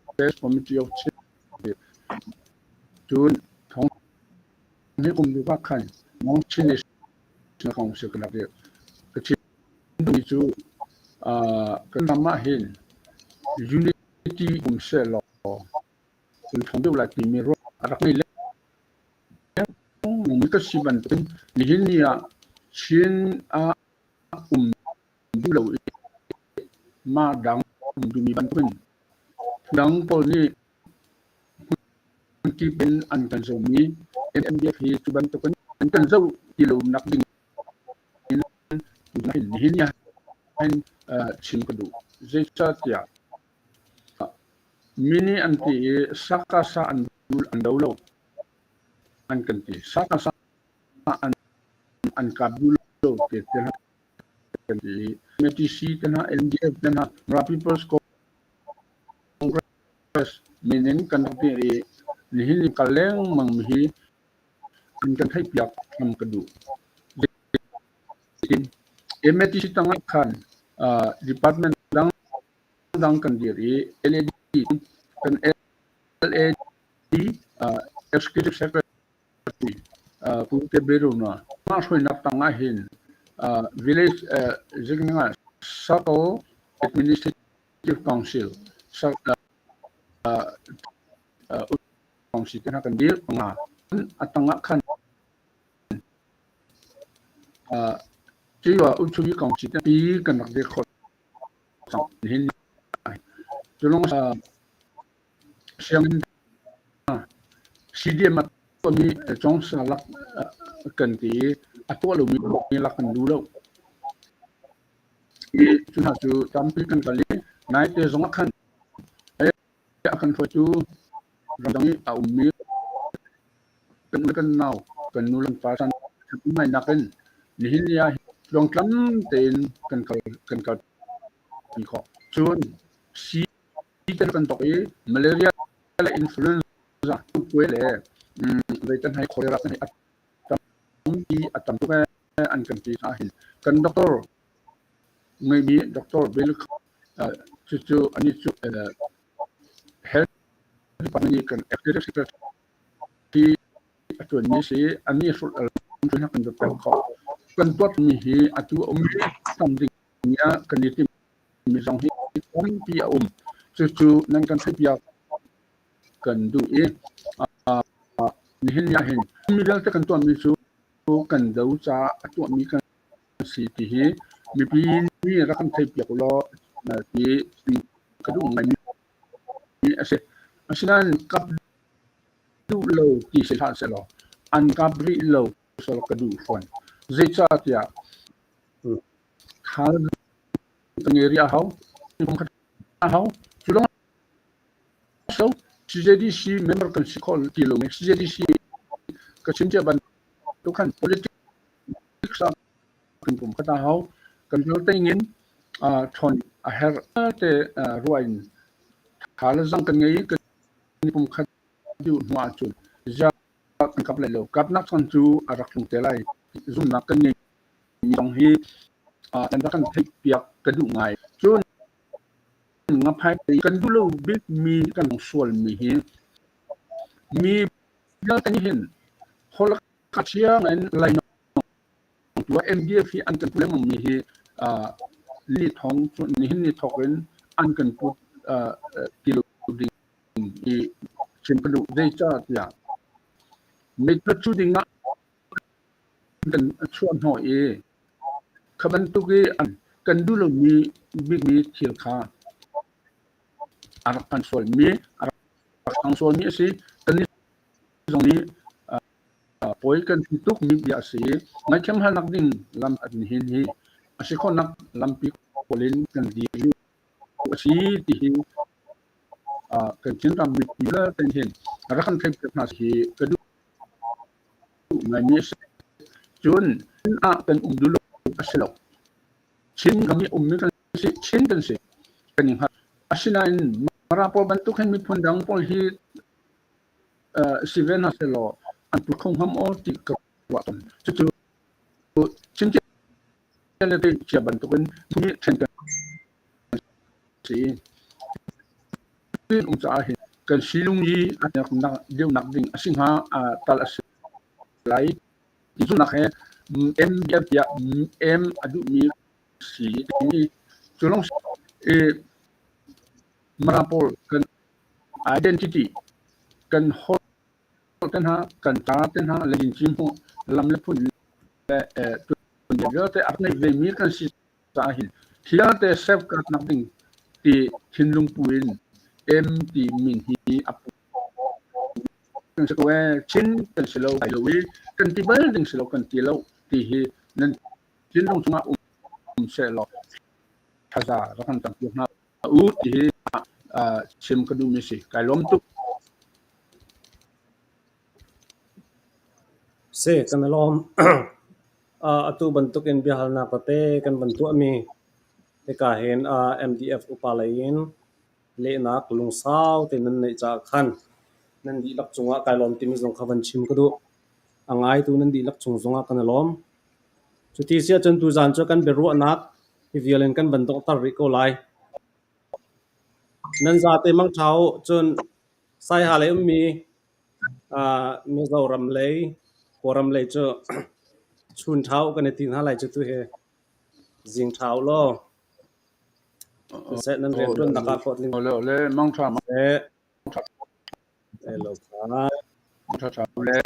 Affairs Committee of Chin cun thong hi kum du ka khan mong Chin National Council kan rak ka chim mi cu kan ram ah hin unity um se law kan thong deuh lai timi ruah rak nei le mi ka si bantukin nihin ni ah Chin ah um duh lo i mah dang um duhmi bantukin dang pawl nih hmunkip in an kan zohmi MDF hi cu bantukin an kan zoh ti lo nak ding in nihin ni ah hin chim ka duh. Zeicahtiah mi nih an ti i sakasa an an do lo an kan ti. Sakasa an an kap duh lo ti kan ti. MTC te hna, NDF te hna, Mara People's Congress min in kan rak dir i nihin ni kal lengmang mi hi an kan theihpiak ngam ka duh. MATC tangah khan department dang dang kan dir i LAD kan LAD Executive Secretary Pu Te Beruna mah hruainak tangah hin village zingning ah Circle Administrative Council Council te hna kan dir nga a tangah khan Cuiwa Utsugi Council te pi kan rak dir khawh cang hin culong sianginn CDM a tuahmi congsa lak kan ti i a tuah lomi lak kan duh lo. I cu hna cu tampi kan kal i naite zong ah khan a kan hruaitu ramdang i a ummi kan u le kan nau kan nu le kan pa san ngai nakin nihin ni ah tluangtlam tein kan kal kan kal. pi khawh. Cun sii te kan tok i malaria le influenza kue le zeitan hai cholera te a tampi a tam tuk an kan ti hna hin kan doctor ngeimi Doctor Bill cucu ani cu health department nih kan executive secretary a ṭuanmi si ani hrulh kan pek khawh. Kan tuatmi hi atu a um tam ding kan i timmi zong hi tampi a um. Cucu nan kan theihpiak kan duh i nihin ni ahhin mi vialte kan tuahmi cu kan do caah a tuahmi kan si ti hi mipi nih rak kan theihpiak ulaw ti ka duh ngaimi a si. Asinain kap duh lo ti si hlah sehlaw an kap rih lo ka duh fawn. Zeicahtiah Thal kan ngei rih a hau. A hau. Cu lawng so CJDC member kan si kho ti lo. CJDC ka chim cia bantuk khan politics ah kan pum khat a hau. Kan vialte in ṭhawn a herh te ruah in thal zang kan ngei kan pum khat duh hnu ahcun ziah kan kap lai lo. Kapnak chan cu a rak tlung te lai. Zumnak kan ngei mi zong hi an rak kan theihpiak ka duh ngai. Cun ngaphai kan duh lo bik mi kan sualmi hi mi vialte nih hin holh ka chia in lainawng tu MDF hi an kan pu lengmang mi hi ni thong nihin ni thawk in an kan put ti lo ding i chim ka duh. Zeicahtiah meithal cu ding ah kan chuahhnawh i kha bantuk i kan duh lomi bikmi thil kha a rak kan sualmi a rak hmang sualmi a si. Kannih zong nih pawi kan ti tukmi bia a si i ngaihthiam halnak ding lam an hin hi a si khawhnak lampi kawl in kan dir lio a si ti hi kan Chinram mipi vialte hin rak kan theihpiak hna hi ka duh. Ngaimi a si. Cun ah kan um duh lo a si lo. Chin ram i ummi kan si, Chin kan si. Kan i hngalh. Asinain Mara pawl bantuk hin miphun dang pawl hi si ve hna sehlaw an put kho hnga maw ti ka ruah tawn. Cucu Chin le cia bantukin mi ṭhen kan si. Um caah hin kan silung i a nak deuhnak ding a si hnga tal a si lai. Ti zumhnak he M tiah M a duhmi si cu lawng i Mara pawl kan identity kan holh te hna kan ca te hna le cin hmuh lam le phun le tuanbia vialte a rak nei vemi kan si caah hin vialte safeguard nak ding ti thinlung pu in M ti min hi a pu kan si ko ee Chin kan si lo lai lo i kan ti bal ding si lo kan ti lo ti hi nan thinlung chungah um seh law thaza rak kan tam piak hna u ti hi chim ka duhmi si kai lawm tuk. Si, kan i lawm. Atu bantukin biahalnak tete kan van tuahmi hika hin MDF upa lei in lehnak lungsau tein nan neih caah khan nan dihlak cungah kai lawm timi zong kha van chim ka duh. A ngaitu nan dihlak cung zongah kan i lawm. Cuti si ahcun tuzaan cu kan biaruahnak hi vial in kan van donghter rih ko lai. Nan zate mangṭha u. Cun Saiha lei ummi Mizoram lei, Kawlram lei cu chun ṭha u kan i ti hna lai cu tu hi. Zing ṭha u law. Siseh nan rianṭuannak ah hlawhtling. Le le mangṭha Seh. Elo kha. Mangṭha ṭha le.